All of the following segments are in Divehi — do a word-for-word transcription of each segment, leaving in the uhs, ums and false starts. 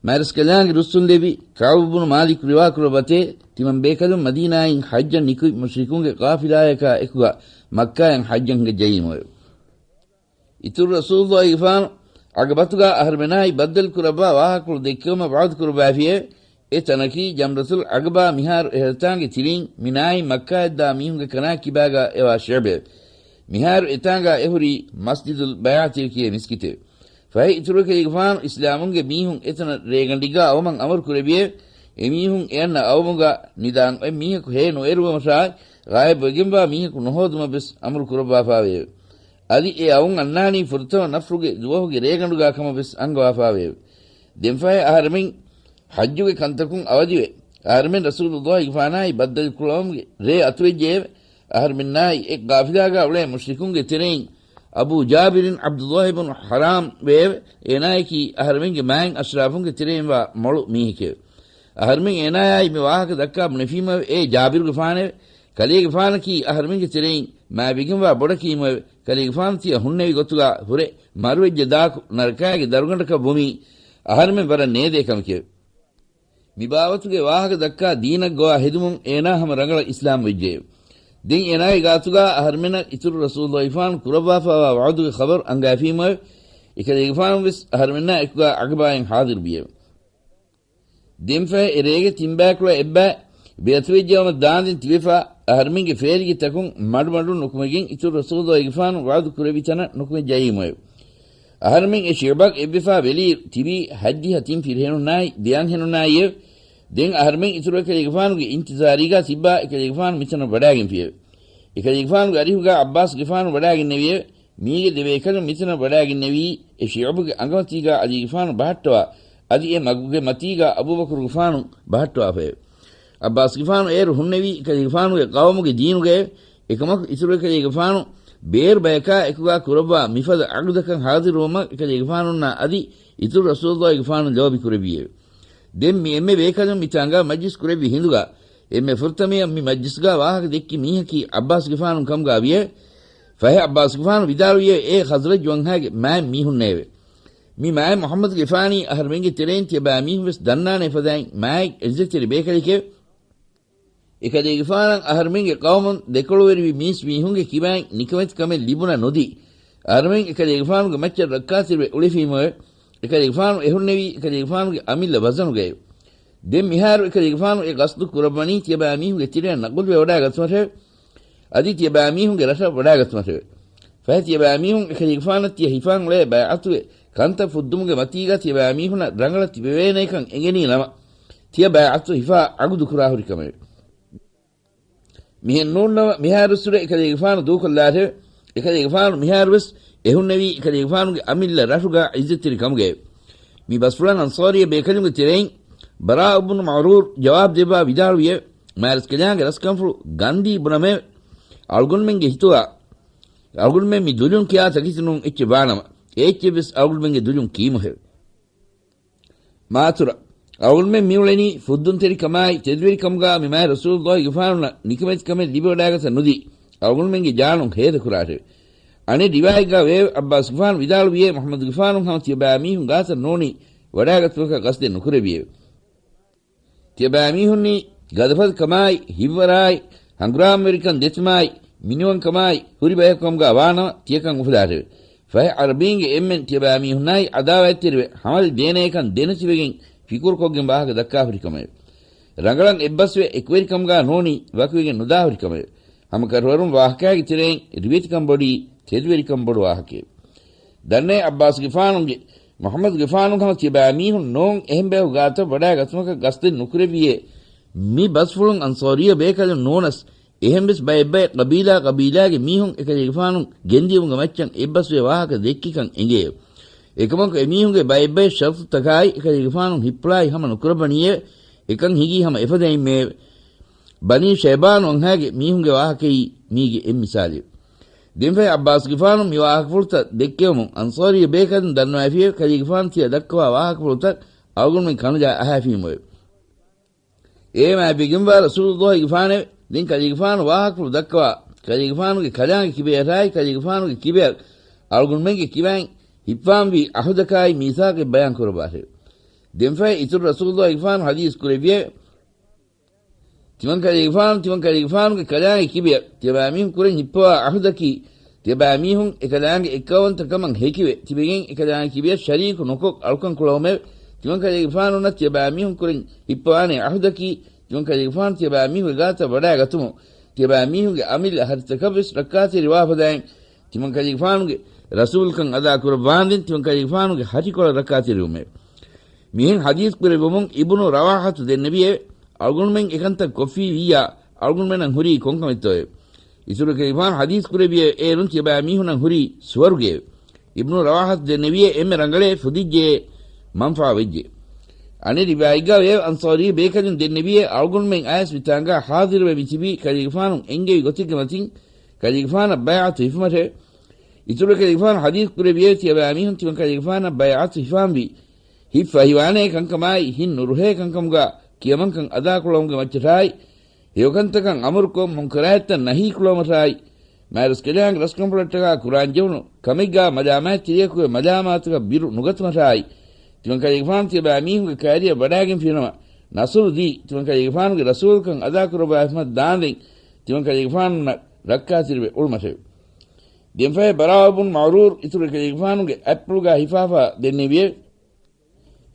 މާތްރަސްކަލާނގެ ރުއްސުންލެއްވި ކަޢުބު ބުނު މާލިކު ރިވާކުރައްވަތޭ، ތިމަން ބޭކަލުން މަދީނާއިން ޙައްޖަށް ނިކުތް މުޝްރިކުންގެ ޤާފިލާޔަކާ އެކުގަ މައްކާޔަށް ޙައްޖަށް ހިނގައްޖައީމުއެވެ. އިތުރު ރަސޫލުއްލާހިގެފާނު ޢަޤަބަތުގަ އަހަރުމެނާއި ބައްދަލު ކުރައްވާ ވާހަކަފުޅު ދެއްކެވުމަށް ވަޢުދު ކުރައްވާފިއެވެ. އެ ތަނަކީ ޖަމްރަތުލް ޢަޤަބާ މިހާރު އެހަރަތާނގެ ތިރީން މިނާއިން މައްކާއަށްދާ މީހުންގެ ކަނާ ކިބާގަ އެވާ ޝިޢުބެވެ. މިހާރު އެތާނގަ އެހުރީ މަސްޖިދުލް ބަޔާތި ކިޔޭ މިސްކިތެވެ. ފަހެ އިތުރު އެކަލޭގެފާނު އިސްލާމުންގެ މީހުން އެތަނަށް ރޭގަނޑެއްގަ އައުމަށް އަމުރު ކުރެއްވިއެވެ. އެމީހުން އެއަންނަ އައުމުގަ ނިދާން އޮތް މީހަކު ހޭ ނުއެރުވުމަށާއި، ޣާއިބުވެގެންވާ މީހަކު ނުހޯދުމަށް ވެސް އަމުރު ކުރައްވާފާވެއެވެ. އަދި އެ އައުން އަންނާނީ ފުރަތަމަ ނަފްރުގެ ދުވަހުގެ ރޭގަނޑުގަ ކަމަށް ވެސް އަންގަވާފާވެއެވެ. ދެންފަހެ އަހަރެމެން ޙައްޖުގެ ކަންތަކުން އަވަދިވެ، އަހަރެމެން ރަސޫލުއްލާހިގެފާނާއި ބައްދަލުކުރުމުގެ ރޭ އަތުވެއްޖެއެވެ. އަހަރެމެންނާއި އެ ޤާފިލާގަ އުޅޭ މުޝްރިކުންގެ ތެރެއިން އަބޫ ޖާބިރިން ޢަބްދުއްލާހި ބުނު ޙަރާމް ވެއެވެ. އޭނާއަކީ އަހަރެމެންގެ މާތް އަޝްރާފުންގެ ތެރެއިންވާ މޮޅު މީހެކެވެ. އަހަރެމެން އޭނާއާއި މި ވާހަކަ ދައްކާ ބުނެފީމެވެ. އޭ ޖާބިރުގެފާނެވެ. ކަލޭގެފާނަކީ އަހަރެމެންގެ ތެރެއިން މާތްވެގެންވާ ބޮޑަކީމެވެ. ކަލޭގެފާނު ތިޔަ ހުންނެވި ގޮތުގަ ހުރެ މަރުވެއްޖެ ދާކު ނަރަކާގެ ދަރުގަނޑަކަށް ވުމީ އަހަރެމެން ވަރަށް ނޭދޭ ކަމެކެވެ. މި ބާވަތުގެ ވާހަކަ ދައްކާ ދީނަށް ގޮވާ ހެދުމުން އޭނާ ހަމަ ރަނގަޅަށް އިސްލާމް ވެއްޖެއެވެ. ދެން އޭނާގެ ގާތުގަ އަހަރެމެންނަށް އިތުރު ރަސޫލުއްލާހިފާނު ކުރައްވާފާވާ ވަޢުދުގެ ޚަބަރު އަންގާފީމުއެވެ. އެކަލޭގެފާނު ވެސް އަހަރެމެންނާ އެކުގަ ޢަޤަބާއިން ޙާޟިރުވިއެވެ. ދެންފަހެ އެރޭގެ ތިންބައިކުޅަ އެއްބައި ބޭތުވެއްޖެއަމަ ދާންދެން ތިބެފަ، އަހަރެމެންގެ ފޭލިގެ ތަކުން މަޑުމަޑުން ނުކުމެގެން އިތުރު ރަސޫލުއްލާހިގެފާނު ވަޢުދު ކުރެއްވި ތަނަށް ނުކުމެއްޖައީމުއެވެ. އަހަރެމެން އެ ޝިޢުބަށް އެއްވެފާ ވެލީ ތިބީ ހަތްދިހަ ތިން ފިރިހެނުންނާއި ދެއަންހެނުންނާއިއެވެ. ދެން އަހަރެމެން އިތުރު އެކަލޭގެފާނުގެ އިންތިޒާރީގަ ތިއްބާ އެކަލޭގެފާނު މިތަނަށް ވަޑާގެންފިއެވެ. އެކަލޭގެފާނުގެ އަރިހުގަ ޢައްބާސްގެފާނު ވަޑާގެންނެވިއެވެ. މީގެ ދެބޭކަލުން މިތަނަށް ވަޑާގެންނެވީ، އެ ޝިޢުބުގެ އަނގަމަތީގަ ޢަލީގެފާނު ބަހައްޓަވާ، އަދި އެ މަގުގެ މަތީގަ އަބޫބަކުރުގެފާނު ބަހައްޓަވާފައެވެ. ޢައްބާސްގެފާނު އޭރު ހުންނެވީ އެކަލޭގެފާނުގެ ޤައުމުގެ ދީނުގައެވެ. އެކަމަކު އިތުރު އެކަލޭގެފާނު ބޭރު ބަޔަކާ އެކުގަ ކުރައްވާ މިފަދަ ޢަޤްދަކަށް ޙާޟިރުވުމަށް އެކަލޭގެފާނުންނާ އަދި އިތުރު ރަސޫލުއްލާހިގެފާނު ލޯބި ކުރެއްވިއެވެ. ދެން މި އެންމެ ބޭކަލުން މިތާނގަ މަޖްލިސް ކުރެއްވި ހިނދުގަ، އެންމެ ފުރަތަމަޔަށް މި މަޖްލިސްގަ ވާހަކަ ދެއްކި މީހަކީ ޢައްބާސްގެފާނު ކަމުގަ ވިއެވެ. ފަހެ ޢައްބާސްގެފާނު ވިދާޅުވިއެވެ. އޭ ޚަޒްރަޖް ވަންހާގެ މާތް މީހުންނޭވެ. މި މާތް މުޙައްމަދުގެފާނީ އަހަރެމެންގެ ތެރެއިން ތިޔަބައިމީހުން ވެސް ދަންނާނެ ފަދައިން މާތް ޢިއްޒަތްތެރި ބޭކަލެކެވެ. އެކަލޭގެފާނަށް އަހަރެމެންގެ ޤައުމުން ދެކޮޅުވެރިވި މީސް މީހުންގެ ކިބައިން ނިކަމެތި ކަމެއް ލިބުނަ ނުދީ، އަހަރެމެން އެކަލޭގެފާނުގެ މައްޗަށް ރައްކާތެރިވެ އުޅެފީމުއެވެ. އެކަލޭގެފާނު އެހުންނެވީ އެކަލޭގެފާނުގެ އަމިއްލަ ވަޒަނުގައެވެ. ދެން މިހާރު އެކަލޭގެފާނު އެ ގަސްދު ކުރައްވަނީ ތިޔަބައިމީހުންގެ ތެރެއަށް ނަގުލްވެ ވަޑާގަތުމަށެވެ. އަދި ތިޔަބައިމީހުންގެ ރަށަށް ވަޑާގަތުމަށެވެ. ފަހެ ތިޔަބައިމީހުން އެކަލޭގެފާނަށް ތިޔަ ހިފާން އުޅޭ ބައިޢަތުވެ، ކަންތައް ފުއްދުމުގެ މަތީގަ ތިޔަބައިމީހުންނަށް ރަނގަޅަށް ތިބެވޭނޭކަން އެނގެނީ ނަމަ، ތިޔަ ބައިޢަތު ހިފާ ޢަގުދު ކުރާހުރި ކަމެވެ. މިހެން ނޫންނަމަ، މިހާރުއްސުރެ އެކަލޭގެފާނު ދޫކޮށްލާށެވެ. އެކަލޭގެފާނު މިހާރުވެސް އެހުންނެވީ އެކަލޭގެފާނުގެ އަމިއްލަ ރަށުގަ ޢިއްޒަތްތެރި ކަމުގައެވެ. މި ބަސްފުޅަށް އަންޞާރީ ބޭކަލުންގެ ތެރެއިން ބަރާ އުބުނު މަޢުރޫރު ޖަވާބު ދެއްވާ ވިދާޅުވިއެވެ. މާތްރަސްކަލާނގެ ރަސްކަންފުޅު ގަންދީ ބުނަމެވެ. އަޅުގަނޑުމެންގެ ހިތުގަ އަޅުގަނޑުމެން މި ދުލުން ކިޔާ ތަކެތި ނޫން އެއްޗެއް ވާނަމަ، އެ އެއްޗެއްވެސް އަޅުގަނޑުމެންގެ ދުލުން ކީމުހެވެ. މާތުރަ، އަޅުގަނޑުމެން މިއުޅެނީ ފުއްދުންތެރިކަމާއި ތެދުވެރިކަމުގަ މި މާތް ރަސޫލުއްލާހިގެފާނުންނަށް ނިކަމެތިކަމެއް ލިބިވަޑާގަތަށް ނުދީ، އަޅުގަނޑުމެންގެ ޖާނުން ހޭދަކުރާށެވެ. އަނެއް ރިވާޔަތްގަ ވެއެވެ. ޢައްބާސްގެފާނު ވިދާޅުވިއޭ، މުޙައްމަދުގެފާނު ހަމަ ތިޔަބައިމީހުން ގާތަށް ނޫނީ ވަޑާގަތުމަކަށް ގަސްދެއް ނުކުރެއްވިއެވެ. ތިޔަބައިމީހުންނީ ގަދަފަދަ ކަމާއި، ހިތްވަރާއި، ހަނގުރާމަވެރިކަން ދެތިމާއި، މިނިވަންކަމާއި، ހުރި ބަޔަކު ކަމުގަ ވާނަމަ، ތިޔަކަން އުފުލާށެވެ. ފަހެ ޢަރަބީންގެ އެންމެން ތިޔަބައިމީހުންނާއި ޢަދާވާތްތެރިވެ، ހަމަލި ދޭނޭކަން ދެނެތިވެގެން ފިކުރުކޮށްގެން ވާހަކަ ދައްކާހުރި ކަމެވެ. ރަނގަޅަށް އެއްބަސްވެ އެކުވެރިކަމުގަ ނޫނީ ވަކިވެގެން ނުދާހުރި ކަމެވެ. ހަމަކަށަވަރުން ވާހަކައިގެ ތެރެއިން ރިވެތިކަން ބޮޑީ ތެދުވެރިކަން ބޮޑު ވާހަކައެވެ. ދަންނައި ޢައްބާސްގެފާނުގެ މުޙައްމަދުގެފާނު ހަމަ ތިޔަބައިމީހުން ނޫން އެހެން ބަޔަކު ގާތަށް ވަޑާގަތުމަކަށް ގަސްދެއް ނުކުރެއްވިއޭ، މި ބަސްފުޅުން އަންޞާރީ ބޭކަލުން ނޫނަސް، އެހެންވެސް ބައެއްބަޔަށް ޤަބީލާ ޤަބީލާގެ މީހުން އެކަލޭގެފާނު ގެންދިޔުމުގެ މައްޗަށް އެއްބަސްވެ ވާހަކަ ދެއްކިކަން އެނގެއެވެ. އެކަމަކު އެމީހުންގެ ބައެއްބަޔަށް ޝަރުޠުތަކާއި އެކަލޭގެފާނު ހިއްޕުޅާއި ހަމަ ނުކުރައްވަނީއެވެ. އެކަން ހިނގީ ހަމަ އެފަދައިންމެއެވެ. ބަނީ ޝައިބާނު ވަންހާގެ މީހުންގެ ވާހަކައީ މީގެ އެއް މިސާލެވެ. ދެންފަހެ ޢައްބާސްގެފާނު މި ވާހަކަފުޅުތައް ދެއްކެވުމުން އަންޞާރީ ބޭކަލުން ދަންނަވައިފިއެވެ. ކަލޭގެފާނު ތިޔަ ދައްކަވާ ވާހަކަފުޅުތައް އަޅުގަނޑުމެން ކަނުޖާ އަހާފީމުއެވެ. އޭ މާތްވެގެންވާ ރަސޫލުއްލާހިގެފާނެވެ. ދެން ކަލޭގެފާނު ވާހަކަފުޅު ދައްކަވާ، ކަލޭގެފާނުގެ ކަލާނގެ ކިބަޔަށާއި ކަލޭގެފާނުގެ ކިބަޔަށް އަޅުގަނޑުމެންގެ ކިބައިން ހިއްޕާންވީ ޢަހުދަކާއި މީސާޤެއް ބަޔާން ކުރައްވާށެވެ. ދެންފަހެ އިތުރު ރަސޫލުއްލާހިގެފާނު ޙަދީޘް ކުރެއްވިއެވެ. ތިމަންކަލޭގެފާނު، ތިމަންކަލޭގެފާނުގެ ކަލާނގެ ކިބަޔަށް ތިޔަބައިމީހުން ކުރެން ހިއްޕަވާ އަހުދަކީ، ތިޔަބައިމީހުން އެކަލާނގެ އެއްކައުވަންތަކަމަށް ހެކިވެ ތިބެގެން އެކަލާނގެ ކިބަޔަށް ޝަރީކު ނުކޮށް އަޅުކަން ކުޅައުމެވެ. ތިމަންކަލޭގެފާނުންނަށް ތިޔަބައިމީހުން ކުރެން ހިއްޕަވާނޭ އަހުދަކީ، ތިމަންކަލޭގެފާނު ތިޔަބައިމީހުންގެ ގާތަށް ވަޑައިގަތުމުން، ތިޔަބައިމީހުންގެ އަމިއްލަ ހަރިތަކަށްވެސް ރައްކާތެރިވާ ފަދައިން، ތިމަންކަލޭގެފާނުގެ ރަސޫލުކަން އަދާކުރައްވާންދެން ތިމަންކަލޭގެފާނުގެ ހަށިކޮޅަށް ރައްކާތެރިވުމެވެ. މިހެން ޙަދީޘް ކުރެއްވުމުން އިބްނު ރަވާޙަތު ދެންނެވިއެވެ. އަޅުގަނޑުމެން އެކަންތައް ކޮށްފީ ވިއްޔާ، އަޅުގަނޑުމެންނަށް ހުރީ ކޮންކަމެއްތޯއެވެ؟ އިތުރުކަލޭގެފާނު ޙަދީޘް ކުރެއްވިއެވެ. އޭރުން ތިޔަބައިމީހުންނަށް ހުރީ ސުވަރުގެއެވެ. އިބްނު ރަވާޙަތު ދެންނެވިއެވެ. އެންމެ ރަނގަޅޭ ފުދިއްޖެޔޭ މަންފާވެއްޖެ. އަނެއް ރިވާޔަތްގައި އަންޞާރީ ބޭކަލުން ދެންނެވިއެވެ. އަޅުގަނޑުމެން އައިސް މިތާނގަ ޙާޟިރުވެ މިތިބީ ކަލޭގެފާނު އެންގެވި ގޮތެއްގެ މަތިން ކަލޭގެފާނަށް ބައިޢަތު ހިފުމަށެވެ. އިތުރު ކަލޭގެފާނު ޙަދީޘް ކުރެއްވިއެވެ. ތިޔަބައިމީހުން ތިމަން ކަލޭގެފާނަށް ބައިޢަތު ހިފާންވީ، ހިއްފަ ހިވާނޭ ކަންކަމާއި، ހިތް ނުރުހޭ ކަންކަމުގަ ކިޔަމަންކަން އަދާކުޅައުމުގެ މައްޗަށާއި، ހެޔޮކަންތަކަށް އަމުރުކޮށް، މުންކަރާތްތައް ނަހީކުޅައުމަށާއި، މާތްރަސްކަލާނގެ ރަސްކަންފުޅަށްޓަކާ ކުރާންޖެހުނު ކަމެއްގާ މަލާމާތްތެރިޔަކުގެ މަލާމާތުގަ ބިރު ނުގަތުމަށާއި، ތިމަން ކަލޭގެފާނު ތިޔަބައިމީހުންގެ ކައިރިއަށް ވަޑައިގެންފިނަމަ، ނަޞްރު ދީ، ތިމަން ކަލޭގެފާނުގެ ރަސޫލުކަން އަދާކުރައްވާފަ ދާނދެން، ތިމަން ކަލޭގެފާނުންނަށް ރައްކާތެރިވެ އުޅުމަށެވެ. ދެންފަހެ ބަރާއު ބުން މަޢުރޫރު އިތުރު ކަލޭގެފާނުގެ އަތްޕުޅުގާ ހިފާފާ ދެންނެވިއެވެ.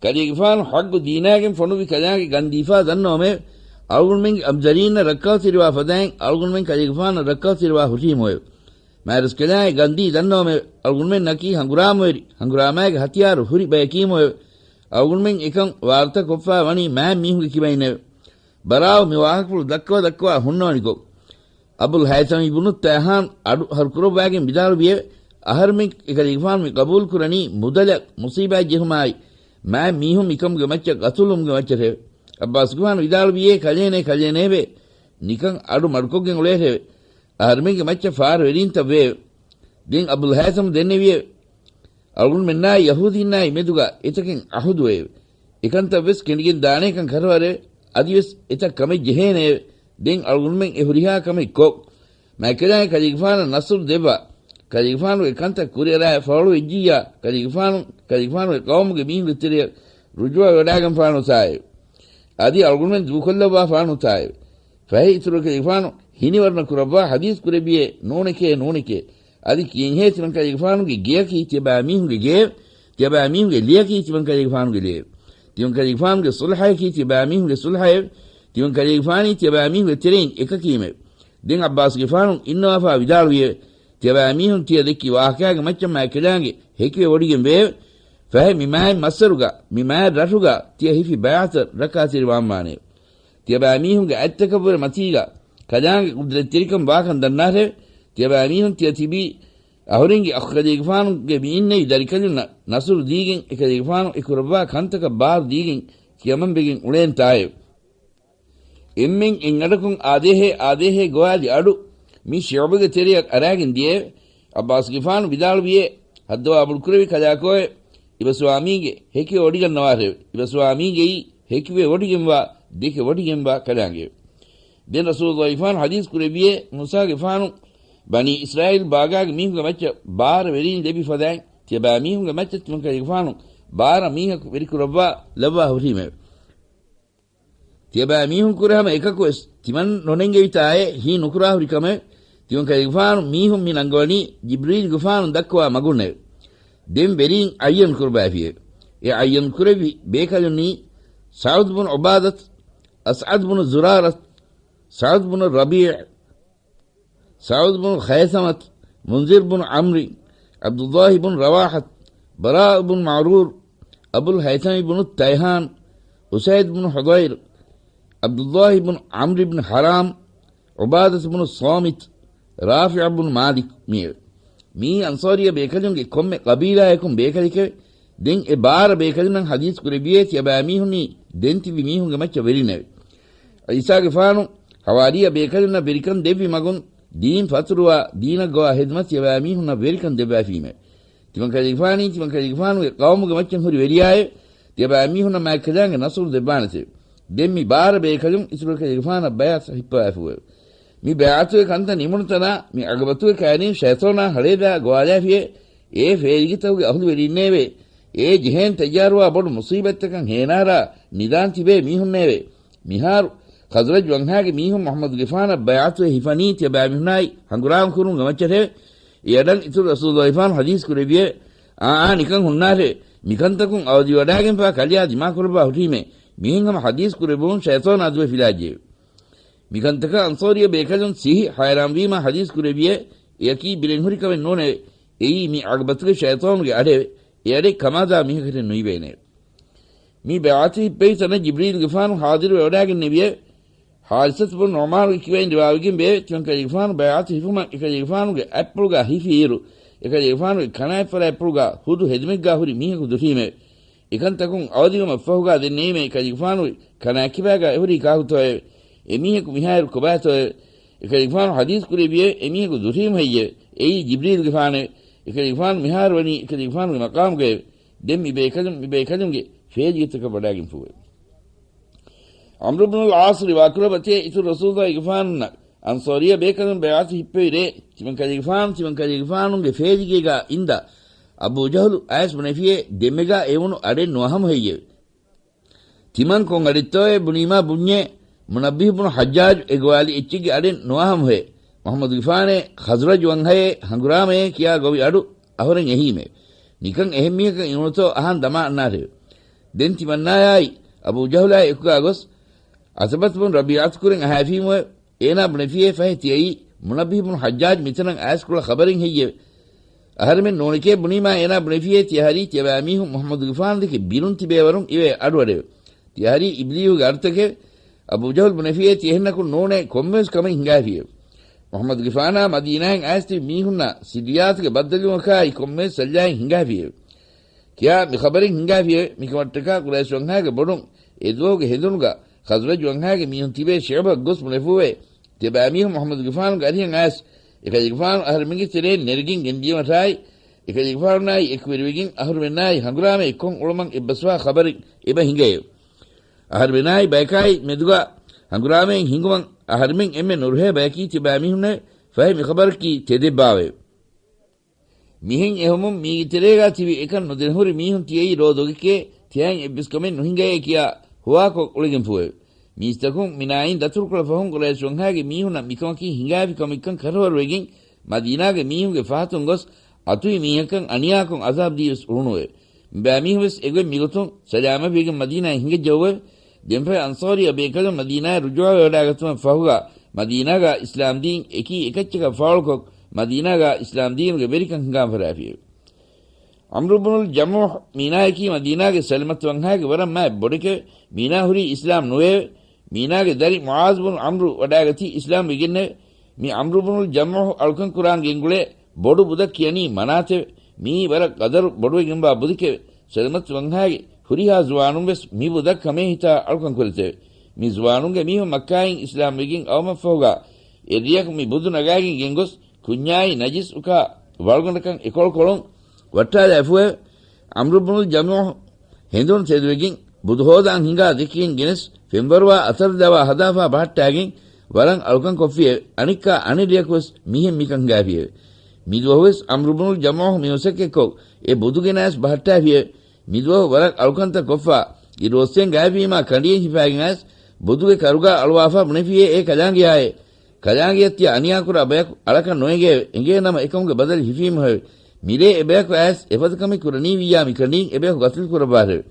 ކަލޭގެފާނު ޙައްގު ދީނާގެން ފޮނުއްވި ކަލާނގެ ގަންދީފާ ދަންނަވަމެވެ. އަޅުގަނޑުމެންގެ އަމްޒަރީންނަށް ރައްކާތެރިވާ ފަދައިން އަޅުގަނޑުމެން ކަލޭގެފާނަށް ރައްކާތެރިވާ ހުށީމުއެވެ. މާތްރަސްކަލާނގެ ގަންދީ ދަންނަވަމެވެ. އަޅުގަނޑުމެންނަކީ ހަނގުރާމަވެރި، ހަނގުރާމާގެ ހަތިޔާރު ހުރި ބަޔަކީމުއެވެ. އަޅުގަނޑުމެން އެކަން ވާރުތަ ކޮށްފާ ވަނީ މާތް މީހުންގެ ކިބައިންނެވެ. ބަރާއު މި ވާހަކަފުޅު ދައްކަވަ ދައްކަވާ ހުންނަވަނިކޮށް، އަބުލް ހައިޘަމް އިބްނު ތައިހާން އަޑު ހަރުކުރައްވާގެން ވިދާޅުވިއެވެ. އަހަރުމެން އެކަލޭގެފާނު މި ޤަބޫލު ކުރަނީ މުދަލަށް މުޞީބާތް ޖެހުމާއި، މާތް މީހުން މިކަމުގެ މައްޗަށް ޤަތުލުވުމުގެ މައްޗަށެވެ. ޢައްބާސްގެފާނު ވިދާޅުވިއޭ ކަލޭނޭ ކަލޭނޭވެ، ނިކަން އަޑު މަޑުކޮށްގެން އުޅޭށެވެ. އަހަރުމެންގެ މައްޗަށް ފާރުވެރީންތައް ވެއެވެ. ދެން އަބުލް ހައިޘަމް ދެންނެވިއެވެ. އަޅުގަނޑުމެންނާއި ޔަހޫދީންނާއި މެދުގަ އެތަކެއް ޢަހުދުވެއެވެ. އެކަންތައްވެސް ކެނޑިގެން ދާނޭކަން ކަށަވަރެވެ. އަދިވެސް އެތައް ކަމެއް ޖެހޭނެއެވެ. ދެން އަޅުގަނޑުމެން އެ ހުރިހާ ކަމެއް ކޮށް، މާތްކަލާނގެ ކަލޭގެފާނަށް ނަޞްރު ދެއްވާ، ކަލޭގެފާނުގެ ކަންތައް ކުރިއަރާ ފަހުޅުވެއްޖިއްޔާ، ކަލޭގެފާނު، ކަލޭގެފާނުގެ ޤައުމުގެ މީހުންގެ ތެރެއަށް ރުޖޫޢަވެވަޑާގެންފާނުތާއެވެ. އަދި އަޅުގަނޑުމެން ދޫކޮށްލައްވާފާނުތާއެވެ. ފަހެ އިތުރު ކަލޭގެފާނު ހިނިވަރުނަ ކުރައްވާ ޙަދީޘް ކުރެއްވިއޭ ނޫނެކޭ ނޫނެކޭ. އަދި ކިޔެންހޭ ތިމަން ކަލޭގެފާނުގެ ގެޔަކީ ތިޔަބައިމީހުންގެ ގެއެވެ. ތިޔަބައިމީހުންގެ ލެޔަކީ ތިމަން ކަލޭގެފާނުގެ ލެއެވެ. ތިމަން ކަލޭގެފާނުގެ ޞުލްޙަޔަކީ ތިޔަބައިމީހުންގެ ޞުލްޙައެވެ. ތިމަން ކަލޭގެފާނީ ތިޔަބައިމީހުންގެ ތެރެއިން އެކަކީމެވެ. ދެން ޢައްބާސްގެފާނު އިންނަވާފާ ވިދާޅުވިއެވެ. ތިޔަބައިމީހުން ތިޔަ ދެއްކި ވާހަކާގެ މައްޗަށް މާތްކަލާނގެ ހެކިވެ ވޮޑިގެން ވެއެވެ. ފަހެ މި މާތް މައްސަރުގަ، މި މާތް ރަށުގަ ތިޔަ ހިފި ބައިޢަތަށް ރައްކާތެރިވާންވާނެއެވެ. ތިޔަބައިމީހުންގެ އަތްތަކަށްވުރެ މަތީގަ ކަލާނގެ ޤުދްރަތްތެރިކަން ވާކަން ދަންނާށެވެ. ތިޔަބައިމީހުން ތިޔަ ތިބީ އަހުރެންގެ އަޚު ކަލޭގެފާނުގެ މި އިންނެވި ދަރިކަލުންނަށް ނަޞްރު ދީގެން އެކަލޭގެފާނު އެ ކުރައްވާ ކަންތަކަށް ބާރު ދީގެން ކިޔަމަންވެގެން އުޅޭންތާއެވެ. އެންމެން އެއްއަޑަކުން އާދޭހޭ އާދޭހޭ ގޮވާލި އަޑު މި ޝިޢުބުގެ ތެރެއަށް އަރާގެން ދިޔައެވެ. ޢައްބާސްގެފާނު ވިދާޅުވިއޭ، ހައްދަވާ ބޮޑުކުރެވި ކަލާކޯއެވެ. އިބަ ސުވާމީގެ ހެކިވެ ވޮޑިގަންނަވާށެވެ. އިބަ ސުވާމީގެއީ ހެކިވެ ވޮޑިގެންވާ، ދެކެ ވޮޑިގެންވާ ކަލާނގެއެވެ. ދެން ރަސޫލުއްލާހިފާނު ޙަދީޘް ކުރެއްވިއޭ، މޫސާގެފާނު ބަނީ އިސްރާއީލް ބާގާގެ މީހުންގެ މައްޗަށް ބާރަ ވެރީން ލެއްވި ފަދައިން، ތިޔަބައިމީހުންގެ މައްޗަށް ތިމަން ކަލޭގެފާނު ބާރަ މީހަކު ވެރިކުރައްވާ ލައްވާ ހުށީމެވެ. ތިޔަބައިމީހުން ކުރެ ހަމަ އެކަކުވެސް ތިމަން ނުނެންގެވިތާއޭ ހީ ނުކުރާހުރި ކަމެވެ. ތިމަން ކަލޭގެފާނު މީހުން މި ނަންގަވަނީ ޖިބްރީލްގެފާނު ދައްކަވާ މަގުންނެވެ. ދެން ވެރީން ޢައްޔަން ކުރައްވައިފިއެވެ. އެ ޢައްޔަން ކުރެއްވި ބޭކަލުންނީ ސަޢުދު ބުނު ޢުބާދަތު، އަސްޢަދު ބުނު ޒުރާރަތު، ސަޢުދު ބުނު ރަބީޢު، ސަޢުދު ބުނު ޚައިޘަމަތު، މުންޒިރު ބުނު ޢަމްރި، ޢަބްދުއްލާހި ބުނު ރަވާޙަތު، ބަރާއު ބުނު މަޢުރޫރު، އަބުލް ހައިޘަމި ބުނު ތައިހާން، އުސައިދު ބުނު ޙުޟައިރު، ޢަބްދުއްލާހި ބުނު ޢަމްރި ބުނު ޙަރާމް، ޢުބާދަތު ބުނު ޞާމިތު، ރާފިޢު ބުނު މާލިކު މިއެވެ. މިއީ އަންޞާރިއްޔަ ބޭކަލުންގެ ކޮންމެ ޤަބީލާޔަކުން ބޭކަލެކެވެ. ދެން އެ ބާރަ ބޭކަލުންނަށް ޙަދީޘް ކުރެއްވިއޭ ތިޔަބައިމީހުންނީ ދެން ތިބި މީހުންގެ މައްޗަށް ވެރިންނެވެ. ޢީސާގެފާނު ޙަވާރިއްޔަ ބޭކަލުންނަށް ވެރިކަން ދެއްވި މަގުން ދީން ފަތުރުވާ، ދީނަށް ގޮވާ ޚިދުމަތް ތިޔަބައިމީހުންނަށް ވެރިކަން ދެއްވައިފީމެވެ. ތިމަން ކަލޭގެފާނީ ތިމަން ކަލޭގެފާނުގެ ޤައުމުގެ މައްޗަށް ހުރި ވެރިޔާއެވެ. ތިޔަބައިމީހުންނަށް މާތްކަލާނގެ ނަޞްރު ދެއްވާނެތެވެ. ދެން މި ބާރަ ބޭކަލުން އިތުރު ކަލޭގެފާނަށް ބަޔާތް ހިއްޕަވާފިއެވެ. މި ބަޔާތުގެ ކަންތައް ނިމުނު ތަނާ މި ޢަގަބަތުގެ ކައިރިން ޝައިޠާނާ ހަޅޭބާ ގޮވާލާފިއެވެ. އެ ފޭލިގެތަކުގެ އަހުލުވެރީންނޭވެ. އެ ޖެހޭން ތައްޔާރުވާ ބޮޑު މުސީބަތްތަކަށް ހޭނާރާ ނިދާން ތިބޭ މީހުންނޭވެ. މިހާރު ޚަޒްރަޖް ވަންހާގެ މީހުން މުޙައްމަދުގެފާނަށް ބައިޢަތުވެ ހިފަނީ ތިޔަބައިމީހުނާއި ހަނގުރާމަ ކުރުމުގެ މައްޗަށެވެ. އެ އަޑަށް އިތުރު ރަސޫލުގެފާނު ޙަދީޘް ކުރެއްވިއެވެ. އާ، އާ، ނިކަން ހުންނާށެވެ. މިކަންތަކުން އަވަދިވަޑާގެންފާ ކަލެއާ ދިމާކުރައްވާ ހުށީމޭ. މިހެން ހަމަ ޙަދީޘް ކުރެއްވުމުން ޝައިޠާނާ ދުވެ ފިލާއްޖެއެވެ. މިކަންތަކަށް އަންޞާރީ ބޭކަލުން ސިހި ޙައިރާންވީމާ ޙަދީޘް ކުރެއްވިއެވެ. އެއަކީ ބިރެއްހުރި ކަމެއް ނޫނެވެ. އެއީ މި ޢަގަބަތުގެ ޝައިޠާނުގެ އަޑެވެ. އެ އަޑެއް ކަމާދާ މީހަކަށެއް ނުއިވޭނެ. މި ބައިޢަތު ހިއްޕެވި ތަނަށް ޖިބްރީލުގެފާނު ޙާޟިރުވެވަޑާގެންނެވިއެވެ. ޙާރިސަތު ބުނު ނުޢުމާނުގެ ކިބައިން ރިވާވެގެން ވެއެވެ. ތިމަން ކަލޭގެފާނު ބައިޢަތު ހިފުމަށް އެކަލޭގެފާނުގެ އަތްޕުޅުގާ ހިފިއިރު، އެކަލޭގެފާނުގެ ކަނާތްފަރާތްޕުޅުގާ ހުދު ހެދުމެއްގާ ހުރި މީހަކު ދުށީމެވެ. އެކަންތަކުން އަވަދިވުމަށްފަހުގާ ދެންނެވީމޭ އެކަލޭގެފާނުގެ ކަނާތްކިބާގާ އެހުރީ ކާކުތޯއެވެ؟ އެމީހަކު މިހާއިރު ކޮބާތޯއެވެ؟ އެކަލޭގެފާނު ޙަދީޘް ކުރެއްވިއެވެ. އެމީހަކު ދުށީމު ހެއްޔެވެ؟ އެއީ ޖިބްރީލުގެފާނެވެ. އެކަލޭގެފާނު މިހާރު ވަނީ އެކަލޭގެފާނުގެ މަޤާމުގައެވެ. ދެން މި ބޭކަލުން މި ބޭކަލުންގެ ފޭލިގެތަކަށް ވަޑާގެންފޫއެވެ. ޢަމްރު ބުނުލް ޢާޞް ރިވާކުރައްވަތޭ އިތުރު ރަސޫލުގެފާނުންނަށް އަންޞާރީ ބޭކަލުން ބައިޢަތު ހިއްޕެވި ރޭ، ތިމަން ކަލޭގެފާނު، ތިމަން ކަލޭގެފާނުގެ ފޭލިގޭގާ އިންދާ، އަބޫ ޖަހުލު އައިސް ބުނެފިއޭ، ދެންމެގާ އެވުނު އަޑެއް ނުވަހަމު ހެއްޔެވެ؟ ތިމަން ކޮން އަޑެއްތޯއޭ ބުނީމާ ބުންޏޭ، މުނައްބިހު ބުނު ޙައްޖާޖު އެ ގޮވާލި އެއްޗެއްގެ އަޑެއް ނުވަހަމުހޭ، މުޙައްމަދުގެފާނޭ، ޚަޒްރަޖު ވަންހައޭ، ހަނގުރާމައޭ ކިޔާ ގޮވި އަޑު އަހުރެން އެހީމޭ. ނިކަން އެހެން މީހަކަށް އިވުނުތޯ އަހާން ދަމާ އަންނާށެވެ. ދެން ތިމަންނާޔާއި އަބޫ ޖަހުލާއި އެކުގާ ގޮސް، ޢުތުބަތު ބުނު ރަބީޢަތު ކުރިން އަހައިފީމުއެވެ. އޭނާ ބުނެފިއޭ ފަހެ ތިޔައީ މުނައްބިހު ބުނު ޙައްޖާޖު މިތަނަށް އައިސް ކުޅަ ޚަބަރެއް ހެއްޔެވެ؟ އަހަރެމެން ނޫނެކޭ ބުނީމާ އޭނާ ބުނެފިއޭ ތިޔަ ހަރީ ތިޔަބައިމީހުން މުޙައްމަދުގެފާނުދެކެ ބިރުން ތިބޭވަރުން އިވޭ އަޑުއަޑެވެ. ތިޔަ ހަރީ އިބްލީހުގެ އަޑުތަކެވެ. އަބޫ ޖަހުލް ބުނެފިއޭ ތިޔަހެންނަކުން ނޫނޭ ކޮންމެވެސް ކަމެއް ހިނގާފިއެވެ. މުޙައްމަދުގެފާނާ މަދީނާއިން އައިސް ތިބި މީހުންނާ ސިއްރިއްޔާތުގެ ބައްދަލުވުމަކާއި ކޮންމެވެސް ސައްލައެއް ހިނގާފިއެވެ. ކިޔާ މި ޚަބަރެއް ހިނގާފިއެވެ. މިކަމަށްޓަކާ ޤުރައިޝް ވަންހާގެ ބޮޑުން އެ ދުވަހުގެ ހެނދުނުގަ ޚަޒްރަޖް ވަންހާގެ މީހުން ތިބޭ ޝިޢުބަށް ގޮސް ބުނެފޫއެވެ. ތިޔަބައިމީހުން މުޙައްމަދުގެފާނުގެ އަރިހަށް އައިސް އެކަލޭގެފާނު އަހަރެމެންގެ ތެރެއިން ނެރެގެން ގެންދިޔުމަށާއި، އެކަލޭގެފާނުންނާއި އެކުވެރިވެގެން އަހުރުމެންނާއި ހަނގުރާމައެއް ކޮށް އުޅުމަށް އެއްބަސްވާ ޚަބަރެއް އެބަ ހިނގައެވެ. އަހަރުމެނާއި ބަޔަކާއި މެދުގަ ހަނގުރާމައެއް ހިނގުމަށް އަހަރެމެން އެންމެ ނުރުހޭ ބަޔަކީ ތިޔަބައިމީހުންނެވެ. ފަހެ މި ޚަބަރަކީ ތެދެއްބާވެ. މިހެން އެހުމުން މީގެ ތެރޭގާ ތިބި އެކަން ނުދެނެހުރި މީހުން ތިޔައީ ރޯދޮގެކޭ، ތިޔައިން އެއްވެސް ކަމެއް ނުހިނގައޭ ކިޔާ ހުވާކޮށް އުޅެގެންފޫއެވެ. މީސްތަކުން މިނާއިން ދަތުރުކުޅަ ފަހުން ޤުރައިޝް ވަންހާގެ މީހުންނަށް މިކަމަކީ ހިނގާފި ކަމެއްކަން ކަރުވަރުވެގެން، މަދީނާގެ މީހުންގެ ފަހަތުން ގޮސް އަތުވި މީހަކަށް އަނިޔާކޮށް އަޒާބް ދީވެސް އުޅުނުއެވެ. މިބައިމީހުންވެސް އެގޮތް މިގޮތުން ސަލާމަތްވެގެން މަދީނާއިން ހިނގައްޖައުއެވެ. ދެންފަހެ އަންޞާރީ ބޭކަލުން މަދީނާއަށް ރުޖޫޢަވެވަޑާގަތުމަށް ފަހުގާ، މަދީނާގާ އިސްލާމްދީން އެކީ އެކައްޗަކަށް ފާޅުކޮށް، މަދީނާގާ އިސްލާމްދީނުގެ ވެރިކަން ހިނގާން ފަށާފިއެވެ. ޢަމްރު ބުނުލް ޖަމޫޙް މީނާއަކީ މަދީނާގެ ސަލަމަތު ވަންހާގެ ވަރަށް މާތް ބޮޑެކެވެ. މީނާ ހުރީ އިސްލާމް ނުވެއެވެ. މީނާގެ ދަރި މުޢާޛް ބުނު ޢަމްރު ވަޑާގަތީ އިސްލާމް ވެގެންނެވެ. މި ޢަމްރު ބުނުލް ޖަމޫޙް އަޅުކަން ކުރާން ގެންގުޅޭ ބޮޑު ބުދަށް ކިޔަނީ މަނާތެވެ. މިއީ ވަރަށް ޤަދަރު ބޮޑުވެގެންވާ ބުދެކެވެ. ސަލަމަތު ވަންހާގެ ހުރިހާ ޒުވާނުން ވެސް މި ބުދަށް ކަމޭހިތާ އަޅުކަން ކުރެތެވެ. މި ޒުވާނުންގެ މީހުން މައްކާއިން އިސްލާމް ވެގެން އައުމަށްފަހުގާ، އެއްރެއަކު މި ބުދު ނަގާގެން ގެންގޮސް، ކުންޏާއި ނަޖިސް އުކާ ވަޅުގަނޑަކަށް އެކޮޅުކޮޅުން ވައްޓާލާފުއެވެ. ޢަމްރު ބުނުލް ޖަމޫޙް ހެނދުނު ތެދުވެގެން، ބުދު ހޯދާން ހިނގާ ދެކެގެން ގެނެސް، ފެންވަރުވާ އަތަރު ދަވާ ހަދާފާ ބަހައްޓާގެން ވަރަށް އަޅުކަން ކޮށްފިއެވެ. އަނެއްކާ އަނެއްރެއަކުވެސް މިހެން މިކަން ހިނގާފިއެވެ. މިދުވަހުވެސް ޢަމްރު ބުނުލް ޖަމޫޙް މި މަސައްކަތްކޮށް، އެ ބުދު ގެނައިސް ބަހައްޓާފިއެވެ. މިދުވަހު ވަރަށް އަޅުކަންތައް ކޮށްފާ، އިރުއޮއްސެން ގާތްވީމާ ކަނޑިއެއް ހިފާގެން އައިސް، ބުދުގެ ކަރުގާ އަޅުވާފާ ބުނެފިއޭ އޭ ކަލާނގެޔާއޭ. ކަލާނގެއަށް ތިޔަ އަނިޔާކުރާ ބަޔަކު އަޅަކަށް ނުއެނގޭ، އެނގޭނަމަ އެކަމުގެ ބަދަލު ހިފީމުހެވެ. މިރޭ އެބަޔަކު އައިސް އެފަދަ ކަމެއް ކުރަނީވިއްޔާ މި ކަނޑީން އެބަޔަކު ގަތިލު ކުރައްވާށެވެ.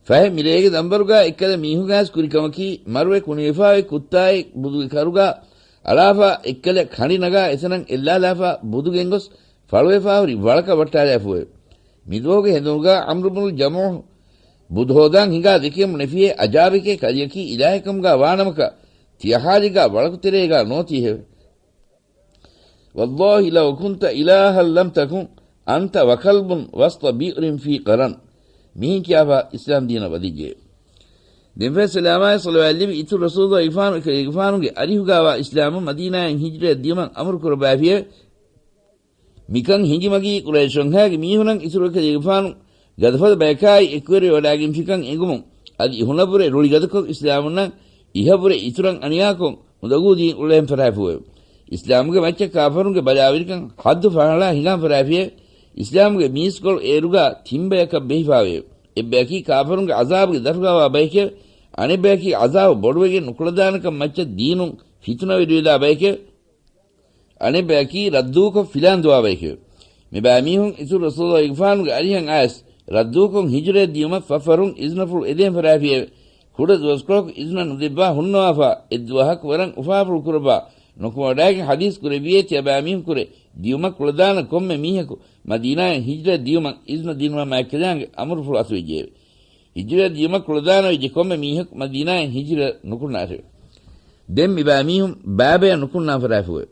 ފަހެ މިރޭގެ ދަންބަރުގާ އެއްކަލަ މީހުން އައިސް ކުރި ކަމަކީ، މަރުވެ ކުނިވެފާ އޮތް ކުއްތާއެއް ބުދުގެ ކަރުގާ އަޅާފާ އެއްކަލަ ކަނޑި ނަގާ އެތަނަށް އެއްލާލާފާ ބުދު ގެންގޮސް ފަޅުވެފާ ހުރި ވަޅަކަށް ވައްޓާލާފުއެވެ. މިދުވަހުގެ ހެނދުނުގާ ޢަމްރު ބުނު ޖަމޫޙް ބުދު ހޯދާން ހިނގާ ދެކެމުން ނެފިއޭ އަޖާބެކޭ ކަލެއަކީ އިލާހެއް ކަމުގާ ވާނަމަކަށް، ތިޔަ ޙާލެއްގާ ވަޅަކު ތެރޭގާ ނޯތީހެވެ. والله لو كنت إلها لم تكن أنت وكلب وسط بئر في قرن. މިހެން ކިޔާފާ އިސްލާމް ދީނަށް ވަދެއްޖެ. ދެންފަހެ ސަލާމާއި ޞަލަވާތް ލިބި އިތުރު ރަސޫލުގެފާނު އެކަލޭގެފާނުގެ އަރިހުގާވާ އިސްލާމުން މަދީނާއިން ހިޖްރަޔަށް ދިޔުމަށް އަމުރު ކުރައްވާފިއެވެ. މިކަން ހިނގި މަގީ ޤުރައިޝް ވަންހާގެ މީހުނަށް އިތުރު އެކަލޭގެފާނު ގަދަފަދަ ބަޔަކާއި އެކުވެރިވެވަޑާގެންފިކަން އެނގުމުން އަދި އިހުނަށްވުރެ ރުޅިގަދަކޮށް އިސްލާމުންނަށް އިހަށްވުރެ އިތުރަށް އަނިޔާކޮށް އުނދަގޫދީން އުޅޭން ފަށާފުއެވެ. އިސްލާމުގެ މައްޗަށް ކާފަރުންގެ ބަލާވެރިކަން ޙައްދު ފަހަޅާ ހިނގާން ފަށާފިއެވެ. އިސްލާމުގެ މީސްކޮޅު އޭރުގާ ތިން ބަޔަކަށް ބެހިފާވެއެވެ. އެއްބަޔަކީ ކާފަރުންގެ ޢަޒާބުގެ ދަށުގަވާ ބަޔެކެވެ. އަނެއްބަޔަކީ ޢަޒާބު ބޮޑުވެގެން ނުކުޅަދާނަކަން މައްޗަށް ދީނުން ފިތުނަވެރިވެލާ ބަޔެކެވެ. އަނެއްބަޔަކީ ރައްދޫކޮށް ފިލާން ދުވާ ބަޔެކެވެ. މި ބައިމީހުން އިތުރު ރަސޫލުގެފާނުގެ އަރިހަށް އައިސް، ރައްދޫކޮށް ހިޖުރަޔަށް ދިޔުމަށް ފަށްފަށުން އިޒްނަފުޅު އެދޭން ފަށާފިއެވެ. ކުޑަ ދުވަސްކޮޅަކު އިޒްނަ ނުދެއްވާ ހުންނަވާފާ، އެއްދުވަހަކު ވަރަށް އުފާފުޅު ކުރައްވާ، ނުކުމެވަޑައިގެން ޙަދީޘް ކުރެއްވިއޭ ތިޔަބައިމީހުން ކުރެ، ދިޔުމަށް ކުޅަދާނަ ކޮންމެ މީހަކު މަދީނާއަށް ހިޖުރަޔަށް ދިޔުމަށް އިޒްނަ ދިނުމަށް މާތްކަލާނގެ އަމުރުފުޅު އަތުވެއްޖެއެވެ. ހިޖުރަޔަށް ދިޔުމަށް ކުޅަދާނަވެއްޖެ ކޮންމެ މީހަކު މަދީނާއަށް ހިޖުރަ ނުކުންނާށެވެ. ދެން މިބައިމީހުން ބާބަޔަށް ނުކުންނާފަރާފުއެވެ.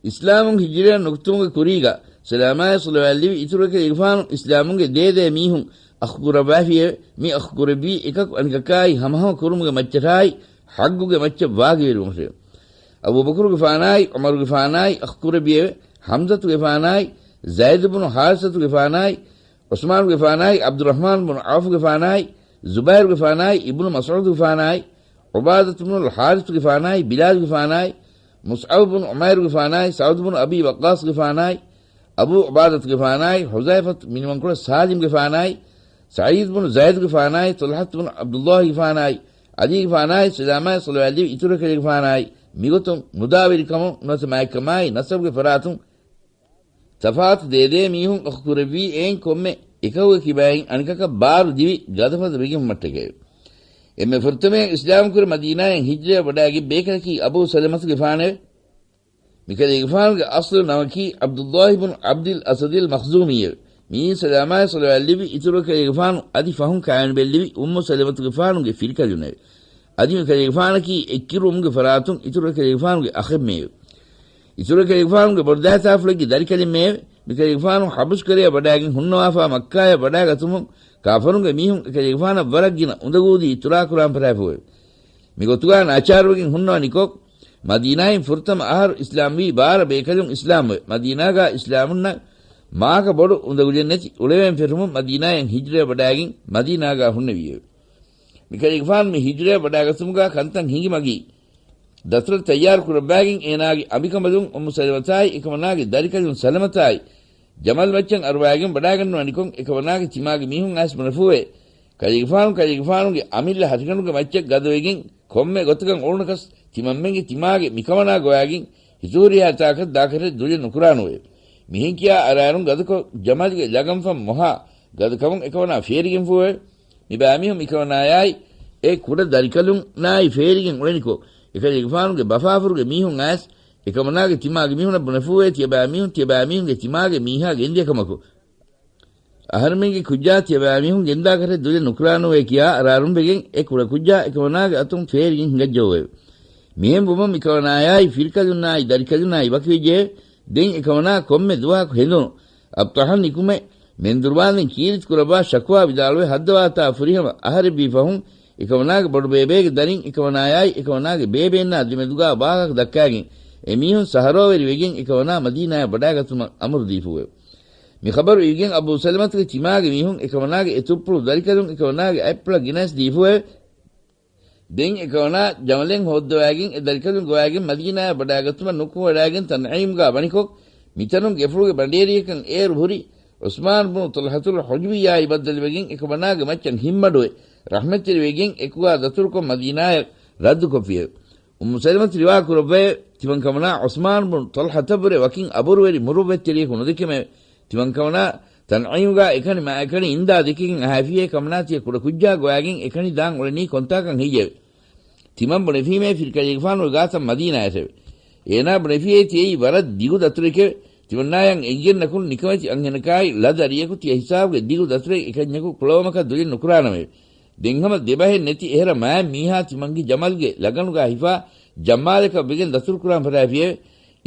އިސްލާމުން ހިޖުރަޔަށް ނުކުތުމުގެ ކުރީގަ ސަލާމާއި ޞަލަވާތްލެވި އިތުރު ކަލޭގެފާނު އިސްލާމުންގެ ދޭދޭ މީހުން އަޚުކުރައްވާފިއެވެ. މި އަޚުކުރެއްވީ އެކަކު އަނެކަކާއި ހަމަހަމަ ކުރުމުގެ މައްޗަށާއި ޙައްގުގެ މައްޗަށް ވާގިވެރިވުމަށެވެ. އަބޫބަކުރުގެފާނާއި ޢުމަރުގެފާނާއި އަޚުކުރެއްވިއެވެ. ޙަމްޒަތުގެފާނާއި ޒައިދު ބުނު ޙާރިސަތުގެފާނާއި ޢުސްމާނުގެފާނާއި ޢަބްދުއްރަޙްމާނު ބުނު ޢައުފުގެފާނާއި ޒުބައިރުގެފާނާއި އިބްނު މަސްޢޫދުގެފާނާއި ޢުބާދަތު ބުނުލް ޙާރިޘުގެފާނާއި ބިލާލުގެފާނާއި މުޞްޢަބު ބުނު ޢުމައިރުގެފާނާއި ސަޢުދު ބުނު އަބީ ވައްޤާޞުގެފާނާއި އަބޫ ޢުބާދަތުގެފާނާއި ޙުޛައިފަތު މިނިވަންކޮޅު ސާލިމްގެފާނާއި ސަޢީދު ބުނު ޒައިދުގެފާނާއި ޠަލްޙަތު ބުނު ޢަބްދުއްލާހިގެފާނާއި ޢަލީގެފާނާއި ސަލާމާއި ޞަލަވާތްލެވި އިތުރު ކަލޭގެފާނާއި މިގޮތުން މުދާވެރިކަމުން ނުވަތަ މާތްކަމާއި ނަސަބުގެ ފަރާތުން ތަފާތު ދޭދޭ މީހުން އަޚުކުރެއްވީ އެއިން ކޮންމެ އެކަކުގެ ކިބައިން އަނެކަކަށް ބާރު ދިވި ގަދަފަދަ ވެގެންވުމަށްޓަކައެވެ. އެންމެ ފުރަތަމަޔަށް އިސްލާމްކުރެ މަދީނާއަށް ހިޖުރަޔަށް ވަޑައިގެން ބޭކަލަކީ އަބޫ ސަލަމަތުގެފާނެވެ. މިކަލޭގެފާނުގެ އަޞްލު ނަމަކީ ޢަބްދުއްލާހި ބުނު ޢަބްދިލް އަސަދިލް މަޚްޒޫމީއެވެ. މިއީ ސަލާމާއި ޞަލަވާތްލެއްވި އިތުރު ކަލޭގެފާނު އަދި ފަހުން ކާވެނިބެއްލެވި އުއްމު ސަލަމަތުގެފާނުގެ ފިރިކަލުންނެވެ. އަދި މިކަލޭގެފާނަކީ އެއްކިރުވުމުގެ ފަރާތުން އިތުރު ކަލޭގެފާނުގެ އަޚެއްމެއެވެ. އިތުރު ކަލޭގެފާނުގެ ބޮޑުދައިތާފުޅެއްގެ ދަރިކަލެއްމެއެވެ. މިކަލޭގެފާނު ޙަބަޝްކަރަޔަށް ވަޑައިގެން ހުންނަވާފާ މައްކާޔަށް ވަޑައިގަތުމުން ކާފަރުންގެ މީހުން އެކަލޭގެފާނަށް ވަރަށް ގިނަ އުނދަގޫލީ ތުރާކުރާން ފަށާފައެވެ. މިގޮތުގާ ނާޗާރުވެގެން ހުންނަވަނިކޮށް، މަދީނާއިން ފުރަތަމަ އަހަރު އިސްލާމްވީ ބާރަ ބޭކަލުން އިސްލާމްވެ، މަދީނާގާ އިސްލާމުންނަށް މާކަ ބޮޑު އުނދަގުލެއް ނެތި އުޅެވޭން ފެށުމުން މަދީނާއަށް ހިޖުރަޔަށް ވަޑައިގެން މަދީނާގާ ހުންނެވިއެވެ. މިކަލޭގެފާނު މި ހިޖުރަޔަށް ވަޑައިގަތުމުގާ ކަންތައް ހިނގި މަގީ، ދަތުރަށް ތައްޔާރު ކުރައްވާގެން އޭނާގެ އަނބިކަނބަލުން އުއްމު ސަލަމަތާއި އެކަމަނާގެ ދަރިކަލުން ސަލަމަތާއި ޖަމަލް މައްޗަށް އަރުވާގެން ވަޑައިގަންނަވަނިކޮށް އެކަމަނާގެ ތިމާގެ މީހުން އައިސް ބުނެފޫއެވެ. ކަލޭގެފާނު ކަލޭގެފާނުގެ އަމިއްލަ ހަށިގަނޑުގެ މައްޗަށް ގަދަވެގެން ކޮންމެ ގޮތަކަށް އުޅުނަކަސް ތިމަންމެންގެ ތިމާގެ މިކަމަނާ ގޮވާގެން ހިތުހުރިހާ ތާކަށް ދާކަށެއް ދުލެއް ނުކުރާނުވެ. މިހެން ކިޔާ އަރާރުން ގަދަކޮށް ޖަމަލްގެ ލަގަންފަން މޮހާ ގަދަކަމުން އެކަމަނާ ފޭރިގެންފޫއެވެ. މިބައިމީހުން މިކަމަނާޔާއި އެ ކުޑަ ދަރިކަލުންނާއި ފޭރިގެން އުޅެނިކޮށް، އެކަލޭގެފާނުގެ ބަފާފުރުގެ މީހުން އައިސް، އެކަމަނާގެ ތިމާގެ މީހުނަށް ބުނެފޫއެވެ. ތިޔަބައިމީހުން ތިޔަބައިމީހުންގެ ތިމާގެ މީހާ ގެންދިޔަ ކަމަކު، އަހަރެމެންގެ ކުއްޖާ ތިޔަބައިމީހުން ގެންދާކަށެއް ދުލެއް ނުކުރާނޫވޭ ކިޔާ އަރާރުން ވެގެން އެ ކުޑަކުއްޖާ އެކަމަނާގެ އަތުން ފޭރިގެން ހިނގައްޖައުވެއެވެ. މިހެން ވުމުން މިކަމަނާޔާއި ފިރިކަލުންނާއި ދަރިކަލުންނާއި ވަކިވެއްޖެއެވެ. ދެން އެކަމަނާ ކޮންމެ ދުވަހަކު ހެނދުނު އަބްޠަޙަން ނިކުމެ މެންދުރުވާންދެން ކީރިތި ކުރައްވާ ޝަކުވާ ވިދާޅުވެ ހައްދަވާތާ ފުރިހަމަ އަހަރެއްވީ ފަހުން، އެކަމަނާގެ ބޮޑުބޭބޭގެ ދަރިން އެކަމަނާޔާއި އެކަމަނާގެ ބޭބެއިންނާ ދެމެދުގާ ވާހަކަ ދައްކާގެން، އެމީހުން ސަހަރޯވެރިވެގެން އެކަމަނާ މަދީނާޔަށް ވަޑައިގަތުމަށް އަމުރު ދީފޫއެވެ. މި ޚަބަރު އިވިގެން އަބޫ ސަލަމަތުގެ ތިމާގެ މީހުން އެކަމަނާގެ އެ ތުއްޕުޅު ދަރިކަލުން އެކަމަނާގެ އަތްޕުޅަށް ގެނައިސް ދީފޫއެވެ. ދެން އެކަމަނާ ޖަމަލެއް ހޯއްދަވާގެން އެ ދަރިކަލުން ގޮވާގެން މަދީނާޔަށް ވަޑައިގަތުމަށް ނުކުމެވަޑައިގެން ތަންޢީމްގާ ވަނިކޮށް، މިތަނުން ގެފުޅުގެ ބަނޑޭރިއަކަށް އޭރު ހުރި ޢުސްމާން ބުނު ޠަލްޙަތުލް ޙުޖުވިއްޔާއި ބައްދަލުވެގެން އެކަމަނާގެ މައްޗަށް ހިތްމަޑުވެ، ރަޙްމަތްތެރިވެގެން އެކުގާ ދަތުރުކޮށް މަދީނާޔަށް ރައްދުކޮށްފިއެވެ. އުއްމު ސަލަމަތު ރިވާ ކުރައްވައެވެ. ތިމަން ކަމަނާ ޢުސްމާން ބުނު ޠަލްޙަތަށްވުރެ ވަކިން އަބުރުވެރި މުރުއްވަތްތެރިޔަކު ނުދެކެމެވެ. ތިމަން ކަމަނާ ތަންޢީމްގާ އެކަނި މާ އެކަނި އިންދާ ދެކިގެން އަހާފިއޭ ކަމަނާ ތިޔަ ކުޑަ ކުއްޖާ ގޮވާގެން އެކަނި ދާން އުޅެނީ ކޮންތާކަން ހެއްޔެވެ؟ ތިމަން ބުނެފީމޭ ފިރިކަލޭގެފާނުގެ ގާތަށް މަދީނާޔަށެވެ. އޭނާ ބުނެފިއޭ ތިޔައީ ވަރަށް ދިގު ދަތުރެކެވެ. ތިމަންނާޔަށް އެނގިގެންނަކުން ނިކަމެތި އަންހެނަކާއި ޅަ ދަރިޔަކު ތިޔަ ހިސާބުގެ ދިގު ދަތުރެއް އެކަންޏަކު ކުޅަވަމަކަށް ދުލެއް ނުކުރާނަމެވެ. ދެން ހަމަ ދެބަހެއް ނެތި އެހެރަ މާތް މީހާ ތިމަންގެ ޖަމަލްގެ ލަގަނުގާ ހިފާ ޖައްމާލަކަށް ވެގެން ދަތުރުކުރާން ފަށާފިއެވެ.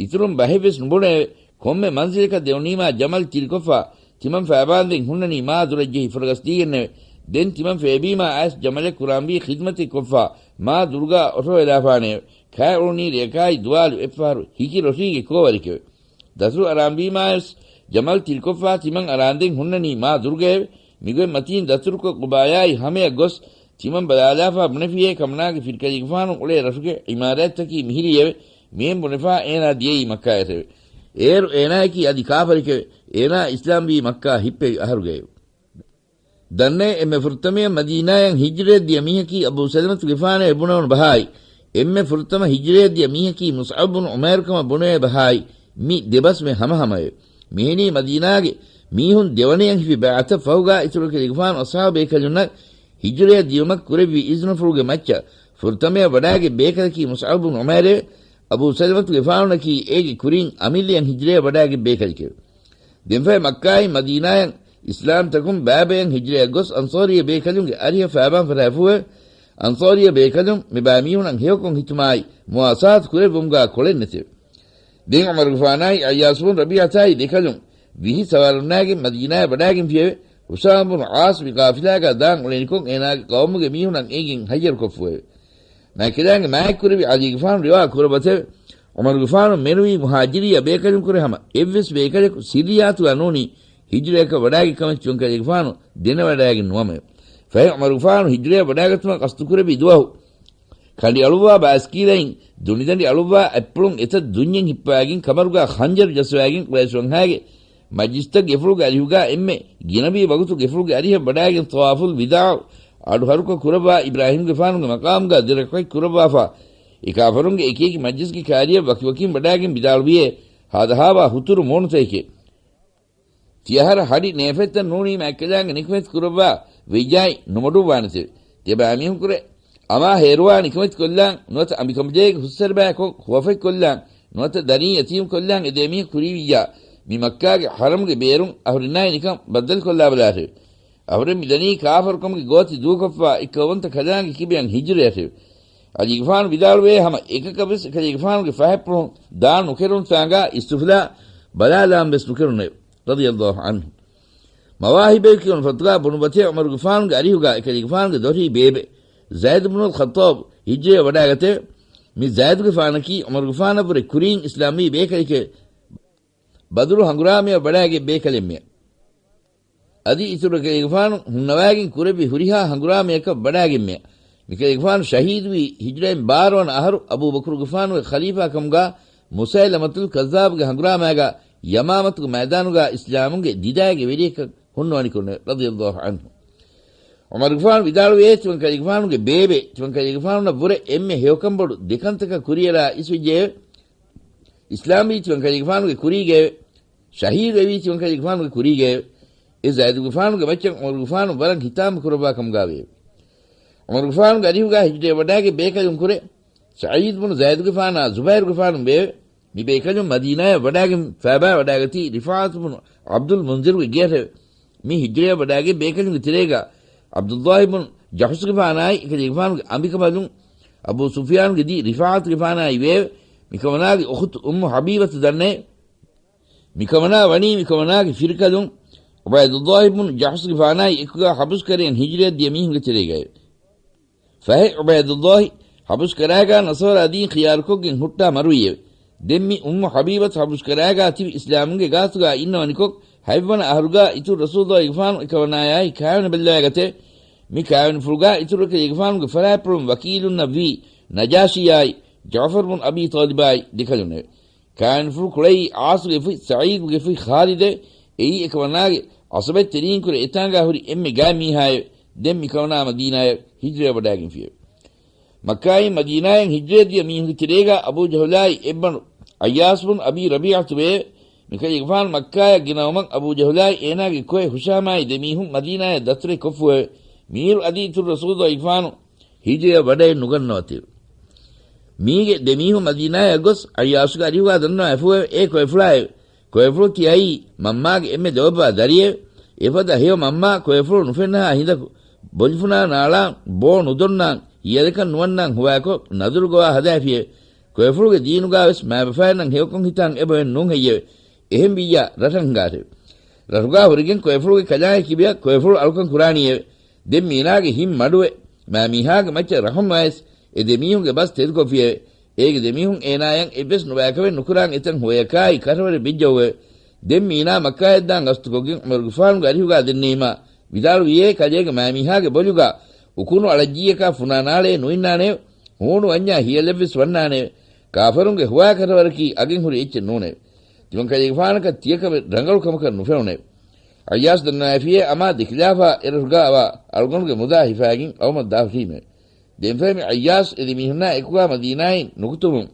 އިތުރުން ބަހެއްވެސް ނުބުނެއެވެ. ކޮންމެ މަންޒިލަކަށް ދެވުނީމާ ޖަމަލް ތިރިކޮށްފާ ތިމަން ފައިބާންދެން ހުންނަނީ މާ ދުރަށް ޖެހި ފުރަގަސްދީގެންނެވެ. ދެން ތިމަން ފޭބީމާ އައިސް ޖަމަލެއް ކުރާންވީ ޚިދްމަތެއް ކޮށްފާ މާ ދުރުގާ އޮށޯވެލާފާނެއެވެ. ކާއެޅުނީ ރެޔަކާއި ދުވާލު އެއްފަހަރު ހިކި ރޮށީގެ ކޯވަރެކެވެ. ދަތުރު އަރާންވީމާވެސް ޖަމަލް ތިރިކޮށްފާ ތިމަން އަރާންދެން ހުންނަނީ މާ ދުރުގައެވެ. މިގޮތް މަތީން ދަތުރުކޮށް ޤުބާޔާއި ހަމަޔަށް ގޮސް ތިމަން ބަލާލާފާ ބުނެފިއޭ ކަމަނާގެ ފިރިކަލޭގެފާނު އުޅޭ ރަށުގެ ޢިމާރާތްތަކީ މިހިރީއެވެ. މިހެން ބުނެފާ އޭނާ ދިޔައީ މައްކާޔަށެވެ. އޭރު އޭނާއަކީ އަދި ކާފަރެކެވެ. އޭނާ އިސްލާމްވީ މައްކާ ހިއްޕެވި އަހަރުގައެވެ. ދަންނައޭ، އެންމެ ފުރަތަމަޔަށް މަދީނާޔަށް ހިޖްރަޔަށް ދިޔަ މީހަކީ އަބޫ ސަލަމަތުގެފާނޭ ބުނެވުނު ބަހާއި، އެންމެ ފުރަތަމަ ހިޖްރަޔަށް ދިޔަ މީހަކީ މުޞްޢަބް ބުނު ޢުމައިރު ކަމަށް ބުނެވޭ ބަހާއި، މި ދެބަސްމެ ހަމަހަމައެވެ. މިހެނީ މަދީނާގެ މީހުން ދެވަނަޔަށް ހިފި ބައިޢަތަށް ފަހުގާ އިތުރު ކަލޭގެފާނު އަޞްޙާބު ބޭކަލުންނަށް ހިޖުރަޔަށް ދިޔުމަށް ކުރެއްވި އިޒުނަފުޅުގެ މައްޗަށް ފުރަތަމަޔަށް ވަޑާގެ ބޭކަލަކީ މުޞްޢަބު ބުނު ޢުމައިރެވެ. އަބޫ ސަލަމަތުގެފާނުންނަކީ އޭގެ ކުރިން އަމިއްލަޔަށް ހިޖުރަޔަށް ވަޑާގެ ބޭކަލެކެވެ. ދެންފަހެ މައްކާއިން މަދީނާޔަށް އިސްލާމްތަކުން ބައިބަޔަށް ހިޖުރަޔަށް ގޮސް އަންޞާރީ ބޭކަލުންގެ އަރިހަށް ފައިބާން ފަށާފޫއެވެ. އަންޞާރީ ބޭކަލުން މި ބައިމީހުނަށް ހެޔޮކޮށް ހިތުމާއި މުވާސާތު ކުރެއްވުމުގާ ކޮޅެއް ނެތެވެ. ދެން ޢުމަރުގެފާނާއި ޢައްޔާސް ބުނު ރަބީޢަތާއި ދެކަލުން ވިހި ސަވާރުންނާގެން މަދީނާޔަށް ވަޑާގެންފިއެވެ. ހުޝާމް ބުނު ޢާޞް މި ޤާފިލާގާ ދާން އުޅެނިކޮށް އޭނާގެ ޤައުމުގެ މީހުންނަށް އެނގިގެން ހައްޔަރުކޮށްފުއެވެ. މާތްކަލާނގެ މާތްކުރެވި ޢަލީގެފާނު ރިވާ ކުރައްވަތެވެ. ޢުމަރުގެފާނު މެނުވީ މުހާޖިރިއްޔާ ބޭކަލުންކުރެ ހަމަ އެއްވެސް ބޭކަލަކު ސިއްރިއްޔާތުގާ ނޫނީ ހިޖުރަޔަކަށް ވަޑާގި ކަމެއް ތިމަން ކަލޭގެފާނު ދެނެވަޑައިގެން ނުވަމެވެ. ފަހެ ޢުމަރުގެފާނު ހިޖުރަޔަށް ވަޑާގަތުމަށް ޤަޞްދުކުރެއްވި ދުވަހު ކަނޑި އަޅުއްވާ ބާސްކީލައިން ދުނިދަނޑި އަޅުއްވާ އަތްޕުޅުން އެތައް ދުންޏެއް ހިއްޕަވައިގެން ކަމަރުގާ ޚަންޖަރު ޖައްސަވައިގެން ޤުރައިޝް ވަންހާގެ މަޖްލިސްތައް ގެފުޅުގެ އަރިހުގާ އެންމެ ގިނަވީ ވަގުތު ގެފުޅުގެ އަރިހަށް ވަޑާގެން ޠަވާފުލް ވިދާޢު އަޑުހަރުކޮށް ކުރައްވާ އިބްރާހީމްގެފާނުގެ މަޤާމުގާ ދެރަކުޢަތް ކުރައްވާފާ، އެ ކާފަރުންގެ އެކިއެކި މަޖްލިސްގެ ކާރިޔަށް ވަކިވަކިން ވަޑާގެން ވިދާޅުވިއޭ، ހާދަހާވާ ހުތުރު މޫނުތަކެކޭ. ތިޔަހަރަ ހަޑި ނޭފަތްތައް ނޫނީ މާތްކަލާނގެ ނިކުމެތި ކުރައްވާ ވެއްޖާއި ނުމޮޑުއްވާނެތެވެ. ތިޔަބައިމީހުންކުރެ އަމާ ހޭރުވާ ނިކުމެތި ކޮށްލާން ނުވަތަ އަނބިކަނބުޖެހޭގެ ހުސްސަރަބަޔަކު ހުވަފަތް ކޮށްލާން ނުވަތަ ދަރީން ޔަތީމް ކޮށްލާން އެ ދެމީހުން ކުރީވިއްޔާ، މި މައްކާގެ ޙަރަމްގެ ބޭރުން އަހުރެންނާއި ނިކަން ބައްދަލުކޮށްލާބަލާށެވެ. އަހުރެން މިދަނީ ކާފަރުކަމުގެ ގޯތި ދޫކޮށްފާ އެއްކައުވަންތަ ކަލާނގެ ކިބަޔަށް ހިޖުރަޔަށެވެ. އަލީގެފާނު ވިދާޅުވޭ ހަމަ އެކަކަށްވެސް އެކަލޭގެފާނުގެ ފަހަތްޕުޅުން ދާން ނުކެރުންތާނގާ އިސްތިފްލާ ބަލާލާންވެސް ނުކެރުނެވެ. ރަޟިޔަﷲ ޢަންހު. މަވާހިބޭ ކިޔުނު ފޮތުގާ ބުނުއްވަތޭ ޢުމަރުގެފާނުގެ އަރިހުގާ އެކަލޭގެފާނުގެ ދޮށީ ބޭބެ ޒައިދު ބުނުލް ޚައްޠާބު ހިޖުރަޔަށް ވަޑާގަތެވެ. މި ޒައިދުގެފާނަކީ ޢުމަރުގެފާނަށްވުރެ ކުރީން އިސްލާމްވީ ބޭކަލެކެވެ. ބަދުރު ހަނގުރާމަޔަށް ވަޑާގެ ބޭކަލެއްމެ. އަދި އިތުރު ކަލޭގެފާނު ހުންނަވައިގެން ކުރެއްވި ހުރިހާ ހަނގުރާމަޔަކަށް ވަޑާގެންމެ. މިކަލޭގެފާނު ޝަހީދުވީ ހިޖުރައިން ބާރަ ވަނަ އަހަރު އަބޫބަކުރުގެފާނުގެ ޚަލީފާ ކަމުގާ މުސައިލަމަތުލް ކައްޒާބުގެ ހަނގުރާމައިގާ ޔަމާމަތުގެ މައިދާނުގާ އިސްލާމުންގެ ދިދައިގެ ވެރިޔަކަށް ހުންނަވަނިކޮށް ރަޟިޔަﷲ ޢަންހު. ޢުމަރުގެފާނު ވިދާޅުވޭ ތިމަން ކަލޭގެފާނުގެ ބޭބެ ތިމަން ކަލޭގެފާނުންނަށް ވުރެ އެންމެ ހެޔޮކަންބޮޑު ދެކަންތަކަށް ކުރިއެރާ އިސްވެއްޖެއެވެ. އިސްލާމްވީ ތިމަން ކަލޭގެފާނުގެ ކުރީގައެވެ. ޝަހީދުވެވީ ތިމަން ކަލޭގެފާނުގެ ކުރީގައެވެ. އެ ޒައިދުގެފާނުގެ މައްޗަށް ޢުމަރުގެފާނު ވަރަށް ހިތާމަ ކުރައްވާ ކަމުގާވެއެވެ. ޢުމަރުގެފާނުގެ އަރިހުގާ ހިޖުރަޔަށް ވަޑާގެ ބޭކަލުން ކުރެ، ސަޢީދު ބުނު ޒައިދުގެފާނާ ޒުބައިރުގެފާނު ވެއެވެ. މި ބޭކަލުން މަދީނާޔަށް ވަޑާގެން ފައިބާ ވަޑާގަތީ ރިފާޢަތު ބުނު ޢަބްދުލް މުންޒިރުގެ ގެއަށެވެ. މި ހިޖުރަޔަށް ވަޑާގެ ބޭކަލުންގެ ތެރޭގާ ޢަބްދުﷲ ބުނު ޖަޙުޝްގެފާނާއި އެކަލޭގެފާނުގެ އަނބިކަނބަލުން އަބޫ ސުފްޔާނުގެ ދީ ރިފާޢަތުގެފާނާއި ވެއެވެ. މިކަމަނާގެ އުޚުތު އުއްމު ޙަބީބަތު ދަންނައެވެ. މިކަމަނާ ވަނީ މިކަމަނާގެ ފިރިކަލުން ޢުބައިދުﷲ ބުނު ޖަޙުޝްގެފާނާއި އެކުގާ ޙަބުސްކަރައިން ހިޖުރަޔަށް ދިޔަ މީހުންގެ ތެރޭގައެވެ. ފަހެ ޢުބައިދުﷲ ޙަބުސްކަރާގާ ނަޞާރާ ދީން ޚިޔާރުކޮށްގެން ހުއްޓާ މަރުވީއެވެ. ދެން މި އުއްމު ޙަބީބަތު ޙަބުސްކަރާގާ ތިބި އިސްލާމުންގެ ގާތުގާ އިންނަވަނިކޮށް، ހަތްވަނަ އަހަރުގާ އިތުރު ރަސޫލުﷲގެފާނު އެކަވަނާޔާއި ކާވެނި ބައްލަވައިގަތެވެ. މި ކާވެނިފުޅުގާ އިތުރު އެކަލޭގެފާނުގެ ފަރާތްޕުޅުން ވަކީލުންނަށް ވީ ނަޖާޝީއާއި ޖަޢުފަރު ބުނު އަބީ ޠާލިބާއި ދެކަލުންނެވެ. ކާވެނިފުޅު ކުޅައީ ޢާޞުގެ ފުތް ސަޢީދުގެ ފުތް ޚާލިދެވެ. އެއީ އެކަވަނާގެ ޢަޞަބަތްތެރިންކުރެ އެތާނގާ ހުރި އެންމެ ގާތް މީހާއެވެ. ދެން މިކަވަނާ މަދީނާޔަށް ހިޖުރަޔަށް ވަޑާގެންފިއެވެ. މައްކާއިން މަދީނާޔަށް ހިޖުރަޔަށް ދިޔަ މީހުންގެ ތެރޭގާ އަބޫ ޖަހުލާއި އެއްބަނޑު ޢައްޔާސް ބުނު އަބީ ރަބީޢަތު ވެއެވެ. މިކަލޭގެފާނު މައްކާޔަށް ގެނައުމަށް އަބޫ ޖަހުލާއި އޭނާގެ ކޮއެ ހުޝާމާއި ދެމީހުން މަދީނާޔަށް ދަތުރެއް ކޮށްފުއެވެ. މީރު އަދި އިތުރު ރަސޫލުﷲގެފާނު ހިޖުރަޔަށް ވަޑައެއް ނުގަންނަވަތެވެ. މީގެ ދެމީހުން މަދީނާޔަށް ގޮސް ޢައްޔާސުގެ އަރިހުގާ ދަންނަވައިފޫއެވެ. އޭ ކޮއެފުޅާއެވެ. ކޮއެފުޅު ތިއައީ މަންމާގެ އެންމެ ލޯބިވާ ދަރިއެވެ. އެފަދަ ހެޔޮ މަންމާ ކޮއެފުޅު ނުފެންނަހާ ހިނދަކު ބޮލިފުނާ ނާޅާން ބޯ ނުދޮންނާން ހިޔަލަކަށް ނުވަންނާން ހުވާކޮށް ނަދުރު ގޮވާ ހަދާފިއެވެ. ކޮއެފުޅުގެ ދީނުގާވެސް މާބަފައިންނަށް ހެޔޮކޮށް ހިތާން އެބައޮތް ނޫން ހެއްޔެވެ؟ އެހެން ވިއްޔާ ރަށަށް ހިނގާށެވެ. ރަށުގާ ހުރެގެން ކޮއެފުޅުގެ ކަލާނގެ ކިބަޔަށް ކޮއެފުޅު އަޅުކަން ކުރާނީއެވެ. ދެން މީނާގެ ހިތް މަޑުވެ، މާމީހާގެ މައްޗަށް ރަހުމްވަޔަސް އެ ދެމީހުންގެ ބަސް ތެދުކޮށްފިއެވެ. އޭގެ ދެމީހުން އޭނާޔަށް އެއްވެސް ނުބައިކަމެއް ނުކުރާން އެތަން ހުވަޔަކާއި ކަށަވަރެއް ވެއްޖައުވެވެ. ދެން މީނާ މައްކާޔަށްދާން ގަސްތުކޮށްގެން ޢުމަރުގެފާނުގެ އަރިހުގާ ދެންނެވީމާ ވިދާޅުވިއޭ ކަލޭގެ މާމީހާގެ ބޮލުގާ އުކުނު އަޅައްޖީއަކާ ފުނާ ނާޅޭ ނުއިންނާނެއެވެ. ހޫނު ވަންޏާ ހިޔަލެއްވެސް ވަންނާނެއެވެ. ކާފަރުންގެ ހުވާކަށަވަރަކީ އަގެއް ހުރި އެއްޗެއް ނޫނެވެ. ތިމަން ކަލޭގެފާނަކަށް ތިޔަކަމެއް ރަނގަޅު ކަމަކަށް ނުފެނުނެވެ. ޢައްޔާސް ދަންނަވައިފިއޭ އަމާ ދެކިލާފާ އެރަށުގާވާ އަޅުގަނޑުގެ މުދާ ހިފާގެން އައުމަށް ދާފަތީމެވެ. ދެންފަހެ މި ޢައްޔާސް އެދެ މީހުންނާ އެކުގާ މަދީނާއިން ނުކުތުމުން،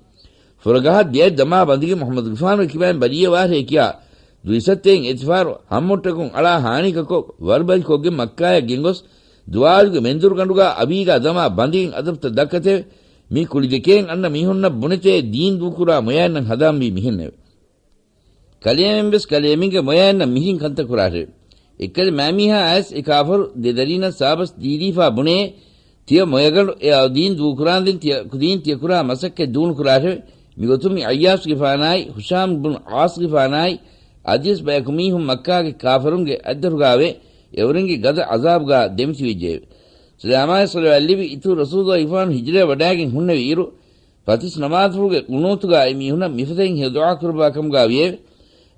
ފުރަގަހަށް ދެއަތް ދަމާ ބަނދިގެން މުޙައްމަދުގެފާނުގެ ކިބައިން ބަލިއެވާށޭ ކިޔާ، ދުއިސައްތައިން އެތިފާރު ހަންމޮށްޓަކުން އަޅާ ހާނީކަކޮށް ވަރުބަލިކޮށްގެން މައްކާޔަށް ގެންގޮސް، ދުވާލުގެ މެންދުރުގަނޑުގާ އަބީގާ ދަމާ ބަނދިގެން އަދަބުތައް ދައްކަތެވެ. މި ކުޅި ދެކޭން އަންނަ މީހުންނަށް ބުނެތޭ ދީން ދޫކުރާ މޮޔައިންނަށް ހަނދާންވީ މިހެންނެވެ. ކަލޭމެން ވެސް ކަލޭމެންގެ މޮޔައިންނަށް މިހެން ކަންތައް ކުރާށެވެ. އެއްކަލެ މައިމީހާ އައިސް އެ ކާފަރު ދެ ދަރީނަށް ސާބަސް ދީލީފާ ބުނޭ، ތިޔަ މޮޔަގަނޑު އެ އައު ދީން ދޫކުރާންދެން ތިޔަ ކުދީން ތިޔަ ކުރާ މަސައްކަތް ދޫނުކުރާށެވެ. މިގޮތުން މި ޢައްޔާސްގެފާނާއި ހުޝާމް ބުން ޢާޞްގެފާނާއި އަދިވެސް ބަޔަކު މީހުން މައްކާގެ ކާފަރުންގެ އަތްދަށުގާވެ، އެއުރެންގެ ގަދަ ޢަޒާބުގާ ދެމިތިބެއްޖެއެވެ. ސަލާމާއި ޞަލަވާތްލިބި އިތުރު ރަސޫލުގެފާނު ހިޖްރަޔަށް ވަޑާގެން ހުންނެވި އިރު، ފަތިސް ނަމާދުފުޅުގެ ޤުނޫތުގާ އެ މީހުންނަށް މިފަދައިން ހެޔޮ ދުޢާ ކުރައްވާ ކަމުގާ ވިއެވެ.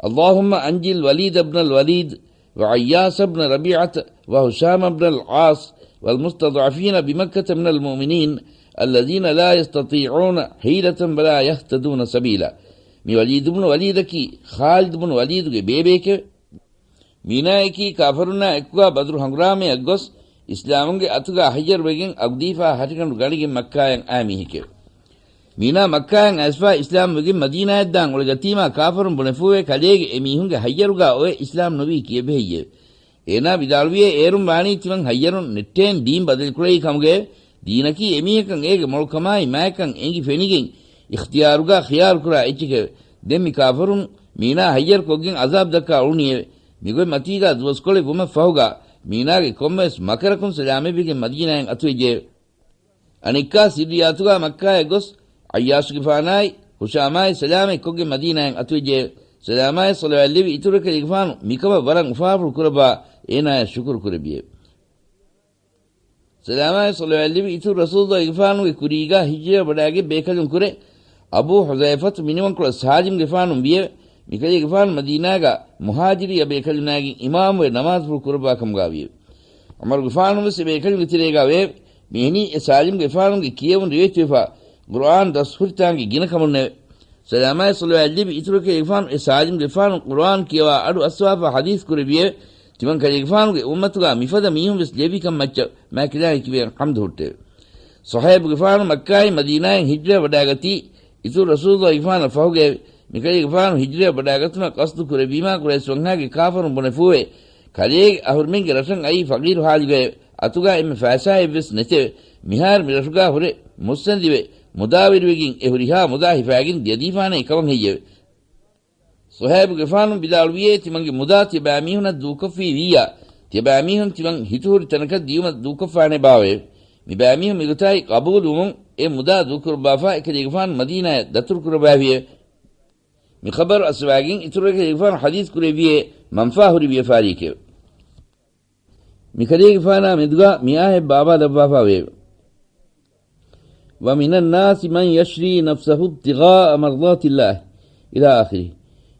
اللهم أنج الوليد بن الوليد وعياس بن ربيعة وهشام بن العاص والمستضعفين بمكة من المؤمنين الذين لا يستطيعون حيلة ولا يهتدون سبيلا. މި ވަލީދު ބުނު ވަލީދަކީ ޚާލިދު ބުނު ވަލީދުގެ ބޭބެއެކެވެ. މީނާއަކީ ކާފަރުންނާ އެކުގާ ބަދުރު ހަނގުރާމަޔަށް ގޮސް، އިސްލާމުންގެ އަތުގާ ހައްޔަރުވެގެން އަގުދީފާ ހަށިގަނޑު ގަނެގެން މައްކާޔަށް އައި މީހެކެވެ. މީނާ މައްކާޔަށް އައިސްފާ އިސްލާމްވެގެން މަދީނާޔަށް ދާން އުޅެގަތީމާ ކާފަރުން ބުނެފޫވެ ކަލޭގެ އެ މީހުންގެ ހައްޔަރުގާ އޮވެ އިސްލާމް ނުވީ ކިޔެބެހެއްޔެވެ. އޭނާ ވިދާޅުވިއޭ އޭރުން ވާނީ ތިމަން ހައްޔަރުން ނެއްޓޭން ދީން ބަދަލުކުރެއްވި ކަމުގައެވެ. ދީނަކީ އެމީހަކަށް އޭގެ މޮޅުކަމާއި މާތްކަން އެނގި ފެނިގެން އިޚްތިޔާރުގާ ޚިޔާރުކުރާ އެއްޗެކެވެ. ދެން މި ކާފަރުން މީނާ ހައްޔަރުކޮށްގެން އަޒާބް ދައްކާ އުޅުނީއެވެ. މިގޮތް މަތީގާ ދުވަސްކޮޅެއް ވުމަށްފަހުގާ މީނާގެ ކޮންމެވެސް މަކަރަކުން ސަލާމަތްވެގެން މަދީނާއަށް އަތުވެއްޖެއެވެ. އަނެއްކާ ސިއްރިއްޔާތުގާ މައްކާޔަށް ގޮސް، ޢައްޔާޝުގެފާނާއި ހުޝާމާއި ސަލާމަތްކޮށްގެން މަދީނާއަށް އަތުވެއްޖެއެވެ. ސަލާމާއި ޞަލަވާތްލެވި އިތުރު ކަލޭގެފާނު މިކަމަށް ވަރަށް އުފާވެރި ކުރައްވާ އޭނާޔަށް ޝުކުރު ކުރެއްވިއެވެ. ސަލާމާއި ޞަލަވާތްލެވި އިތުރު ރަސޫލުގެފާނުގެ ކުރީގާ ހިޖްރަޔަށް ވަޑާގެ ބޭކަލުން ކުރެ، އަބޫ ޙުޛައިފަތު މިނިވަންކޮޅަށް ސާލިމްގެފާނު ވިއެވެ. މިކަލޭގެފާނު މަދީނާގާ މުހާޖިރިއްޔާ ބޭކަލުންނާގެން އިމާމުވެ ނަމާދުފުޅު ކުރައްވާ ކަމުގާ ވިއެވެ. ޢުމަރުގެފާނު ވެސް އެ ބޭކަލުންގެ ތެރޭގާ ވެއެވެ. މިހެނީ އެ ސާލިމްގެފާނުގެ ކިޔެވުން ރިވަޔަތުވެފާ ޤުރުއާން ދަސް ހުރިތާނގެ ގިނަ ކަމުންނެވެ. ސަލާމާއި ޞަލަވާތްލެވި އިތުރު ކަލޭގެފާނު އެ ސާލިމްގެފާނު ޤުރުއާން ކިޔަވާ އަޑު އައްސަވާފާ ޙަދީޘް ކުރެއްވިއެވެ. ތިމަން ކަލޭގެފާނުގެ އުއްމަތުގާ މިފަދަ މީހުން ވެސް ލެއްވި ކަން މައްޗަށް މާތް ކިލާނގެ ކިބައިން ޙަމްދު ހުއްޓެވެ. ޞުހައިބުގެފާނު މައްކާއިން މަދީނާއަށް ހިޖްރަޔަށް ވަޑާގަތީ އިތުރު ރަސޫލުގެފާނަށް ފަހުގައެވެ. މިކަލޭގެފާނު ހިޖްރަޔަށް ވަޑާގަތުމަށް ޤަޞްދު ކުރެއްވީމާ ޤުރައިޝް ވަންހާގެ ކާފަރުން ބުނެފޫވެ، ކަލޭގެ އަހުރުމެންގެ ރަށަށް އައީ ފަޤީރު ޙާލުގައެވެ. އަތުގާ އެންމެ ފައިސާއެއްވެސް ނެތެވެ. މިހާރު މި ރަށުގާ ހުރެ މުއްސަނދިވެ، މުދާވެރިވެގެން އެ ހުރިހާ މުދާ ހިފާގެން ދިޔަދީފާނޭ ކަމަށް ހެއްޔެވެ؟ ޞުހައިބުގެފާނު ވިދާޅުވިއޭ، ތިމަންގެ މުދާ ތިޔަބައިމީހުނަށް ދޫކޮށްފީ ވިއްޔާ، ތިޔަބައިމީހުން ތިމަން ހިތުހުރި ތަނަކަށް ދިޔުމަށް ދޫކޮށްފާނެ ބާވައެވެ. މިބައިމީހުން މިގޮތާއި ޤަބޫލުވުމުން އެ މުދާ ދޫކުރައްވާފާ އެކަލޭގެފާނު މަދީނާޔަށް ދަތުރު ކުރައްވައިފިއެވެ. މި ޚަބަރު އައްސަވާގެން އިތުރު އެކަލޭގެފާނު ޙަދީޘް ކުރެއްވިއޭ، މަންފާ ހުރި ވިޔަފާރިއެކެވެ. މިކަލޭގެފާނާ މެދުގާ މިއާޔަތް ބާވާލައްވާފާވެއެވެ. وَمِنَ النَّاسِ مَنْ يَشْرِي نَفْسَهُ ابْتِغَاءَ مَرْضَاتِ اللَّهِ إِلَى آخِرِهِ.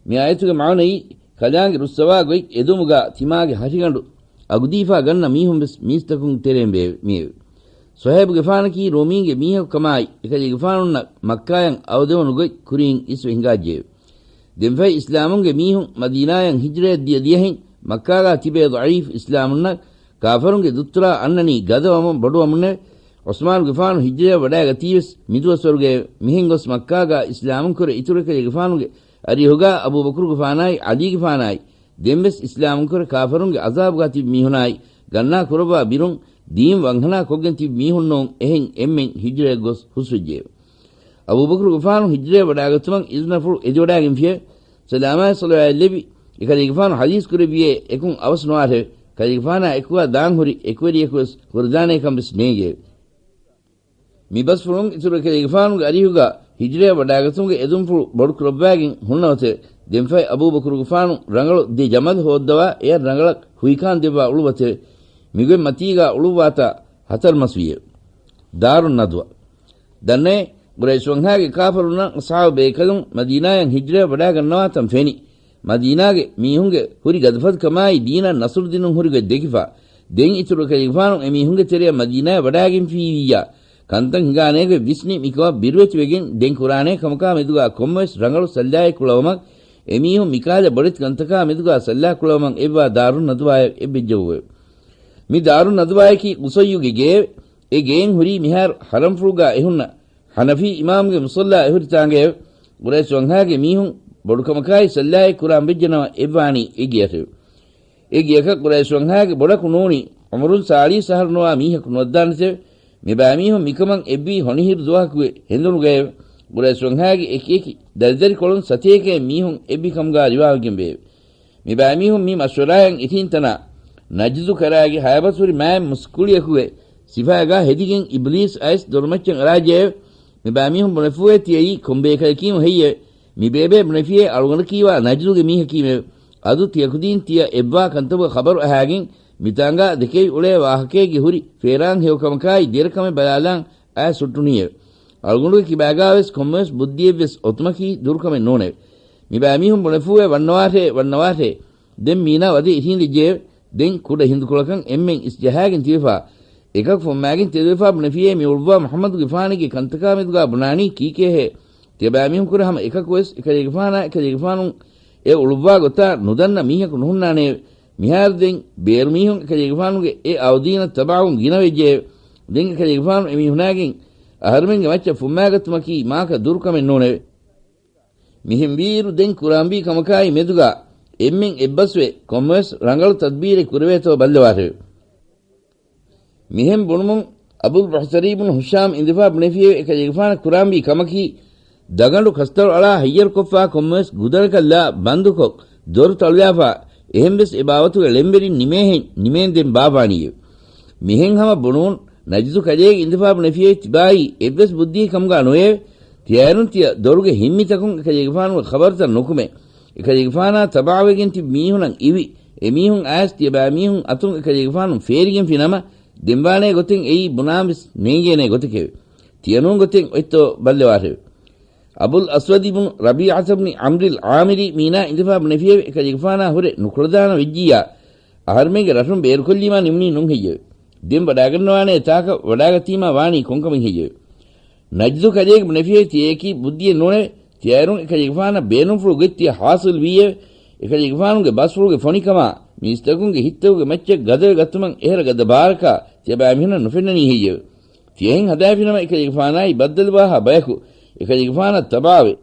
މި އާޔަތުގެ މާނައީ، ކަލާނގެ ރުއްސަވާ ގޮތް އެދުމުގާ ތިމާގެ ހަށިގަނޑު އަގުދީފާ ގަންނަ މީހުން ވެސް މީސްތަކުން ތެރޭން ވެއެވެ. މިއެވެ. ޞުހައިބުގެފާނަކީ ރޫމީންގެ މީހަކު ކަމާއި، އެކަލޭގެފާނުންނަށް މައްކާޔަށް އަވަދެވުނު ގޮތް ކުރިން އިސްވެ ހިނގާއްޖެއެވެ. ދެންފަހެ އިސްލާމުންގެ މީހުން މަދީނާޔަށް ހިޖްރަޔަށް ދިޔަ ދިޔަހެން މައްކާގާ ތިބޭ ޟަޢީފް އިސްލާމުންނަށް ކާފަރުންގެ ދުއްތުރާ އަންނަނީ ގަދަވަމުން ބޮޑުވަމުންނެވެ. ޢުސްމާނުގެފާނު ހިޖްރަޔަށް ވަޑާގަތީވެސް މިދުވަސްވަރުގައެވެ. މިހެން ގޮސް މައްކާގާ އިސްލާމުންކުރެ އިތުރު އެކަލޭގެފާނުގެ އަރިހުގާ އަބޫބަކުރުގެފާނާއި ޢަލީގެފާނާއި ދެންވެސް އިސްލާމުންކުރެ ކާފަރުންގެ ޢަޒާބުގާ ތިބި މީހުނާއި ގަންނާ ކުރައްވާ ބިރުން ދީން ވަންހަނާ ކޮށްގެން ތިބި މީހުންނޫން އެހެން އެންމެން ހިޖްރަޔަށް ގޮސް ހުސްވެއްޖެއެވެ. އަބޫބަކުރުގެފާނު ހިޖްރަޔަށް ވަޑާގަތުމަށް އިޒުނަފުޅު އެދިވަޑާގެންފިއެވެ. ސަލާމާއި ޞަލަވާތްލެއްވި އެކަލޭގެފާނު ޙަދީޘް ކުރެއްވިއޭ، އެކުން އަވަސް ނުވާށެވެ. ކަލޭގެފާނާ އެކުގާ ދާން ހުރި އެކުވެރިޔަކު ވެސް ހުރެދާނޭކަން ވެސް ނޭނގެއެވެ. މި ބަސްފުޅުން އިތުރު އެކަލޭގެފާނުގެ އަރިހުގާ ހިޖްރަޔަށް ވަޑާގަތުމުގެ އެދުންފުޅު ބޮޑު ކުރައްވާގެން ހުންނަވަތެވެ. ދެންފަހެ އަބޫބަކުރުގެފާނު ރަނގަޅު ދެ ޖަމަލު ހޯއްދަވާ އެޔަށް ރަނގަޅަށް ހުއިކާން ދެއްވާ އުޅުވަތެވެ. މިގޮތް މަތީގާ އުޅުއްވާތާ ހަތަރު މަސް ވިއެވެ. ދާރުން ނަދުވަ. ދަންނައޭ، ޤުރައިޝް ވަންހާގެ ކާފަރުންނަށް އަޞްޙާބު ބޭކަލުން މަދީނާޔަށް ހިޖްރަޔަށް ވަޑާގަންނަވާތަން ފެނި، މަދީނާގެ މީހުންގެ ހުރި ގަދަފަދަ ކަމާއި ދީނަށް ނަޞްރު ދިނުން ހުރި ގޮތް ދެކިފަ، ދެން އިތުރު ކަލޭގެފާނު އެމީހުންގެ ތެރެއަށް މަދީނާޔަށް ވަޑާގެންފީވިއްޔާ، ކަންތައް ހިނގާނޭގޮތް ވިސްނި މިކަމަށް ބިރުވެތިވެގެން ދެން ކުރާނޭ ކަމަކާ މެދުގާ ކޮންމެވެސް ރަނގަޅު ސައްލާއެއް ކުޅަވުމަށް އެމީހުން މިކަހަލަ ބޮޑެތި ކަންތަކާ މެދުގާ ސައްލާ ކުޅަވަމަން އެއްވާ ދާރުން ނަދުވާއަށް އެއްވެއްޖެއެވެ. މި ދާރުން ނަދުވާއަކީ ޤުޞައްޔުގެ ގެއެވެ. އެ ގެއިން ހުރީ މިހާރު ޙަރަމްފުޅުގާ އެހުންނަ ޙަނަފީ އިމާމުގެ މުޞައްލާ އެހުރި ތާނގައެވެ. ޤުރައިޝް ވަންހާގެ މީހުން ބޮޑުކަމަކާއި ސައްލާއެއް ކުރާން ވެއްޖެނަމަ އެއްވާނީ އެ ގެޔަކަށް. އެ ގެޔަކަށް ޤުރައިޝް ވަންހާގެ ބޮޑަކު ނޫނީ ޢުމުރުން ސާޅީސް އަހަރު ނުވާ މީހަކު ނުވައްދާނެތެވެ. މިބައިމީހުން މިކަމަށް އެއްވީ ހޮނިހިރު ދުވަހަކުގެ ހެނދުނުގައެވެ. ޤުރައިޝް ވަންހާގެ އެކިއެކި ދަރިދަރިކޮޅުން ސަތޭކައެއް މީހުން އެއްވި ކަމުގާ ރިވާވެގެންވެއެވެ. މިބައިމީހުން މި މަޝްވަރާއިން އިށީން ތަނާ ނަޖްދު ކަރާގެ ހަޔަބަސްވުރި މާތް މުސްކުޅިއަކުގެ ސިފާގާ ހެދިގެން އިބްލީސް އައިސް ދޮރުމައްޗަށް އަރާއްޖެއެވެ. މިބައިމީހުން ބުނެފޫއޭ ތިޔައީ ކޮންބޭކަލަކީމު ހެއްޔެވެ؟ މިބޭބޭ ބުނެފިޔޭ އަޅުގަނޑަކީވާ ނަޖްދުގެ މީހަކީމެވެ. އަދު ތިޔަކުދީން ތިޔަ އެއްވާ ކަންތަކުގެ ޚަބަރު އަހާގެން މިތާނގާ ދެކެވި އުޅޭ ވާހަކައެއްގެ ހުރި ފޭރާން ހެޔޮކަމަކާއި ދެރަކަމެއް ބަލާލާން އައިސް ހުއްޓުނީއެވެ. އަޅުގަނޑުގެ ކިބާގާވެސް ކޮންމެވެސް ބުއްދިއެއްވެސް އޮތުމަކީ ދުރުކަމެއް ނޫނެވެ. މިބައިމީހުން ބުނެފޫއެ ވަންނަވާށޭ، ވަންނަވާށޭ. ދެން މީނާ ވަދެ އިށީނދެއްޖެއެވެ. ދެން ކުޑަ ހިނދުކޮޅަކަށް އެންމެން އިސްޖަހާގެން ތިބެފާ. އެކަކު ފުންމާގެން ތެދުވެފާ ބުނެފިޔޭ މި އުޅުއްވާ މުޙައްމަދުގެފާނެއްގެ ކަންތަކާ މެދުގާ ބުނާނީ ކީކޭހޭ؟ ތިޔަބައިމީހުންކުރެ ހަމަ އެކަކުވެސް އެކަލޭގެފާނާ އެކަލޭގެފާނު އެ އުޅުއްވާ ގޮތާ ނުދަންނަ މީހަކު ނުހުންނާނެއެވެ. މިހާރު ދެން ބޭރުމީހުން އެކަލޭގެފާނުގެ އެ އައުދީނަށް ތަބަޢުވުން ގިނަވެއްޖެއެވެ. ދެން އެކަލޭގެފާނު އެމީހުނާގެން އަހަރުމެންގެ މައްޗަށް ފުންމާގަތުމަކީ މާކަ ދުރުކަމެއް ނޫނެވެ. މިހެންވީއިރު ދެން ކުރާންވީ ކަމަކާއި މެދުގާ އެންމެން އެއްބަސްވެ ކޮންމެވެސް ރަނގަޅު ތަދްބީރެއް ކުރެވޭތޯ ބައްލަވާށެވެ. މިހެން ބުނުމުން އަބުލް ބަޙްތަރީ ބުނު ހިޝާމް އިނދެފާ ބުނެފިއެވެ. އެކަލޭގެފާނަށް ކުރާންވީ ކަމަކީ ދަގަނޑު ކަސްތަޅު އަޅާ ހައްޔަރުކޮށްފާ ކޮންމެވެސް ގުދަރަކަށްލާ ބަންދުކޮށް ދޮރު ތަޅުލާފާ އެހެންވެސް އެ ބާވަތުގެ ޅެންވެރިން ނިމޭހެން ނިމޭންދެން ބާއްވާނީއެވެ. މިހެން ހަމަ ބުނުމުން ނަޖްދު ކަލޭގެ އިނދެފާ ބުނެފިއެވެ. ތިބާއީ އެއްވެސް ބުއްދިއެއް ކަމުގާ ނުވެއެވެ. ތިޔައިރުން ތިޔަ ދޮރުގެ ހިންމިތަކުން އެކަލޭގެފާނުގެ ޚަބަރުތައް ނުކުމެ. އެކަލޭގެފާނާ ތަބަޢުވެގެން ތިބި މީހުނަށް އިވި އެމީހުން އައިސް ތިޔަބައިމީހުން އަތުން އެކަލޭގެފާނު ފޭރިގެންފި ނަމަ، ދެންވާނޭ ގޮތެއް އެއީ ބުނާންވެސް ނޭނގޭނޭ ގޮތެކެވެ. ތިޔަނޫން ގޮތެއް އޮތްތޯ ބައްލަވާށެވެ. އަބުލް އަސްވަދި ބުނު ރަބީޢަތަ ބުނި ޢަމްރިލް ޢާމިރީ މީނާ އިނދެފާ ބުނެފިއެވެ. އެކަލޭގެފާނާ ހުރެ ނުކުޅަދާނަ ވެއްޖިއްޔާ، އަހަރުމެންގެ ރަށުން ބޭރުކޮށްލީމާ ނިމުނީ ނޫން ހެއްޔެވެ؟ ދެން ވަޑާގަންނަވާނޭ ތާކަށް ވަޑާގަތީމާ ވާނީ ކޮންކަމެއް ހެއްޔެވެ؟ ނަޖްދު ކަލޭގެ ބުނެފިއެވެ. ތިޔައަކީ ބުއްދިއެއް ނޫނެވެ. ތިޔައިރުން އެކަލޭގެފާނަށް ބޭނުންފުޅު ގޮތް ތިޔަ ޙާޞިލް ވީއެވެ. އެކަލޭގެފާނުގެ ބަސްފުޅުގެ ފޮނިކަމާ މީސްތަކުންގެ ހިތްތަކުގެ މައްޗަށް ގަދަވެ ގަތުމަށް އެހެރަ ގަދަ ބާރަކާ ތިޔަބައިމީހުންނަށް ނުފެންނަނީ ހެއްޔެވެ؟ ތިޔަހެން ހަދާފިނަމަ އެކަލޭގެފާނާއި ބައްދަލުވާހާ ބަޔަކު އެކަލޭގެފާނަށް ތަބާވެ،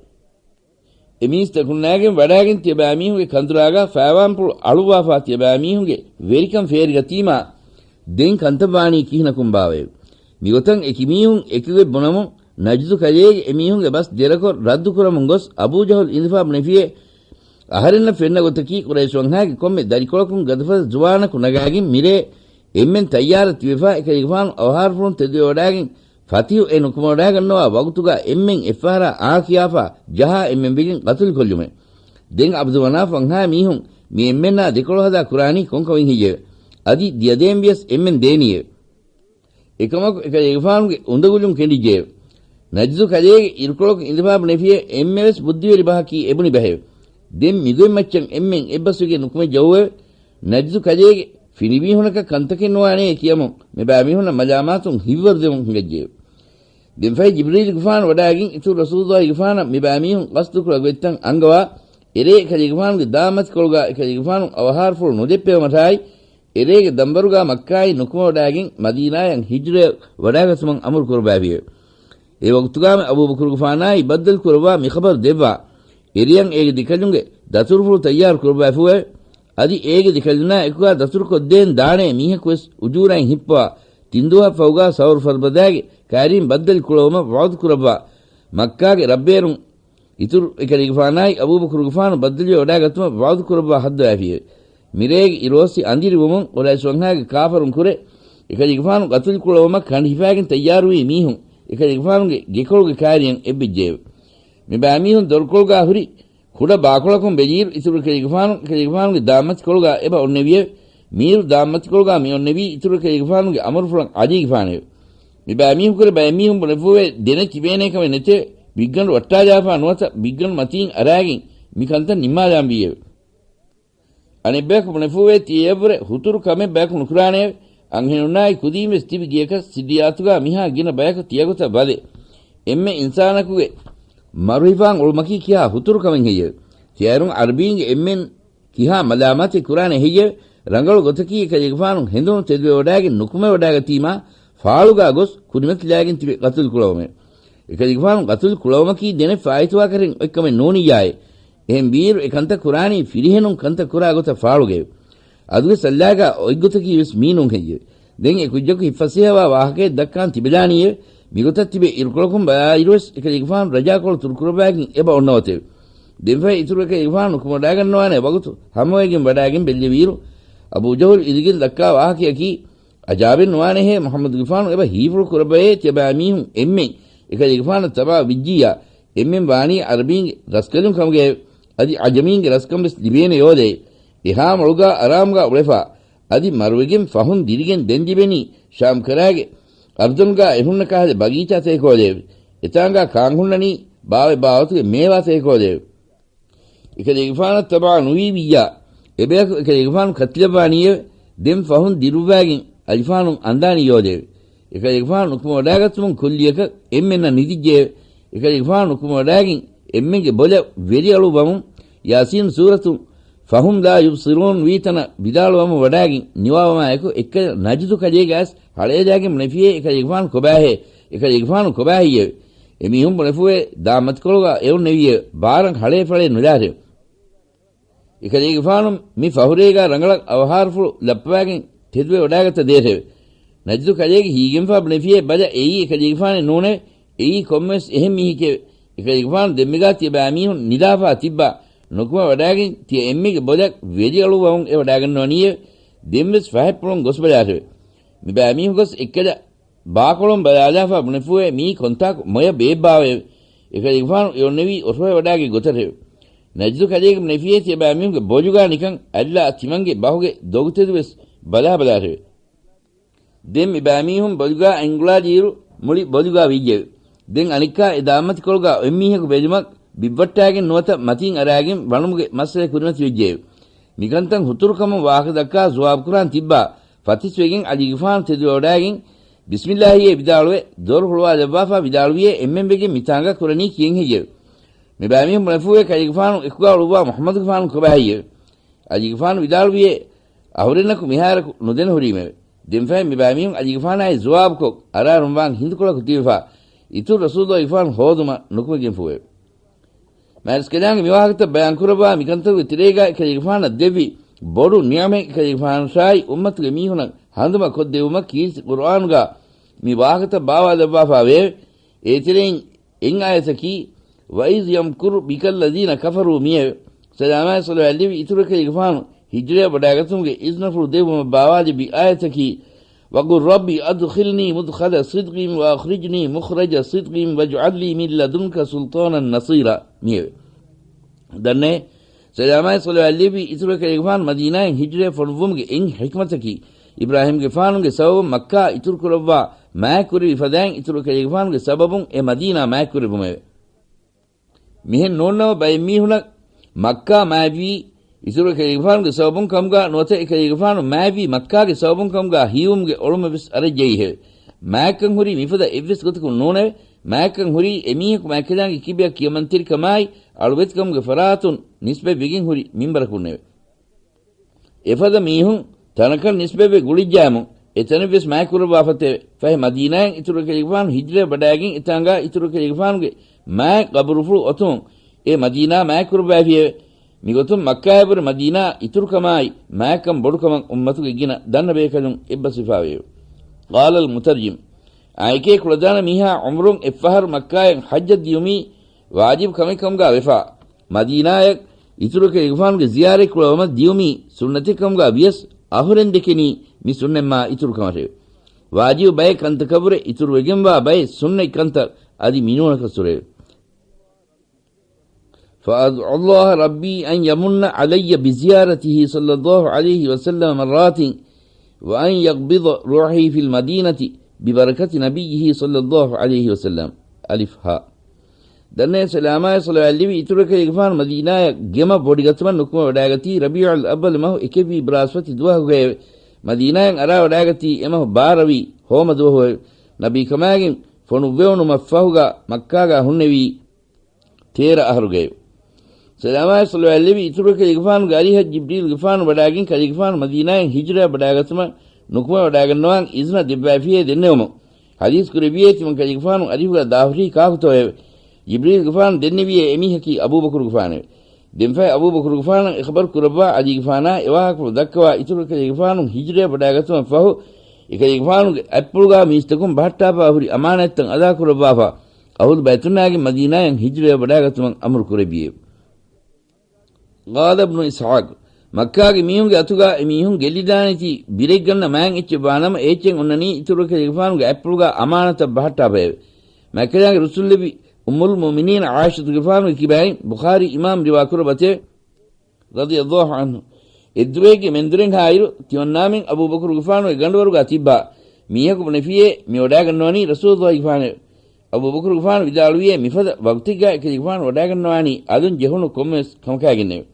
އެ މީސްތަކުންނާގެން ވަޑާގެން ތިޔަބައިމީހުންގެ ކަނދުރާގާ ފާވާންޕުޅު އަޅުއްވާފާ ތިޔަބައިމީހުންގެ ވެރިކަން ފޭރިގަތީމާ، ދެން ކަންތައްވާނީ ކިހިނަކުންބާވައެވެ؟ މިގޮތަށް އެކި މީހުން އެކުގެ ބުނަމުން، ނަޖްދު ކަލޭގެ އެމީހުންގެ ބަސް ދެރަކޮށް ރައްދުކުރަމުން ގޮސް އަބޫ ޖަހުލް އިނދެފާ ބުނެފިއޭ، އަހަރެންނަށް ފެންނަ ގޮތަކީ ޤުރައިޝް ވަންހާގެ ކޮންމެ ދަރިކޮޅަކުން ގަދަފަދަ ޒުވާނަކު ނަގާގެން މިރޭ އެންމެން ތައްޔާރަށް ތިބެފާ އެކަލޭގެފާނު އަވަހާރަފުޅުން ތެދުވެވަޑާގެން ފަތިހު އެ ނުކުމެވަޑާގަންނަވާ ވަގުތުގާ އެންމެން އެއްފަހަރާ އާ ކިޔާފާ ޖަހާ އެންމެން ވެގެން ޤަތުލުކޮށްލުމެވެ. ދެން ޢަބްދު މަނާފް ވަންހާ މީހުން މި އެންމެންނާ ދެކޮޅު ހަދާ ކުރާނީ ކޮންކަމެއް ހެއްޔެވެ؟ އަދި ދިޔަދޭން ވިޔަސް އެންމެން ދޭނީއެވެ. އެކަމަކު އެކަލޭގެފާނުގެ އުނދަގުލުން ކެނޑިއްޖެއެވެ. ނަޖްދު ކަލޭގެ އިރުކޮޅަކު އިނދެފާ ބުނެފިއޭ އެންމެވެސް ބުއްދިވެރި ބަހަކީ އެބުނި ބަހެވެ. ދެން މިގޮތް މައްޗަށް އެންމެން އެއްބަސްވެގެން ނުކުމެއްޖައޫއެވެ. ނަޖްދު ކަލޭގެ ފިނިވީހުނަކަށް ކަންތަކެއް ނުވާނޭ ކިޔަމުން މިބައިމީހުންނަށް މަލާމާތުން ހިތްވަރުދެމުން ހިނގައްޖެއެވެ. ދެންފަހެ ޖިބްރީލުގެފާނު ވަޑާގެން އިތުރު ރަސޫލުއްލާހިގެފާނަށް މިބައިމީހުން ޤަޞްދުކުރާ ގޮތްތައް އަންގަވާ، އެރޭ އެކަލޭގެފާނުގެ ދާންމަތިކޮޅުގާ އެކަލޭގެފާނު އަވަހާރަފުޅު ނުދެއްޕެވުމަށާއި، އެރޭގެ ދަންބަރުގާ މައްކާއިން ނުކުމެވަޑާގެން މަދީނާޔަށް ހިޖްރަޔަށް ވަޑާގަތުމަށް އަމުރު ކުރައްވާފިއެވެ. އެ ވަގުތުގާމެ އަބޫބަކުރުގެފާނާއި ބައްދަލު ކުރައްވާ މި ޚަބަރު ދެއްވާ، އެރެޔަން އޭގެ ދެކަލުންގެ ދަތުރުފުޅު ތައްޔާރު ކުރައްވާފިއެވެ. އަދި އޭގެ ދެކަލުންނާ އެކުގާ ދަތުރުކޮށްދޭން ދާނޭ މީހަކުވެސް އުޖޫރައިން ހިއްޕަވާ، ތިންދުވަހަށް ފަހުގާ ސައުރު ފަރުބަދާގެ ކައިރީން ބައްދަލު ކުޅަވުމަށް ވަޢުދު ކުރައްވާ، މައްކާގެ ރަށްބޭރުން އިތުރު އެކަލޭގެފާނާއި އަބޫބަކުރުގެފާނު ބައްދަލުވެ ވަޑާގަތުމަށް ވަޢުދު ކުރައްވާ ހައްދަވާފިއެވެ. މިރޭގެ އިރުއޮއްސި އަނދިރިވުމުން ޤުރައިޝް ވަންހާގެ ކާފަރުން ކުރެ، އެކަލޭގެފާނު ގަތުލު ކުޅަވުމަށް ކަނޑި ހިފާގެން ތައްޔާރުވީ މީހުން އެކަލޭގެފާނުގެ ގެކޮޅުގެ ކައިރިއަށް އެއްވެއްޖެއެވެ. މިބައިމީހުން ދޮރުކޮޅުގާ ހުރި ކުޑަ ބާކޮޅަކުން ބެލިއިރު އިތުރު އެކަލޭގެފާނު އެކަލޭގެފާނުގެ ދާންމަތިކޮޅުގާ އެބަ އޮންނެވިއެވެ. މީރު ދާންމަތިކޮޅުގާ މި އޮންނެވީ އިތުރު އެކަލޭގެފާނުގެ އަމުރުފުޅަށް ޢަލީގެފާނެވެ. މިބައިމީހުންކުރެ ބައެއްމީހުން ބުނެފޫވޭ ދެނެއް ތިބޭނޭ ކަމެއް ނެތެވެ. ބިއްގަނޑު ވައްޓާލާފާ ނުވަތަ ބިއްގަނޑު މަތީން އަރާގެން މި ކަންތައް ނިންމާލާންވީއެވެ. އަނެއްބަޔަކު ބުނެފޫވޭ ތިޔަޔަށްވުރެ ހުތުރު ކަމެއް ބަޔަކު ނުކުރާނެއެވެ. އަންހެނުންނާއި ކުދީންވެސް ތިބި ގެޔަކަށް ސިއްރިއްޔާތުގާ މިހާ ގިނަ ބަޔަކު ތިޔަގޮތަށް ވަދެ، އެންމެ އިންސާނަކުގެ މަރުހިފާން އުޅުމަކީ ކިހާ ހުތުރު ކަމެއް ހެއްޔެވެ؟ ތިޔަރުން އަރަބީންގެ އެންމެން ކިހާ މަލާމާތެއް ކުރާނެ ހެއްޔެވެ؟ ރަނގަޅު ގޮތަކީ އެކަލޭގެފާނު ހެނދުނު ތެދުވެވަޑާގެން ނުކުމެވަޑާގަތީމާ ފާޅުގާ ގޮސް ކުރިމަތިލާގެން ތިބެ ގަތުލު ކުޅަވުމެވެ. އެކަލޭގެފާނު ގަތުލު ކުޅަވުމަކީ ދެނެއް ފާއިތުވާކަރެއް އޮތްކަމެއް ނޫނިއްޔާއޭ. އެހެން ވީއިރު އެ ކަންތައް ކުރާނީ ފިރިހެނުން ކަންތައް ކުރާ ގޮތަށް ފާޅުގައެވެ. އަދުގެ ސައްލާގާ އޮތްގޮތަކީ ވެސް މީނުން ހެއްޔެވެ؟ ދެން އެ ކުއްޖަކު ހިތްފަސޭހަވާ ވާހަކައެއް ދައްކާން ތިބެލާނީއެވެ. މިގޮތަށް ތިބެ އިރުކޮޅަކުން ބަލާއިރުވެސް އެކަލޭގެފާނު ރަޖާކޮޅު ތުރުކުރައްވާގެން އެބަ އޮންނަވަތެވެ. ދެންފަހެ އިތުރު އެކަލޭގެފާނު ނުކުމެވަޑާގަންނަވާނެ ވަގުތު ހަމަވެގެން ވަޑާގެން ބެއްލެވިއިރު، އަބޫ ޖަހުލް އިލިގެން ދައްކާ ވާހަކަޔަކީ، އަޖާބެއް ނުވާނެހޭ މުޙައްމަދުގެފާނު އެބަ ހީފުޅު ކުރައްވައޭ ތިޔަބައިމީހުން އެންމެން އެކަލޭގެފާނަށް ތަބާ ވެއްޖިއްޔާ، އެންމެން ވާނީ އަރަބީންގެ ރަސްކަލުން ކަމުގައެވެ. އަދި އަޖަމީންގެ ރަސްކަން ވެސް ލިބޭނެ ޔޯލައެވެ. އެހާ މޮޅުގާ އަރާމުގާ އުޅެފާ، އަދި މަރުވެގެން ފަހުން ދިރިގެން ދެން ލިބެނީ ޝާމްކަރާގެ އަރްދުންގާ އެހުންނަ ކަހަލަ ބަގީޗާތަކެކޯލައެވެ. އެތާނގާ ކާން ހުންނަނީ ބާވަތް ބާވަތުގެ މޭވާތަކެކޯލައެވެ. އެކަލޭގެފާނަށް ތަބާ ނުވީވިއްޔާ، އެބަޔަކު އެކަލޭގެފާނު ކަތިލައްވާނީއެވެ. ދެން ފަހުން ދިރުއްވާގެން އަލިފާނުން އަންދާނީ ޔޯލައެވެ. އެކަލޭގެފާނު ނުކުމެވަޑާގަތުމުން ކުއްލިއަކަށް އެންމެންނަށް ނިދިއްޖެއެވެ. އެކަލޭގެފާނު ނުކުމެވަޑާގެން އެންމެންގެ ބޮލަށް ވެރިއަޅުއްވަމުން، ޔާސީން ސޫރަތު ފަހުމް ލާ ޔުބްޞިރޫން ވީތަނަށް ވިދާޅުވަމުން ވަޑާގެން ނިވާވަމާއެކު އެއްކަލަ ނަޖްދު ކަލޭގެ އައިސް ހަޅޭލާގެން ބުނެފިއޭ އެކަލޭގެފާނު ކޮބާހޭ؟ އެކަލޭގެފާނު ކޮބާހެއްޔެވެ؟ އެމީހުން ބުނެފުވޭ ދާމަތިކޮޅުގާ އެއުންނެވިއެވެ. ބާރަށް ހަޅޭފަޅޭ ނުލާށެވެ. އެކަލޭގެފާނު މި ފަހުރޭގާ ރަނގަޅަށް އަވަހާރަފުޅު ލައްޕަވާގެން ތެދުވެ ވަޑާގަތަ ދޭށެވެ. ނަޖްދު ކަލޭގެ ހީގެންފާ ބުނެފިއޭ ބަލަ އެއީ އެކަލޭގެފާނެއް ނޫނެވެ. އެއީ ކޮންމެވެސް އެހެން މީހެކެވެ. އެކަލޭގެފާނު ދެންމެގާ ތިޔަބައިމީހުން ނިދާފާ ތިއްބާ ނުކުމެ ވަޑާގެން ތިޔަ އެންމެގެ ބޮލަށް ވެރިއަޅުއްވަމުން އެ ވަޑާގަންނަވަނީއެވެ. ދެންވެސް ފަހަތްޕުޅުން ގޮސްބަލާށެވެ. މިބައިމީހުން ގޮސް އެއްކަލަ ބާކޮޅުން ބަލާލާފާ ބުނެފުވޭ މިއީ ކޮންތާކު މޮޔަ ބޭއްބާވައެވެ. އެކަލޭގެފާނު އެއުންނެވީ އޮށޯވެވަޑާގެ ގޮތަށެވެ. ނަޖްދު ކަލޭގެ ބުނެފިއޭ ތިޔަބައިމީހުންގެ ބޮލުގާ ނިކަން އަލްލާ ތިމަންގެ ބަހުގެ ދޮގުތެދުވެސް ބަލާބަލާށެވެ. ދެން މިބައިމީހުން ބޮލުގާ އެނގުޅާލިއިރު މުޅި ބޮލުގާ ވިއްޔެވެ. ދެން އަނެއްކާ އެ ދާމަތިކޮޅުގާ އޮތްމީހަކު ބެލުމަށް ބިއްވައްޓާގެން ނުވަތަ މަތީން އަރާގެން ވަނުމުގެ މައްސަލަ ކުރިމަތިވެއްޖެއެވެ. މިކަންތައް ހުތުރުކަމުން ވާހަކަދައްކާ ޒުވާބުކުރާން ތިއްބާ ފަތިސްވެގެން އަލީގެފާނު ތެދުވެވަޑާގެން ބިސްމިއްލާހީއޭ ވިދާޅުވެ، ދޮރު ހުޅުވާލައްވާފާ ވިދާޅުވިއޭ އެންމެން ވެގެން މިތާނގަ ކުރަނީ ކިއެއް ހެއްޔެވެ؟ މިބައިމީހުން ބުނެފުވޭ ކަލޭގެފާނު އެކުގާ އުޅުއްވާ މުޙައްމަދުގެފާނު ކޮބާ ހެއްޔެވެ؟ އަލީގެފާނު ވިދާޅުވިއޭ އަހުރެންނަކު މިހާރަކު ނުދެނެ ހުރީމެވެ. ދެންފަހެ މިބައިމީހުން އަލީގެފާނާއި ޒުވާބުކޮށް އަރާރުންވާން ހިނދުކޮޅަކު ތިބެފާ އިތުރު ރަސޫލުގެފާނު ހޯދުމަށް ނުކުމެގެންފުވެ. މާތްރަސްކަލާނގެ މިވާހަކަތައް ބަޔާންކުރައްވާ މިކަންތަކުގެ ތެރޭގާ އެކަލޭގެފާނަށް ދެއްވި ބޮޑު ނިޢުމަތް އެކަލޭގެފާނަށާއި އުއްމަތުގެ މީހުނަށް ހަނދުމަ ކޮށްދެއްވުމަށް ކީރިތި ޤުރުއާނުގާ މި ވާހަކަތައް ބާވާލައްވާފާވެއެވެ. އޭތެރެއިން އެއް އާޔަތަކީ، وَإِذْ يَمْكُرُ بِكَ الَّذِينَ كَفَرُوا މިއެވެ. ސަލާމާއި ޞަލަވާތް ލެއްވި އިތުރު އެކަލޭގެފާނު ހިޖްރަޔަށް ވަޑާގަތުމުގެ އިޒްނަފުޅު ދެއްވުމަށް ބާވާލެއްވި އާޔަތަކީ، وَقُل رَّبِّ أَدْخِلْنِي مُدْخَلَ صِدْقٍ وَأَخْرِجْنِي مُخْرَجَ صِدْقٍ وَاجْعَل لِّي مِن لَّدُنْكَ سُلْطَانًا نَّصِيرًا މިއެވެ. ދަންނައޭ، ސަލާމާއި ޞަލަވާތް ލެއްވި އިތުރު އެކަލޭގެފާނު މަދީނާއިން ހިޖްރަޔަށް ފޮނުއްވުމުގެ އެއް ޙިކްމަތަކީ، އިބްރާހީމްގެފާނުގެ ސަބަބުން މައްކާ އިތުރުކުރައްވާ މާތްކުރެވި ފަދައިން އިތުރު އެކަލޭގެފާނުގެ ސަބަބުން އެ މަދީނާ މާތްކުރެއްވުމެވެ. މިހެން ނޫންނަމަ ބައެއް މީހުނަށް މައްކާ މާތްވީ އިތުރު އެކަލޭގެފާނުގެ ސަބަބުން ކަމުގާ ނުވަތަ އެކަލޭގެފާނު މާތްވީ މައްކާގެ ސަބަބުން ކަމުގާ ހީވުމުގެ އޮޅުމެއް ވެސް އަރައްޖައީހެވެ. މާތްކަން ހުރީ މިފަދަ އެއްވެސް ގޮތަކުން ނޫނެވެ. މާތްކަން ހުރީ އެމީހަކު މާތްކަލާނގެ ކިބަޔަށް ކިޔަމަންތެރިކަމާއި އަޅުވެތިކަމުގެ ފަރާތުން ނިސްބަތްވެގެން ހުރި މިންބަރަކުންނެވެ. އެފަދަ މީހުން ތަނަކަށް ނިސްބަތްވެ ގުޅިއްޖާމު، އެތަނެއްވެސް މާތްކުރައްވާފަތެވެ. ފަހެ މަދީނާއިން އިތުރު އެކަލޭގެފާނު ހިޖްރަޔަށް ވަޑާގެން އެތާނގާ އިތުރު އެކަލޭގެފާނުގެ މާތް ގަބުރުފުޅު އޮތުމުން އެ މަދީނާ މާތްކުރައްވައިފިއެވެ. މިގޮތުން މައްކާއަށްވުރެ މަދީނާ އިތުރުކަމާއި މާތްކަން ބޮޑުކަމަށް އުއްމަތުގެ ގިނަ ދަންނަ ބޭކަލުން އެއްބަސްވެފާވެއެވެ. قال المترجم، އާނއެކޭ ކުޅަދާނަ މީހާ ޢުމުރުން އެއްފަހަރު މައްކާއަށް ޙައްޖަށް ދިޔުމީ ވާޖިބު ކަމެއް ކަމުގާ ވެފާ، މަދީނާއަށް އިތުރު އެކަލޭގެފާނުގެ ޒިޔާރަތް ކުޅަވަމަށް ދިޔުމީ ސުންނަތެއް ކަމުގާ ވިޔަސް، އަހުރެން ދެކެނީ މި ސުންނަތްމާ އިތުރު ކަމަށެވެ. ވާޖިބު ބައެއް ކަންތަކަށްވުރެ އިތުރުވެގެންވާ ބައެއް ސުންނަތް ކަންތައް އަދި މިނޫނަކަށް ސުރެވެ. فأدعو الله ربي أن يمن علي بزيارته صلى الله عليه وسلم مرات وأن يقبض روحي في المدينة ببركة نبيه صلى الله عليه وسلم. އަލިފް ހާ. ދަންނައޭ ސަލާމާއި ޞަލަވާތް ލެއްވި އިތުރު އެކަލޭގެފާނު މަދީނާއަށް ގެމަށް ބޮޑިގަތުމަށް ނުކުމެ ވަޑާގަތީ ރަބީޢުލް އައްވަލު މަހު އެކެއްވީ ބްރާސްފަތި ދުވަހުގައެވެ. މަދީނާއަށް އަރާ ވަޑާގަތީ އެމަހު ބާރަވީ ހޯމަ ދުވަހުއެވެ. ނަބީކަމާގެން ފޮނުއްވެވުނުމަށްފަހުގާ މައްކާގާ ހުންނެވީ ތޭރަ އަހަރުގައެވެ. ސަލާމާއި ޞަލަވާތް ލެއްވި އިތުރު ކަލޭގެފާނުގެ އަރިހަށް ޖިބްރީލްގެފާނު ވަޑާގެން ކަލޭގެފާނު މަދީނާއަށް ހިޖުރަޔަށް ވަޑާގަތުމަށް ނުކުމެވަޑާގަންނަވާން އިޒުނަ ދެއްވައިފިޔޭ ދެންނެވުމުން ޙަދީޘްކުރެއްވިޔޭ ތިމަންކަލޭގެފާނު އަރިހުގަ ދާހުރީ ކާކުތޯއެވެ؟ ޖިބްރީލްގެފާނު ދެންނެވިޔޭ އެމީހަކީ އަބޫބަކުރުގެފާނެވެ. ދެންފަހެ އަބޫބަކުރުގެފާނަށް އެ ޚަބަރު ކުރައްވާ ޢަލީގެފާނާ އެވާހަކަފުޅު ދައްކަވާ އިތުރު ކަލޭގެފާނު ހިޖުރަޔަށް ވަޑާގަތުމަށް ފަހު އެކަލޭގެފާނުގެ އަތްޕުޅުގާ މީސްތަކުން ބަހައްޓާފާ ހުރި އަމާނާތްތައް އަދާކުރައްވާފާ އަހުލު ބައިތުންނާގެން މަދީނާއަށް ހިޖުރަޔަށް ވަޑާގަތުމަށް އަމުރު ކުރެއްވިއެވެ. ޤާލަ އިބްނު އިސްޙާޤް، މައްކާގެ މީހުންގެ އަތުގާ އެ މީހުން ގެއްލިދާނެތީ ބިރެއްގަންނަ މާތް އެއްޗެއް ވާނަމަ އެ އެއްޗެއް އޮންނަނީ އިތުރު ކަލޭގެފާނުގެ އަތްޕުޅުގާ އަމާނަތަށް ބަހައްޓާފައެވެ. މާތްކަލާނގެ ރުއްސުންލެއްވި އުއްމުލް މުއުމިނީން ޢާއިޝަތުގެފާނުގެ ކިބައިން ބުޚާރީ އިމާމް ރިވާ ކުރައްވަތެވެ. ރަޟިޔަﷲ ޢަންހު. އެއްދުވަހެއްގެ މެންދުރެއްހާއިރު، ތިމަންނާމެން އަބޫބަކުރުގެފާނުގެ ގަނޑުވަރުގާ ތިއްބާ މީހަކު ބުނެފިޔޭ، މި ވަޑާގަންނަވަނީ ރަސޫލުﷲގެފާނެވެ. އަބޫބަކުރުގެފާނު ވިދާޅުވިޔޭ، މިފަދަ ވަގުތެއްގާ އެކަލޭގެފާނު ވަޑާގަންނަވާނީ އަލުން ޖެހުނު ކޮންމެވެސް ކަމަކާގެންނެވެ.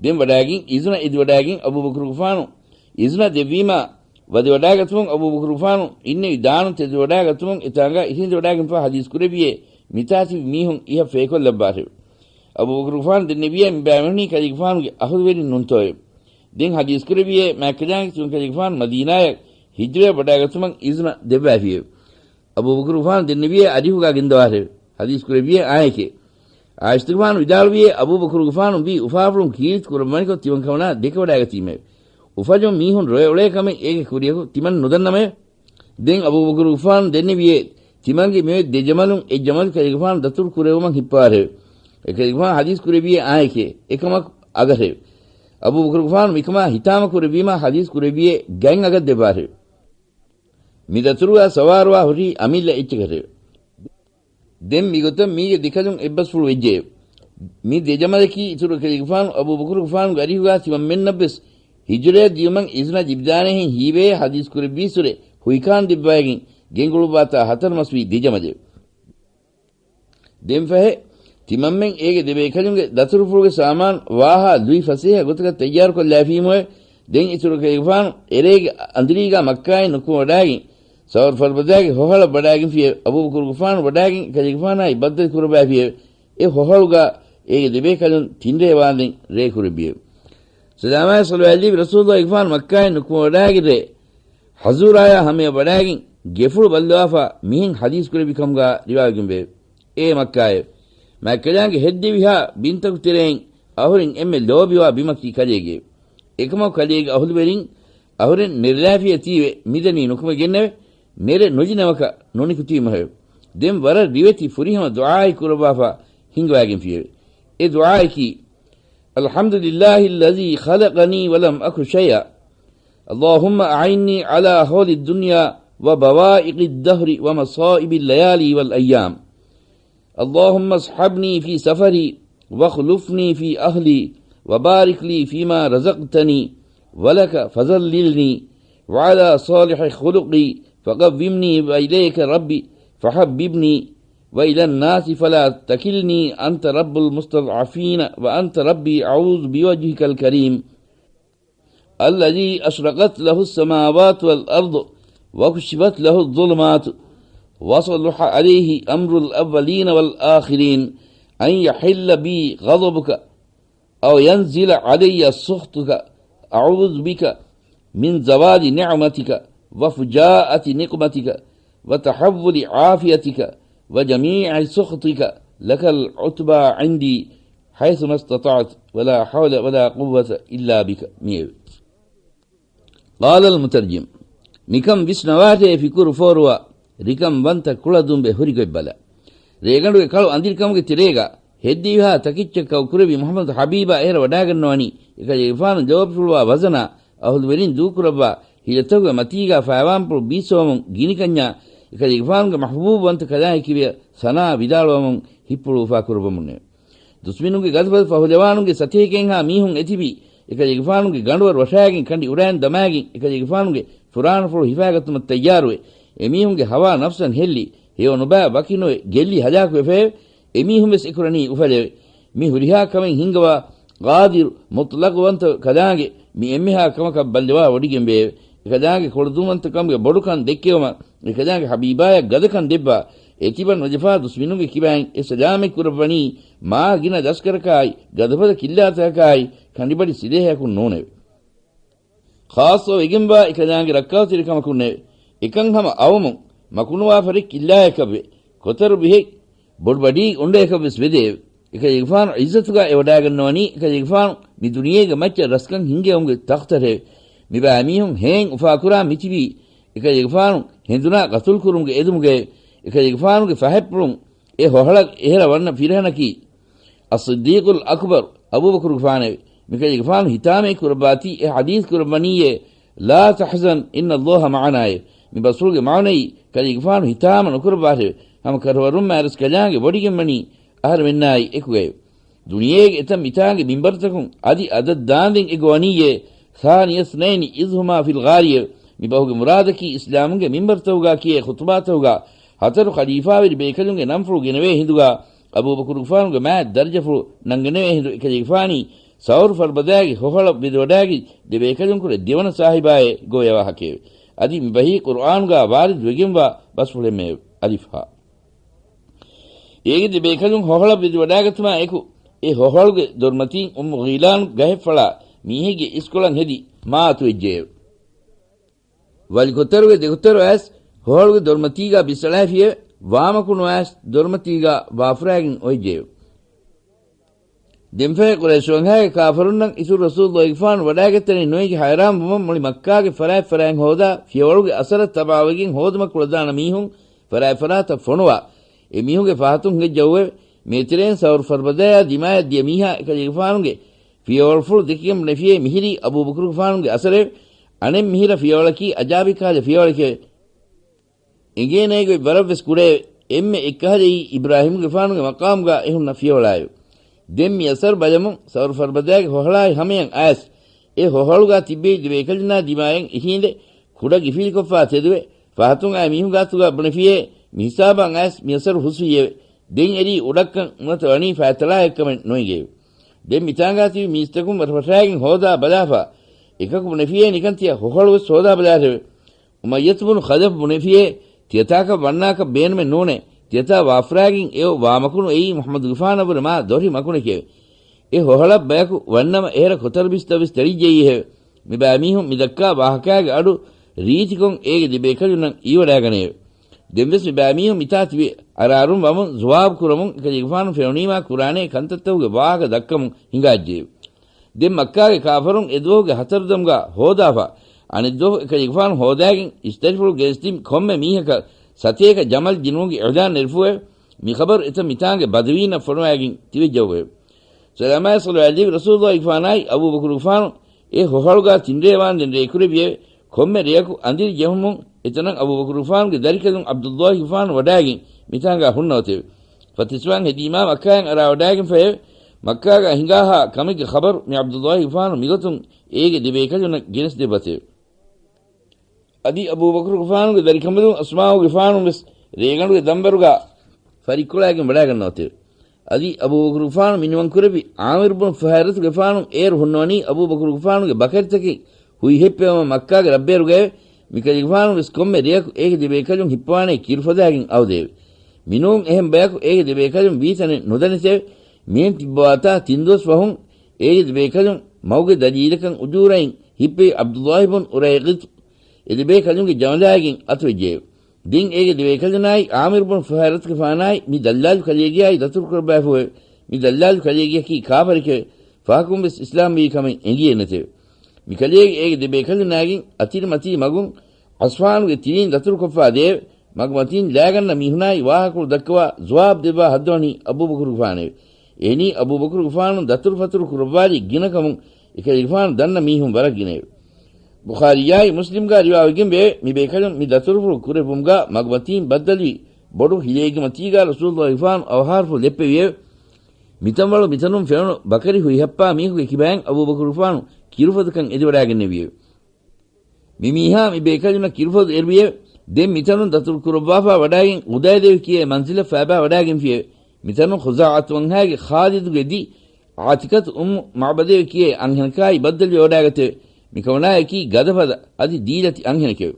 ދެން ވަޑާގެން އިޒުނަ އެދިވަޑާގެން އަބޫބަކުރުގެފާނު އިޒުނަ ދެއްވީމާ، ވަދެވަޑާގަތުމުން އަބޫބަކުރުގެފާނު އިންނެވި ދާނު ތެދުވަޑާގަތުމުން އެތާނގާ އިށީނދެވަޑާގެންފާ ޙަދީޘް ކުރެއްވިޔޭ، މިތާ ތިބި މީހުން އިހަށް ފޭކޮށްލައްވާށެވެ. އަބޫބަކުރުގެފާނު ދެންނެވިޔޭ، މި ބައިމީހުނީ ކަލޭގެފާނުގެ އަހުލުވެރިން ނޫންތޯއެވެ؟ ދެން ޙަދީޘް ކުރެއްވިޔޭ، މާތްކަލާނގެ ތިމަންކަލޭގެފާނު މަދީނާއަށް ހިޖުރަޔަށް ވަޑާގަތުމަށް އިޒުނަ ދެއްވައިފިއެވެ. އަބޫބަކުރުގެފާނު ދެންނެވިޔޭ އަރިހުގާ ގެންދަވާށެވެ. ޙަދީޘް ކުރެއްވިޔޭ އާނއެކޭ. ޢާއިޝަތުގެފާނު ވިދާޅުވިޔޭ، އަބޫބަކުރުގެފާނު ވީ އުފާފުޅުން ކީރިތި ކުރައްވަނިކޮށް ތިމަން ކަމަނާ ދެކެވަޑާގަތީމެވެ. އުފަލުން މީހުން ރޮއެ އުޅޭ ކަމެއް އޭގެ ކުރިޔަކު ތިމަން ނުދަންނަމެވެ. ދެން އަބޫބަކުރުގެފާނު ދެންނެވިޔޭ، ތިމަންގެ މިއޮތް ދެ ޖަމަލުން އެއް ޖަމަލު ކަލޭގެފާނު ދަތުރު ކުރެވުމަށް ހިއްޕަވާށެވެ. އެކަލޭގެފާނު ޙަދީޘް ކުރެއްވިޔޭ އާނއެކޭ، އެކަމަކު އަގަށެވެ. އަބޫބަކުރުގެފާނު މިކަމާ ހިތާމަ ކުރެއްވީމާ ޙަދީޘް ކުރެއްވިޔޭ ގަތް އަގަށް ދެއްވާށެވެ. މި ދަތުރުގާ ސަވާރުވާ ހުރީ އަމިއްލަ އެއްޗަކަށެވެ. ދެން މިގޮތަށް މީގެ ދެކަލުން އެއްބަސްފުޅު ވެއްޖެއެވެ. މި ދެ ޖަމަލަކީ އިތުރު ކަލޭގެފާނު އަބޫބަކުރުގެފާނުގެ އަރިހުގާ ތިމަންމެންނަށްވެސް ހިޖުރަޔަށް ދިޔުމަށް އިޒުނަ ލިބިދާނޭހެން ހީވޭ ޙަދީޘް ކުރެއްވީއްސުރެ ހުއިކާން ދެއްވައިގެން ގެންގުޅުއްވާތާ ހަތަރުމަސްވީ ދެ ޖަމަލެވެ. ދެންފަހެ، ތިމަންމެން އޭގެ ދެބޭކަލުންގެ ދަތުރުފުޅުގެ ސާމާނު ވާހާ ލުއި ފަސޭހަ ގޮތަކަށް ތައްޔާރުކޮށްލައިފީމުއެވެ. ދެން އިތުރު ކަލޭގެފާނު އެރޭގެ އަނދިރީގާ މައްކާއިން ނުކުމެވަޑާގެން، ސަވަރު ފަރުބަދާގެ ހޮހަޅަށް ވަޑާގެންފިއެވެ. އަބޫބަކުރުގެފާނު ވަޑާގެން ކަލޭގެފާނާއި ބައްދަލު ކުރައްވައިފިއެވެ. އެ ހޮހަޅުގާ އޭގެ ދެބޭކަލުން ތިންރޭ ވާންދެން ރޭ ކުރެއްވިއެވެ. ސަލާމާއި ޞަލަވާތް ލިބި ރަސޫލުﷲގެފާނު މައްކާއިން ނުކުމެވަޑާގެން ރޭ ޙަޒޫރާޔާ ހަމަޔަށް ވަޑާގެން ގެފުޅު ބައްލަވާފާ މިހެން ޙަދީޘް ކުރެއްވި ކަމުގާ ރިވާވެގެންވެއެވެ. އޭ މައްކާއޭ! މާތްކަލާނގެ ހެއްދެވިހާ ބިންތަކު ތެރެއިން އަހުރެން އެންމެ ލޯބިވާ ބިމަކީ ކަލޭގެއެވެ. އެކަމަކު ކަލޭގެ އަހުލުވެރިން އަހުރެން ނެރެލާފިޔަތީވެ މިދަނީ ނުކުމެގެންނެވެ. ނެރެ ނުޖެނެވަކަށް ނުނިކުތީމަހެވެ. ދެން ވަރަށް ރިވެތި ފުރިހަމަ ދުޢާއެއް ކުރައްވާފާ ހިންގަވައިގެންފިއެވެ. އެ ދުޢާއަކީ، الحمد لله الذي خلقني ولم أك شيئا. اللهم أعني على هول الدنيا وبوائق الدهر ومصائب الليالي والأيام. اللهم اصحبني في سفري واخلفني في أهلي وبارك لي فيما رزقتني ولك فذللني وعلى صالح خلقي فقومني وإليك ربي فحببني وإلى الناس فلا تكلني أنت رب المستضعفين وأنت ربي أعوذ بوجهك الكريم الذي أشرقت له السماوات والأرض وكشفت له الظلمات وصلح عليه أمر الأولين والآخرين أن يحل بي غضبك أو ينزل علي سخطك، أعوذ بك من زوال نعمتك وفجاءة نقمتك وتحول عافيتك وجميع سخطك، لك العتبى عندي حيثما استطعت، ولا حول ولا قوة إلا بك. މިއެވެ. ޤާލަލް މުތަރްޖިމް، މިކަން ވިސްނަވާށޭ ފިކުރު ފޯރުވާ ރިކަން ވަންތަ ކުޅަދުނބެ ހުރިގޮތްބަލަ. ރޭގަނޑުގެ ކަޅު އަނދިރިކަމުގެ ތެރޭގަ ހެއްދިވިހާ ތަކިއްޗަށް ކައު ކުރެއްވި މުޙައްމަދު ޙަބީބާ އެހެރަ ވަޑާގަންނަވަނީ، އެކަލޭގެފާނު ލޯބިފުޅުވާ ވަޒަނާ އަހުލުވެރިން ދޫކުރައްވާ ހިލަތަކުގެ މަތީގާ ފައިވާންޕުޅު ބީއްސަވަމުން ގިނިކަންޏާ، އެކަލޭގެފާނުގެ މަޙްބޫބުވަންތަ ކަލާނގެ ކިބަޔަށް ސަނާ ވިދާޅުވަމުން ހިތްޕުޅު އުފާކުރައްވަމުންނެވެ. ދުސްމިނުންގެ ގަދަފަދަ ފަހުލަވާނުންގެ ސަތޭކައެއްހާ މީހުން އެތިބީ، އެކަލޭގެފާނުގެ ގަނޑުވަރު ވަށާގެން ކަނޑި އުރައިން ދަމާގެން، އެކަލޭގެފާނުގެ ފުރާނަފުޅު ހިފާގަތުމަށް ތައްޔާރުވެ، އެމީހުންގެ ހަވާ ނަފްސަށް ހެއްލި، ހެޔޮ ނުބައި ވަކިނުވެ ގެއްލި ހަލާކުވެފައެވެ. އެމީހުން ވެސް އެކުރަނީ އުފަލެވެ. މި ހުރިހާ ކަމެއް ހިންގަވާ ޤާދިރު މުޠްލަޤުވަންތަ ކަލާނގެ މި އެންމެހާ ކަމަކަށް ބައްލަވާ ވޮޑިގެންވެއެވެ. އެކަލާނގެ ކޮޅުދުންވަންތަކަމުގެ ބޮޑުކަން ދެއްކެވުމަށް އެކަލާނގެ ޙަބީބާޔަށް ގަދަކަން ދެއްވާ، އެތިބަ ނުޖެފާ ދުސްމިނުންގެ ކިބައިން އެ ސަލާމަތް ކުރައްވަނީ މާ ގިނަ ލަސްކަރަކާއި ގަދަފަދަ ކިއްލާތަކަކާއި ކަނޑިބަޑި ސިލޭހަޔަކުން ނޫނެވެ. ޚާއްޞަވެގެންވާ އެކަލާނގެ ރައްކާތެރިކަމަކުންނެވެ. އެކަން ހަމަ އައުމުން މަކުނުވާ ފަރެއް ކިއްލާޔަކަށްވެ، ކޮތަރު ބިހެއް ބޮޑު ބަޑީ އުނޑަޔަކަށްވެސް ވެދެއެވެ. އެކަލޭގެފާނު ޢިއްޒަތުގަ އެވަޑާގަންނަވަނީ އެކަލޭގެފާނު މި ދުނިޔޭގެ މައްޗަށް ރަސްކަން ހިންގެވުމުގެ ތަޚްތަރެވެ. މިބައި މީހުން ހޭން އުފާކުރާ މިތިބީ އެކަލޭގެފާނު ހެނދުނާ ގަތުލުކުރުމުގެ އެދުމުގައެވެ. އެކަލޭގެފާނުގެ ފަހަތްޕުޅުން އެ ހޮހަޅަށް އެހެރަ ވަންނަ ފިރިހެނަކީ އައްޞިއްދީޤުލް އަކްބަރު އަބޫބަކުރުގެފާނެވެ. މިކަލޭގެފާނު ހިތާމައެއް ކުރައްވާތީ އެ ޙަދީޘް ކުރައްވަނީއޭ، "لا تحزن إن الله معنا" އޭ. މި ބަސްފުޅުގެ މާނައީ، ކަލޭގެފާނު ހިތާމަ ނުކުރައްވާށެވެ. ހަމަ ކަށަވަރުން މާތްރަސްކަލާނގެ ވޮޑިގެންވަނީ އަހަރެމެންނާއި އެކުގައެވެ. ދުނިޔޭގެ އެތައް މިތާނގެ މިންބަރުތަކުން އަދި އަދަށް ދާންދެން އެ ގޮވަނީއޭ، ثاني اثنين إذ هما في الغار އޭ. މި ބަހުގެ މުރާދަކީ އިސްލާމުންގެ މިންބަރުތަކުގަ ކިޔޭ ޚުޠުބާތަކުގަ ހަތަރު ޚަލީފާވެރި ބޭކަލުންގެ ނަންފުޅު ގެނެވޭ ހިނދުގަ އަބޫބަކުރުގެފާނުގެ މާތް ދަރަޖަފުޅު ނަންގަނެވޭ ހިނދު އެކަލޭގެފާނީ ސައުރު ފަރުބަދައިގެ ހޮހަޅަށް ވެދެވަޑާގެން ދެބޭކަލުންކުރެ ދެވަނަ ސާހިބާއޭ ގޮވަޔާ ވާހަކައެވެ. އަދި މި ބަހީ ޤުރުއާނުގަ ވާރިދުވެގެންވާ ބަސްފުޅެއްމެއެވެ. އަލިފް ހާ. އޭގެ ދެބޭކަލުން ހޮހަޅަށް ވެދެވަޑާގަތުމާ އެކު، އެ ހޮހަޅުގެ ދޮރުމަތީން އުއްމު ޣީލާނު ގަހެއްފަޅާ މީހެއްގެ އިސްކޮޅަށް ހެދި މާ އަތުވެއްޖެއެވެ. ވަލިކޮތަރުގެ ދެކޮތަރު އައިސް ހޮހަޅުގެ ދޮރުމަތީގަ ބިސްއަޅާފިއެވެ. ވާމަކުނު އައިސް ދޮރުމަތީގަ ވާފުރާގެން އޮތްޖެއެވެ. ދެންފަހެ ޤުރައިޝު ވަންހާގެ ކާފަރުންނަށް އިތުރު ރަސޫލު ގެފާނު ވަޑާގަތްތަނެއް ނުއެގި ހައިރާން ވުމަށް މުޅި މައްކާގެ ފަރާތް ފަރާތް ހޯދާ ފިޔަވަޅުގެ އަސަރަށް ތަބާވެގެން ހޯދުމަށް ކުޅަދާނަ މީހުން ފަރާތް ފަރާތަށް ފޮނުވާ އެ މީހުންގެ ފަހަތުން ހިނގައްޖައުއެވެ. މޭތެރެއިން ސައުރު ފަރުބަދަޔާ ދިމާޔަށް ދިޔަ މީހާ އެކަލޭގެފާނުގެ ފިޔަވަޅުފުޅު ދެކިގެން ބުނެފިޔޭ މިހިރީ އަބޫބަކުރުގެފާނުގެ އަސަރެވެ. އަނެއް މިހިރަ ފިޔަވަޅަކީ އަޖާބި ކަހަލަ ފިޔަވަޅެކެވެ. އެނގޭނޭގޮތް ވަރަށްވެސް ކުޑައެވެ. އެންމެ އެއްކަހަލައީ އިބްރާހީމުގެފާނުގެ މަޤާމުގަ އެހުންނަ ފިޔަވަޅާއެވެ. ދެން މި އަސަރު ބަލަމުން ސައުރު ފަރުބަދައިގެ ހޮހަޅާއި ހަމަޔަށް އައިސް، އެ ހޮހަޅުގަ ތިއްބެވި ދެބޭކަލުންނާ ދިމާޔަށް އިށީނދެ ކުޑަ ގިފިލިކޮށްފާ ތެދުވެ، ފަހަތުން އައި މީހުން ގާތުގަ ބުނެފިޔޭ، މި ހިސާބަށް އައިސް މި އަސަރު ހުސްވިއެވެ. ދެން އެރީ އުޑައްކަން ނުވަތަ ވަނީ ފައިތަޅާއެއްކަމެއް ނުއެނގެއެވެ. ދެން މިތާނގާ ތިބި މީސްތަކުން ވަށަފަށާގެން ހޯދާ ބަލާފަ، އެކަކު ބުނެފިޔޭ ނިކަން ތިޔަ ހޮހަޅުވެސް ހޯދާ ބަލާށެވެ. އުމައްޔަތު ބުނު ޚަލަފް ބުނެފިޔޭ، ތިޔަތާކަށް ވަންނާކަށް ބޭނުމެއް ނޫނޭ. ތިޔަތާ ވާފުރާގެން އެއޮ ވާމަކުނު އެއީ މުޙައްމަދުގެފާނަށްވުރެ މާ ދޮށި މަކުނެކެވެ. އެ ހޮހަޅަށް ބަޔަކު ވަންނަމަ އެހެރަ ކޮތަރު ބިސްތައްވެސް ތެޅިއްޖެއީހެވެ. މިބައިމީހުން މިދައްކާ ވާހަކާގެ އަޑު ރީތިކޮށް އޭގެ ދެބޭކަލުންނަށް އީވަޑާގަނެއެވެ. ދެންވެސް މިބައިމީހުން މިތާ ތިބި އަރާރުން ވަމުން ޒުވާބު ކުރަމުން އެކަލޭގެފާނު ފެނުނީމާ ކުރާނޭ ކަންތައްތަކުގެ ވާހަކަ ދައްކަމުން ހިނގާއްޖެއެވެ. ދެން މައްކާގެ ކާފަރުން އެ ދުވަހުގެ ހަތަރު ދަމުގަ ހޯދާފަ، އަނެއް ދުވަހު އެކަލޭގެފާނު ހޯދާގެން އިސްތަށިފުޅު ގެނެސްދިން ކޮންމެ މީހަކަށް ސަތޭކަ ޖަމަލް ދިނުމުގެ އިޢުލާން ނެރެފުއެވެ. މި ޚަބަރު އެތައް މިތާނގެ ބަދަވީންނަށް ފޮނުވާގެން ތިބެއްޖައުއެވެ. ސަލާމާއި ޞަލަވާތް ލެއްވި ރަސޫލުއްލާހިގެފާނާއި އަބޫބަކުރުގެފާނު އެ ހޮހަޅުގާ ތިންރޭ ވާންދެން ރޭކުރެއްވިއެވެ. ކޮންމެ ރެޔަކު އަނދިރި ޖެހުމުން އެތަނަށް އަބޫބަކުރުގެފާނުގެ ދަރިކަލުން ޢަބްދުއްލާހިގެފާނު ވަޑާގެން މިތާނގާ ހުންނަ އޮތެވެ. ފަތިސްވާން ހެދީމާ މައްކާއިން އަރާވަޑާގެންފައެވެ. މައްކާގާ ހިނގާހާ ކަމެއްގެ ޚަބަރު މި ޢަބްދުއްލާހިގެފާނު މިގޮތުން އޭގެ ދެބޭކަލުންނަށް ގެނެސްދެއްވަތެވެ. އަދި އަބޫބަކުރުގެފާނުގެ ދަރިކަނބަލުން އަސްމާއުގެފާނު ވެސް ރޭގަނޑުގެ ދަނބަރުގާ ފަރިއްކޮޅާގެން ވަޑާގަންނަވަތެވެ. އަދި އަބޫބަކުރުގެފާނު މިނިވަންކުރެއްވި ޢާމިރު ބުނު ފުހައިރަތުގެފާނު އޭރު ހުންނަވަނީ އަބޫބަކުރުގެފާނުގެ ބަކަރިތަކެއް ހުއިހެއްޕެވުމަށް މައްކާގެ ރަށްބޭރުގައެވެ. މިކަލޭގެފާނު ވެސް ކޮންމެ ރެޔަކު އޭގެ ދެބޭކަލުން ހިއްޕަވާނޭ ކިރުފަދައިގެން އައުދެއެވެ. މިނޫން އެހެން ބަޔަކު އޭގެ ދެބޭކަލުން ވީތަނެއް ނުދަނެތެވެ. މިހެން ތިއްބަވާތާ ތިން ދުވަސް ފަހުން އޭގެ ދެބޭކަލުން މަގުގެ ދަލީލަކަށް އުޖޫރައިން ހިއްޕެވި ޢަބްދުއްލާހި ބުން އުރައިޤިޠު އެ ދެބޭކަލުންގެ ޖަމަލާއިގެން އަތުވެއްޖެއެވެ. ދެން އޭގެ ދެބޭކަލުންނާއި ޢާމިރު ބުން ފުހައިރަތުގެފާނާއި މި ދައްލާލު ކަލޭގެއާއި ދަތުރު ކުރައްވާފައެވެ. މި ދައްލާލު ކަލޭގެއަކީ ކާފަރެކެވެ. ފަހަކުން ވެސް އިސްލާމްވީ ކަމެއް އެނގިއެއް ނެތެވެ. މި ކަލޭގެ އޭގެ ދެބޭކަލުންނާގެން އަތިރިމަތީ މަގުން ޢަސްފާނުގެ ތިރީން ދަތުރުކޮށްފާ ދެއެވެ. މަގުމަތީން ލާގަންނަ މީހުނާއި ވާހަކަފުޅު ދައްކަވާ ޒުވާބު ދެއްވާ ހައްދަވަނީ އަބޫބަކުރުގެފާނެވެ. އެހެނީ އަބޫބަކުރުގެފާނު ދަތުރުފަތުރު ކުރައްވާލި ގިނަކަމުން އެކަލޭގެފާނު ދަންނަ މީހުން ވަރަށް ގިނައެވެ. ބުޚާރީއާއި މުސްލިމްގާ ރިވާވެގެން ވެއެވެ. މި ބޭކަލުން މި ދަތުރުފުޅު ކުރެއްވުމުގާ މަގުމަތީން ބައްދަލުވި ބޮޑު ހިލޭގެމަތީގާ ރަސޫލުއްލާހިގެފާނު އަވަހާރަފުޅު ލެއްޕެވިއެވެ. މިތަންވަޅު މިތަނުން ފެނުނު ބަކަރި ހުއިހައްޕާ މީހުގެ ކިބައިން އަބޫބަކުރުގެފާނު ކިރުފަދަކަށް އެދިވަޑާގެންނެވިއެވެ. މި މީހާ މި ބޭކަލުންނަށް ކިރުފަދު އެރުވިއެވެ. ދެން މިތަނުން ދަތުރު ކުރައްވާފާ ވަޑާގެން އުދައިދެވި ކިޔޭ މަންޒިލަށް ފައިބާ ވަޑާގެންފިއެވެ. މިތަނުން ޚުޒާޢަތު ވަންހާގެ ޚާލިދުގެ ދި ޢާތިޤަތު އުއްމު މަޢުބަދޭވެ ކިޔޭ އަންހެނަކާއި ބައްދަލުވެ ވަޑާގަތެވެ. މިކަމަނާއަކީ ގަދަފަދަ އަދި ދީލަތި އަންހެނެކެވެ.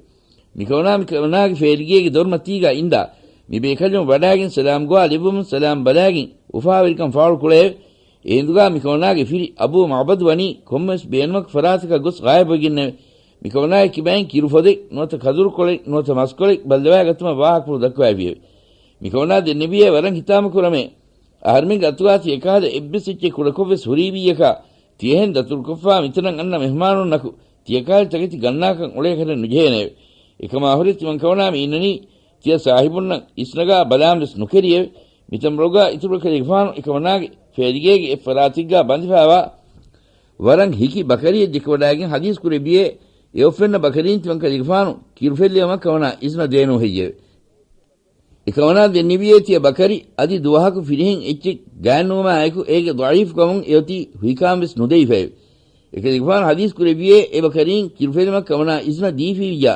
މިކަމަނާ މިކަމަނާގެ ފޭލިގޭގެ ދޮރުމަތީގާ އިންދާ، މި ބޭކަލުން ވަޑާގެން ސަލާމް ގޮވާ ލެއްވުމުން ސަލާމް ބަލާގެން އުފާވެރިކަން ފާޅުކުޅެއެވެ. އެހިނދުގާ މިކަމަނާގެ ފިރި އަބޫ މަޢުބަދު ވަނީ ކޮންމެވެސް ބޭނުމަކު ފަރާތަކަށް ގޮސް ޣާއިބުވެގެންނެވެ. މިކަމަނާގެ ކިބައިން ކިރުފޮދެއް ނުވަތަ ކަދުރުކޮޅެއް ނުވަތަ މަސްކޮޅެއް ބައްލަވާގަތުމަށް ވާހަކަފުޅު ދައްކަވައިފިއެވެ. މިކަމަނާ ދެންނެވިއޭ ވަރަށް ހިތާމަކުރަމޭ. އަހަރުމެންގެ އަތުގާ ތިޔަކަހަލަ އެއްވެސް އެއްޗެއް ކުޑަކޮށްވެސް ހުރީވިއްޔަކާ، ތިޔަހެން ދަތުރުކޮށްފާ މިތަނަށް އަންނަ މެހުމާނުންނަކު ތިޔަކަހަލަ ތަކެތި ގަންނާކަން އުޅޭކަށެއް ނުޖެހޭނެއެވެ. އެކަމާހުރެ ތިމަންކަމަނާ މި އިންނަނީ ތިޔަ ސާހިބުންނަށް އިސްނަގާ ބަލާންވެސް ނުކެރިއެވެ. މިތަންބަޅުގާ އިތުރު ކަލޭގެފާނު އެކަމަނާގެ ފޭލިގޭގެ އެއްފަރާތެއްގާ ބަނދެފާވާ ވަރަށް ހިކި ބަކަރިއެއް ދެކެވަޑާގެން ހަދީސް ކުރެއްވިއޭ، އެއޮއްފެންނަ ބަކަރީން ތިމަން ކަލޭގެފާނު ކިރުފެއްލެވުމަށް ކަމަނާ އިސްނަ ދޭނޫ ހެއްޔެވެ؟ އެކަމަނާ ދެންނެވިއޭ ތިޔަ ބަކަރި އަދި ދުވަހަކު ފިރިހެން އެއްޗެއް ގާތްނުވުމާއެކު އޭގެ ޟަޢީފުކަމުން އެއޮތީ ހުއިކާންވެސް ނުދެވިފައެވެ. އެކަލޭގެފާނު ހަދީސް ކުރެއްވިއޭ އެބަކަރީން ކިރުފެއްލުމަށް ކަމަނާ އިސްނަ ދީފިއްޔާ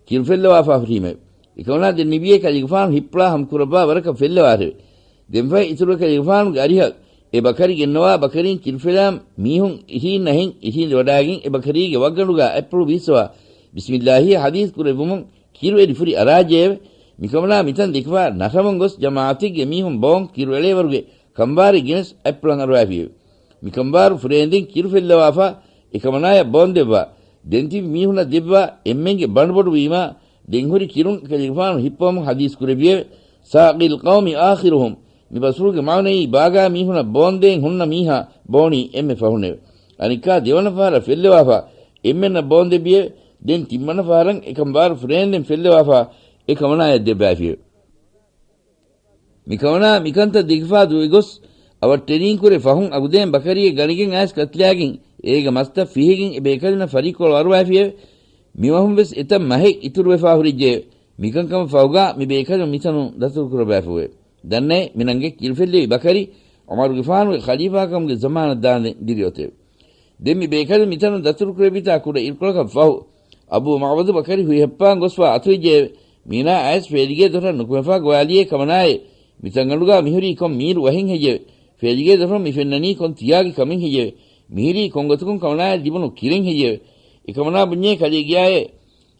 ކިރުފެއްލަވާފާ ހުރީމެވެ. އެކަމަނާ ދެންނެވިއޭ ކަލޭގެފާނު ހިއްޕުޅާ ހަމަކުރައްވާ ވަރަކަށް ފެއްލަވާށެވެ. ދެންފަހެ އިތުރު ކަލޭގެފާނުގެ އަރިހަށް އެ ބަކަރި ގެންނަވާ ބަކަރީން ކިރުފެލާން މީހުން އިށީންނަހެން އިށީނދެވަޑާގެން އެ ބަކަރީގެ ވައްގަނޑުގާ އަތްޕުޅު ބީއްސަވާ، ބިސްމިއްލާހީ ހަދީސް ކުރެއްވުމުން ކިރު އެރި ފުރި އަރާއްޖެއެވެ. މިކަމަނާ މިތަން ދެކިފާ ނަށަމުން ގޮސް ޖަމާޢަތެއްގެ މީހުން ބޯން ކިރު އެޅޭވަރުގެ ކަނބާރެއް ގެނެސް އަތްޕުޅަށް އަރުވައިފިއެވެ. މިކަނބާރު ފުރޭންދެން ކިރު ފެއްލަވާފާ އެކަމަނާޔަށް ބޯން ދެއްވާ. ދެން ތިބި މީހުންނަށް ދެއްވާ އެންމެންގެ ބަނޑުބޮޑުވީމާ، ދެން ހުރި ކިރުން ކަލޭގެފާނު ހިއްޕަވަމުން ހަދީސް ކުރެއްވިއެވެ. ސާޤީލް ޤައުމި އާޚިރުހުމް. މި ބަސްފުޅުގެ މާނައީ ބާގާ މީހުނަށް ބޯންދޭން ހުންނަ މީހާ ބޯނީ އެންމެ ފަހުންނެވެ. އަނެއްކާ ދެވަނަ ފަހަރަށް ފެއްލެވާފާ އެންމެންނަށް ބޯންދެއްވިއެވެ. ދެން ތިންވަނަ ފަހަރަށް އެކަނބާރު ފުރޭންދެން ފެއްލެވާފާ އެކަމަނާޔަށް ދެއްވައިފިއެވެ. މިކަމަނާ މިކަންތައް ދެކިފާ ދުވެ ގޮސް، އަވަށްޓެރީންކުރެ ފަހުން އަގުދޭން ބަކަރިއެއް ގަނެގެން އައިސް ކަތިލާގެން އޭގެ މަސްތައް ފިހިގެން އެ ބޭކަލުންނަށް ފަރިއްކޮޅު އަރުވައިފިއެވެ. މިވަހުން ވެސް އެތައް މަހެއް އިތުރުވެފާ ހުރެއްޖެއެވެ. މިކަންކަމަށް ފަހުގާ މި ބޭކަލުން މިތަނުން ދަތުރުކުރައްވައިފިއެވެ. ދަންނައޭ މިނަންގެ ކިރުފެއްލެވި ބަކަރި ޢުމަރުގެފާނުގެ ޚަލީފާކަމުގެ ޒަމާނަށް ދާންދެން ދިރިއޮތެވެ. ދެން މި ބޭކަލުން މިތަނުން ދަތުރުކުރެއްވިތާ ކުޑަ އިރުކޮޅަކަށް ފަހު، އަބޫ މަޢުބަދު ބަކަރި ހުއިހައްޕާން ގޮސްފާ އަތުވެއްޖެއެވެ. މީނާ އައިސް ފޭލިގޭ ދޮރަށް ނުކުމެފާ ގޮވާލިއޭ ކަމަނާއޭ، މިތަންގަނޑުގާ މިހުރީ ކޮން މީރު ވަހެއް ހެއްޔެވެ؟ ފޭލިގޭ ދޮރުން މި ފެންނަނީ ކޮން ތިޔާގެ ކަމެއް ހެއްޔެވެ؟ މިހިރީ ކޮންގޮތަކުން ކަމަނާއަށް ލިބުނު ކިރެއް ހެއްޔެވެ؟ އެކަމަނާ ބުންޏޭ ކަލޭގެޔާއޭ،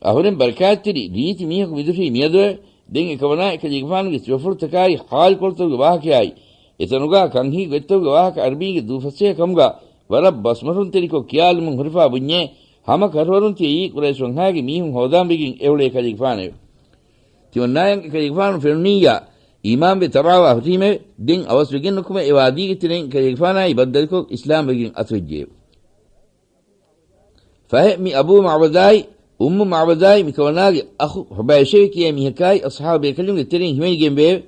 އަހުރެން ބަރަކާތްތެރި ރީތި މީހަކު މިދުށީ މިއަދުއެވެ. ދެން އެކަމަނާ އެކަލޭގެފާނުގެ ސިފަފުޅުތަކާއި ޙާލުކޮޅުތަކުގެ ވާހަކަޔާއި، އެތަނުގާ ކަންހީ ގޮތްތަކުގެ ވާހަކަ ޢަރަބީންގެ ދޫފަސޭހަ ކަމުގާ ވަރަށް ބަސްމޮށުންތެރިކޮށް ކިޔާލުމުން ހުރެފާ ބުންޏޭ، ހަމަ ކަށަވަރުން ތިޔައީ ޤުރައިޝް ވަންހާގެ މީހުން ހޯދާންވެގެން އެއުޅޭ ކަލޭގެފާނެވެ. ތިމަންނާޔަށް އެކަލޭގެފާނު ފެނުނިއްޔާ، އީމާންވެ ތަބަޢަވާ ހުރީމެވެ. ދެން އަވަސްވެގެން ނުކުމެ އެ ވާދީގެ ތެރެއިން ކަލޭގެފާނާއި ބައްދަލުކޮށް އިސްލާމްވެގެން އަތުވެއްޖެއެވެ. ފަހެ މި އަބޫ މަޢުބަދާއި، އުއްމު މަޢުބަދާއި މިކަމަނާގެ އަޚު ޙުބައިޝެވެ ކިޔޭ މީހަކާއި އަޞްޙާބު ބޭކަލުންގެ ތެރެއިން ހިމެނިގެންވެއެވެ.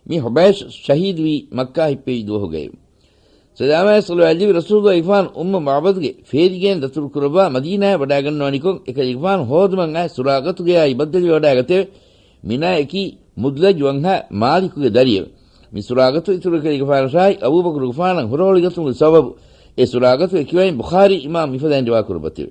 މި ޙުބައިޝް ޝަހީދުވީ މައްކާ ހިއްޕެވި ދުވަހުގައެވެ. ސަލާމާއި ޞަލަވާތް ލިބި ރަސޫލުގެފާނު އުއްމު މަޢުބަދުގެ ފޭލިގޭން ދަތުރު ކުރައްވާ މަދީނާއަށް ވަޑާގަންނަވަނިކޮށް، އެކަލޭގެފާނު ހޯދުމަށް އައި ސުރާގަތުގެޔާއި ބައްދަލުވެވަޑާގަތެވެ. މިނާއަކީ މުދްލަޖް ވަންހާ މާލިކުގެ ދަރިއެވެ. މި ސުރާގަތު އިތުރު ކަލޭގެފާނަށާއި އަބޫބަކުރުގެފާނަށް ހުރަހޮޅިގަތުމުގެ ސަބަބު، އެ ސުރާގަތުގެ ކިބައިން ބުޚާރީ އިމާމް މިފަދައިން ރިވާކުރައްވަތެވެ.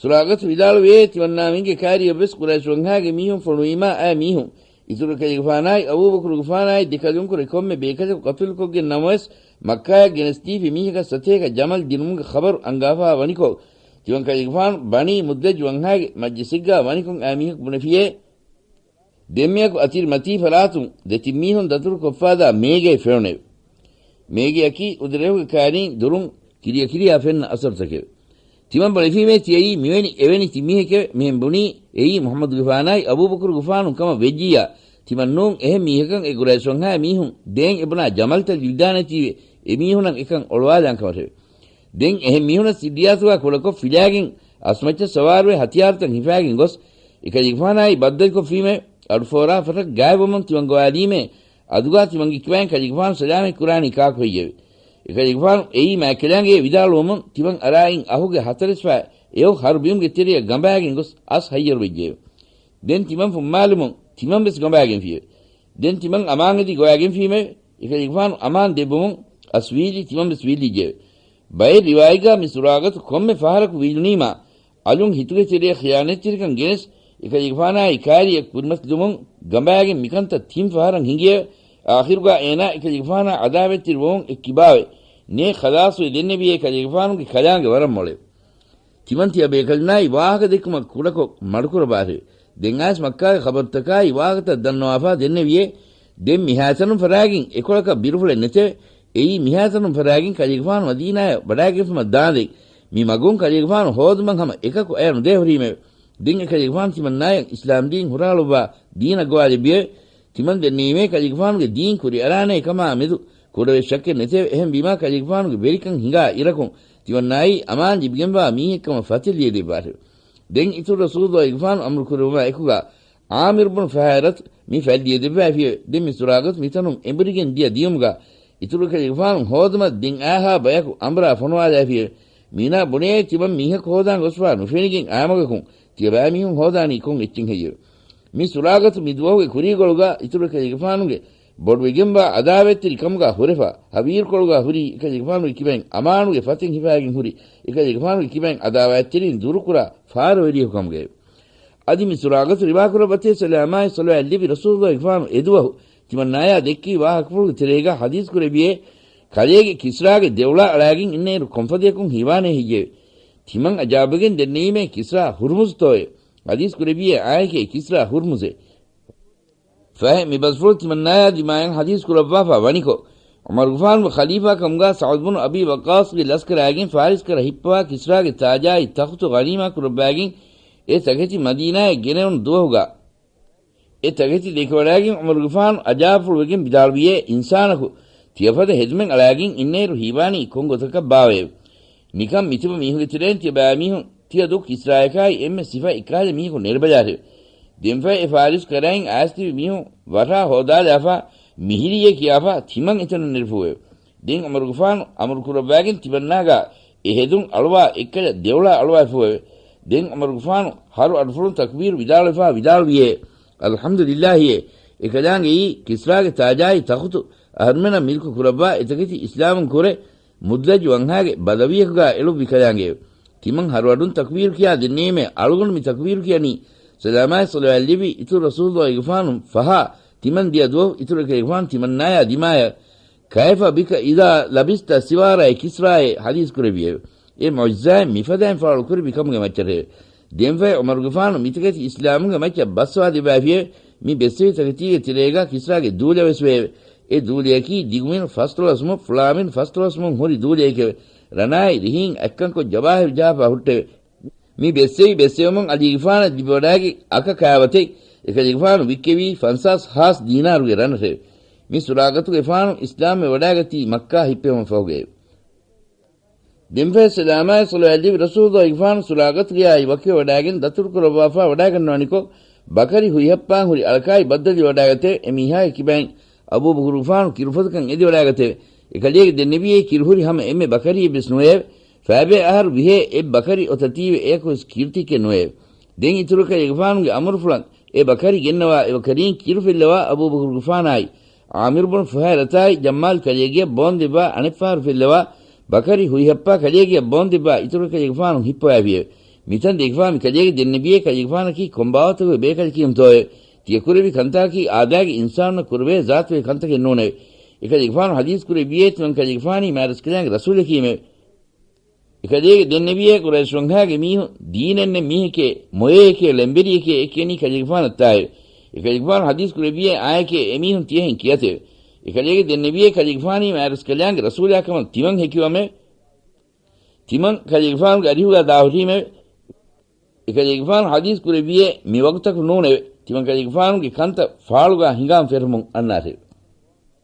ސުރާގަތު ވިދާޅުވޭ، ތިމަންނާމެންގެ ކާރިއަށްވެސް ޤުރައިޝް ވަންހާގެ މީހުން ފޮނުވީމާ އައި މީހުން، އިތުރު ކަލޭގެފާނާއި އަބޫބަކުރުގެފާނާއި ދެކަލުންކުރެ ކޮންމެ ބޭކަލަކު ޤަތުލުކޮށްގެން ނަމަވެސް، މައްކާއަށް ގެނެސްދީފި މީހަކަށް ސަތޭކަ ޖަމަލް ދިނުމުގެ ޚަބަރު އަންގާފާ ވަނިކޮށް، ތިމަން ކަލޭގެފާނު ބަނީ މުދްލަޖް ވަންހާގެ މަޖްލިސެއްގާ ވަނިކޮށް އައި މީހަކު ބުނެފިޔޭ. ދެންމެއަކު އަތިރިމަތީ ފަރާތުން ދެތިން މީހުން ދަތުރު ކޮށްފާދާ މޭގައެއް ފެނުނެވެ. މޭގެއަކީ އުދުރެހުގެ ކާރީން ދުރުން ކިރިޔަކިރިޔާ ފެންނަ އަސަރުތަކެވެ. ތިމަން ބުނެފީމޭ ތިޔައީ މިވެނި އެވެނި ތިން މީހެކެވެ. މިހެން ބުނީ އެއީ މުޙައްމަދުގެފާނާއި އަބޫބަކުރުގެފާނު ކަމަށް ވެއްޖިއްޔާ، ތިމަން ނޫން އެހެން މީހަކަށް އެ ގުރައިޝް ވަންހާ މީހުން ދޭން އެބުނާ ޖަމަލްތައް ލިބިދާނެތީވެ އެމީހުނަށް އެކަން އޮޅުވާލާން ކަމަށެވެ. ދެން އެހެން މީހުނަށް ސިއްރިއްޔާތުގާ ކުޑަކޮށް ފިލާގެން އަސްމައްޗަށް ސަވާރުވެ ހަތިޔާރުތައް ހިފާގެން ގޮސް، އެކަލޭގެފާނާއި ބައްދަލުކޮށްފީމެވެ. އަޑުފޯރާ ފަށަށް ގާތްވަމުން ތިމަން ގޮވާލީމޭ، އަދުގާ ތިމަންގެ ކިބައިން ކަލޭގެފާނު ސަލާމަތް ކުރާނީ ކާކު ހެއްޔެވެ؟ އެކަލޭގެފާނު އެއީ މާތްކަލާނގެ ވިދާޅުވަމުން ތިމަން އަރާއިން އަހުގެ ހަތަރެސްފަ އެއޮށް ހަރު ބިމުގެ ތެރެއަށް ގަނބާގެން ގޮސް އަސް ހައްޔަރުވެއްޖެއެވެ. ދެން ތިމަން ފުއްމާލުމުން ތިމަން ވެސް ގަނބާގެންފިއެވެ. ދެން ތިމަން އަމާންއެދި ގޮވާގެންފީމެވެ. އެކަލޭގެފާނު އަމާން ދެއްވުމުން އަސް ވީއްލި ތިމަން ވެސް ވީއްލިއްޖެއެވެ. ބައެއް ރިވާޔަތްގާ މި ސުރާގަތު ކޮންމެ ފަހަރަކު ވީއްލުނީމާ، އަލުން ހިތުގެ ތެރެއަށް ޚިޔާނަތްތެރިކަން ގެނެސް، އެކަލޭގެފާނާއި ކާރިއަށް ކުރިމަތިލުމުން ގަނބާގެން މިކަންތައް ތިން ފަހަރަށް ހިނގިއެވެ. އާޚިރުގާ އޭނާ އެކަލޭގެފާނާ ޢަދާވަތްތެރިވުމުން އެ ކިބާވެ ނޭ ޚަލާޞުވެ ދެންނެވިއޭ ކަލޭގެފާނުގެ ކަލާނގެ ވަރަށް މޮޅެވެ. ތިމަން ތިޔަބޭކަލުންނާއި ވާހަކަ ދެއްކުމަށް ކުޑަކޮށް މަޑުކުރައްވާށެވެ. ދެން އައިސް މައްކާގެ ޚަބަރުތަކާއި ވާހަކަތައް ދަންނަވާފާ ދެންނެވިއޭ. ދެން މިހާތަނުން ފަރާގެން އެކޮޅަކަށް ބިރުފުޅެއް ނެތެވެ. އެއީ މިހާތަނުން ފަރާގެން ކަލޭގެފާނު މަދީނާޔަށް ވަޑާގެންފުމަށް ދާނދެން މި މަގުން ކަލޭގެފާނު ހޯދުމަށް ހަމަ އެކަކު އަޔަނުދޭ ހުރީމެވެ. ދެން އެކަލޭގެފާނު ތިމަންނާޔަށް އިސްލާމްދީން ހުރާލުއްވާ ދީނަށް ގޮވާލެއްވިއެވެ. ތިމަން ދެންނެވީމޭ ކަލޭގެފާނުގެ ދީން ކުރިއަރާނޭ ކަމާ މެދު ކުޑަވެސް ޝައްކެއް ނެތެވެ. އެހެންވީމާ ކަލޭގެފާނުގެ ވެރިކަން ހިނގާ އިރަކުން ތިމަންނާއީ އަމާން ލިބިގެންވާ މީހެއްކަމަށް ފަތި ލިޔެލިއްވާށެވެ. ދެން އިތުރު ރަސޫލުއްލާހިގެފާނު އަމުރު ކުރެއްވުމާ އެކުގަ ޢާމިރު ބުނު ފުހައިރަތު މި ފަތް ލިޔެދެއްވައިފިއެވެ. ދެން މި ސުރާގަތު މިތަނުން އެނބުރިގެން ދިޔަ ދިޔުމުގަ އިތުރު ކަލޭގެފާނު ހޯދުމަށް ދެން އާހާ ބަޔަކު އަނބުރާ ފޮނުވާލައިފިއެވެ. މީނާ ބުނޭ ތިމަން މީހަކު ހޯދާން ގޮސްފާ ނުފެނިގެން އާމަގަކުން ތިޔަބައިމީހުން ހޯދާނީ ކޮން އެއްޗެއް ހެއްޔެވެ؟ މި ސުރާގަތު މި ދުވަހުގެ ކުރީގޮޅުގަ އިތުރު ކަލޭގެފާނުގެ ބޮޑުވެގެންވާ އަދާވަތްތެރި ކަމުގަ ހުރެފާ ހަވީރުކޮޅުގަ ހުރީ އެކަލޭގެފާނުގެ ކިބައިން އަމާނުގެ ފަތެއް ހިފައިގެން ހުރި އެކަލޭގެފާނުގެ ކިބައިން އަދާވަތްތެރިން ދުރުކުރާ ފާރަވެރިޔަކު ކަމުގައެވެ. އަދި މި ސުރާގަތު ރިވާކުރައްވަތޭ ސަލާމާއި ޞަލަވާތް ލިބި ރަސޫލުއްލާހިގެފާނު އެދުވަހު ތިމަންނާޔާ ދެއްކި ވާހަކަފުޅުގެ ތެރޭގަ ޙަދީޘް ކުރެއްވިއޭ، ކަލޭގެ ކިސްރާގެ ދެއުޅާ އަޅާގެން އިންނައިރު ކޮންފަދަޔަކުން ހީވާނޭ ހެއްޔެވެ؟ ތިމަން އަޖާބުވެގެން ދެންނެވީމޭ ކިސްރާ ހުރުމުޒުތޯއެވެ؟ ޙަދީޘް ކުރެއްވިއޭ އާއެކޭ ކިސްރާ ހުރުމުޒޭ. ފަހެ މި ބަސްފުޅު ތިމަންނާޔާ ދިމާޔަށް ޙަދީޘް ކުރައްވާފާ ވަނިކޮށް، ޢުމަރުގެފާނުގެ ޚަލީފާ ކަމުގަ ސަޢުދު ބުނު އަބީ ވައްޤާޞްގެ ލަސްކަރާގެން ފާރިސް ކަރަށް ހިއްޕަވާ ކިސްރާގެ ތާޖާއި ތަޚުތު ޣަނީމާ ކުރައްވާގެން އެ ތަކެތި މަދީނާޔަށް ގެނެވުނު ދުވަހުގަ، އެ ތަކެތި ދެކެވަޑާގެން ޢުމަރުގެފާނު އަޖާބުފުޅުވެގެން ވިދާޅުވިއޭ، އިންސާނަކު ތިޔަފަދަ ހެދުމެއް އަޅާގެން އިންނައިރު ހީވާނީ ކޮން ގޮތަކަށް ބާވައެވެ؟ ނިކަން މިތިބު މީހުންގެ ތެރެއިން ތިޔަބައިމީހުން ތިޔަ ދުށް ކިސްރާޔަކާއި އެންމެ ސިފަ އެއްކަހަލަ މީހަކު ނެރެބަލާށެވެ. ދެންފަހެ އެ ފާރިސް ކަރައިން އައިސް ތިބި މީހުން ވަށާ ހޯދާލާފާ މިހިރީއޭ ކިޔާފާ ތިމަން އެތަނަށް ނެރެފޫއެވެ. ދެން ޢުމަރުގެފާނު އަމުރު ކުރައްވާގެން ތިމަންނާގާ އެ ހެދުން އަޅުވާ އެއްކަލަ ދެއުޅާ އަޅުވާފޫއެވެ. ދެން ޢުމަރުގެފާނު ހަރު އަޑުފުޅުން ތަކްބީރު ވިދާޅުވެފާ ވިދާޅުވިއޭ، އަލްޙަމްދުލިއްލާހިއޭ، އެކަލާނގެއީ ކިސްރާގެ ތާޖާއި ތަޚުތު އަހަރުމެނަށް މިލްކު ކުރައްވާ އެތަކެތި އިސްލާމުން ކުރެ މުދްލަޖު ވަންހާގެ ބަލަވިޔަކުގާ އެޅުއްވި ކަލާނގެއެވެ. ތިމަން ހަރުއަޑުން ތަކްބީރު ކިޔާ ދެންނެވީމޭ އަޅުގަނޑު މި ތަކްބީރު ކިޔަނީ ސަލާމާތް ޞަލަވާތް ލިބި އިތުރު ރަސޫލުއްލާހިގެފާނު ފަހާ ތިމަން ދިޔަ ދުވަހު އިތުރު އެކަލޭގެފާނު ތިމަންނާޔާ ދިމާޔަށް ކައިފަ ބިކަ އިދާ ލަބިސްތަ ސިވާރާއޭ ކިސްރާއޭ ޙަދީޘް ކުރެއްވިއެވެ. އެ މުޢުޖިޒާއެއް މިފަދައިން ފާޅު ކުރެއްވި ކަމުގެ މައްޗަށެވެ. ދެންފަހެ ޢުމަރުގެފާނު މިތަކެތި އިސްލާމުގެ މައްޗަށް ބައްސަވާ ދެއްވައިފިއެވެ. މި ބެއްސެވި ތަކެތީގެ ތެރޭގަ ކިސްރާގެ ދޫލަވެސް ވެއެވެ. އެ ދޫލަޔަކީ ދިގުމިނު ފަސް ދޮޅަސް މު، ފުޅާމިނު ފަސް ދޮޅަސް މުން ހުރި ދޫލަޔެކެވެ. ރަނާއި ރިހިން އަތްކަންކޮށް ޖަވާހިރު ޖަހާފާ ހުއްޓެވެ. މި ބެއްސެވި ބެއްސެވުމުން އަލީގެފާނަށް ލިބިވަޑާގެ އަކަ ކާވަތެއް އެކަލޭގެފާނު ވިއްކެވީ ފަންސާސް ހާސް ދީނާރުގެ ރަނަށެވެ. މި ސުރާގަތުގެފާނު އިސްލާމްވެ ވަޑާގަތީ މައްކާ ހިއްޕެވުމަށް ފަހުގައެވެ. ދެންފަހެ ސަލާމާއި ޞަލަވާތް ލިބި ރަސޫލުއްލާހިގެފާނު ސުރާގަތުގެއާއި ވަކިވެވަޑާގެން ދަތުރުކުރައްވާފާ ވަޑާގަންނަވަނިކޮށް، ބަކަރި ހުއިހައްޕާން ހުރި އަޅަކާއި ބައްދަލުވެވަޑާގަތެވެ. އެ މީހާގެ ކިބައިން އަބޫބަކުރުގެފާނު ކިރުފޮތަކަށް އެދިވަޑާގަތެވެ. އެކަލޭގެ ދެންނެވިއޭ ކިރުހުރި ހަމަ އެންމެ ބަކަރިއެއްވެސް ނުވެއެވެ. ފައިބޭ އަހަރު ވިހޭ އެއް ބަކަރި އޮތަތީވެ އެޔަކުވެސް ކީރިތިއެއް ނުވެއެވެ. ދެން އިތުރު ކަލޭގެފާނުގެ އަމުރުފުޅަށް އެ ބަކަރި ގެންނަވާ އެބަކަރީން ކިރު ފެއްލަވާ އަބޫބަކުރުގެފާނާއި ޢާމިރު ބުނު ފުހައިރަތާއި ޖައްމާލް ކަލޭގެޔަށް ބޯންދެއްވާ އަނެއްފަހަރު ފެއްލަވާ ބަކަރި ހުއިހައްޕާ ކަލޭގެޔަށް ބޯންދެއްވާ އިތުރު ކަލޭގެފާނު ހިއްޕަވައިފިއެވެ. މިތަން ދެކިފާ މި ކަލޭގެ ދެންނެވިއޭ ކަލޭގެފާނަކީ ކޮންބާވަތަކުގެ ބޭކަލަކީ ހުންތޯއެވެ. ތިޔަ ކުރެއްވި ކަންތަކަކީ އާދައިގެ އިންސާނުންނަށް ކުރެވޭ ޒާތުގެ ކަންތަކެއް ނޫނެވެ. އެކަލޭގެފާނު ޙަދީޘް ކުރެއްވިއޭ ތިމަން ކަލޭގެފާނީ މާތްރަސްކަލާނގެ ރަސޫލަކީމެވެ. އެކަލޭގެ ދެންނެވިއޭ ޤުރައިޝް ވަންހާގެ މީހުން ދީނެއް ނެތް މީހެކޭ، މޮޔައެކޭ، ޅެންވެރިއެކޭ އެ ކިޔަނީ ކަލޭގެފާނަށްތާއެވެ. އެކަލޭގެފާނު ޙަދީޘް ކުރެއްވިއޭ އާއެކޭ އެމީހުން ތިޔަހެން ކިޔަތެވެ. އެކަލޭގެ ދެންނެވިއޭ ކަލޭގެފާނީ މާތްރަސްކަލާނގެ ރަސޫލާ ކަމަށް ތިމަން ހެކިވަމެވެ. ތިމަން ކަލޭގެފާނުގެ އަރިހުގާ ދާހުރީމެވެ. އެކަލޭގެފާނު ޙަދީޘް ކުރެއްވިއޭ މި ވަގުތަކު ނޫނެވެ. ތިމަން ކަލޭގެފާނުގެ ކަންތައް ފާޅުގާ ހިނގާން ފެށުމުން އަންނާށެވެ.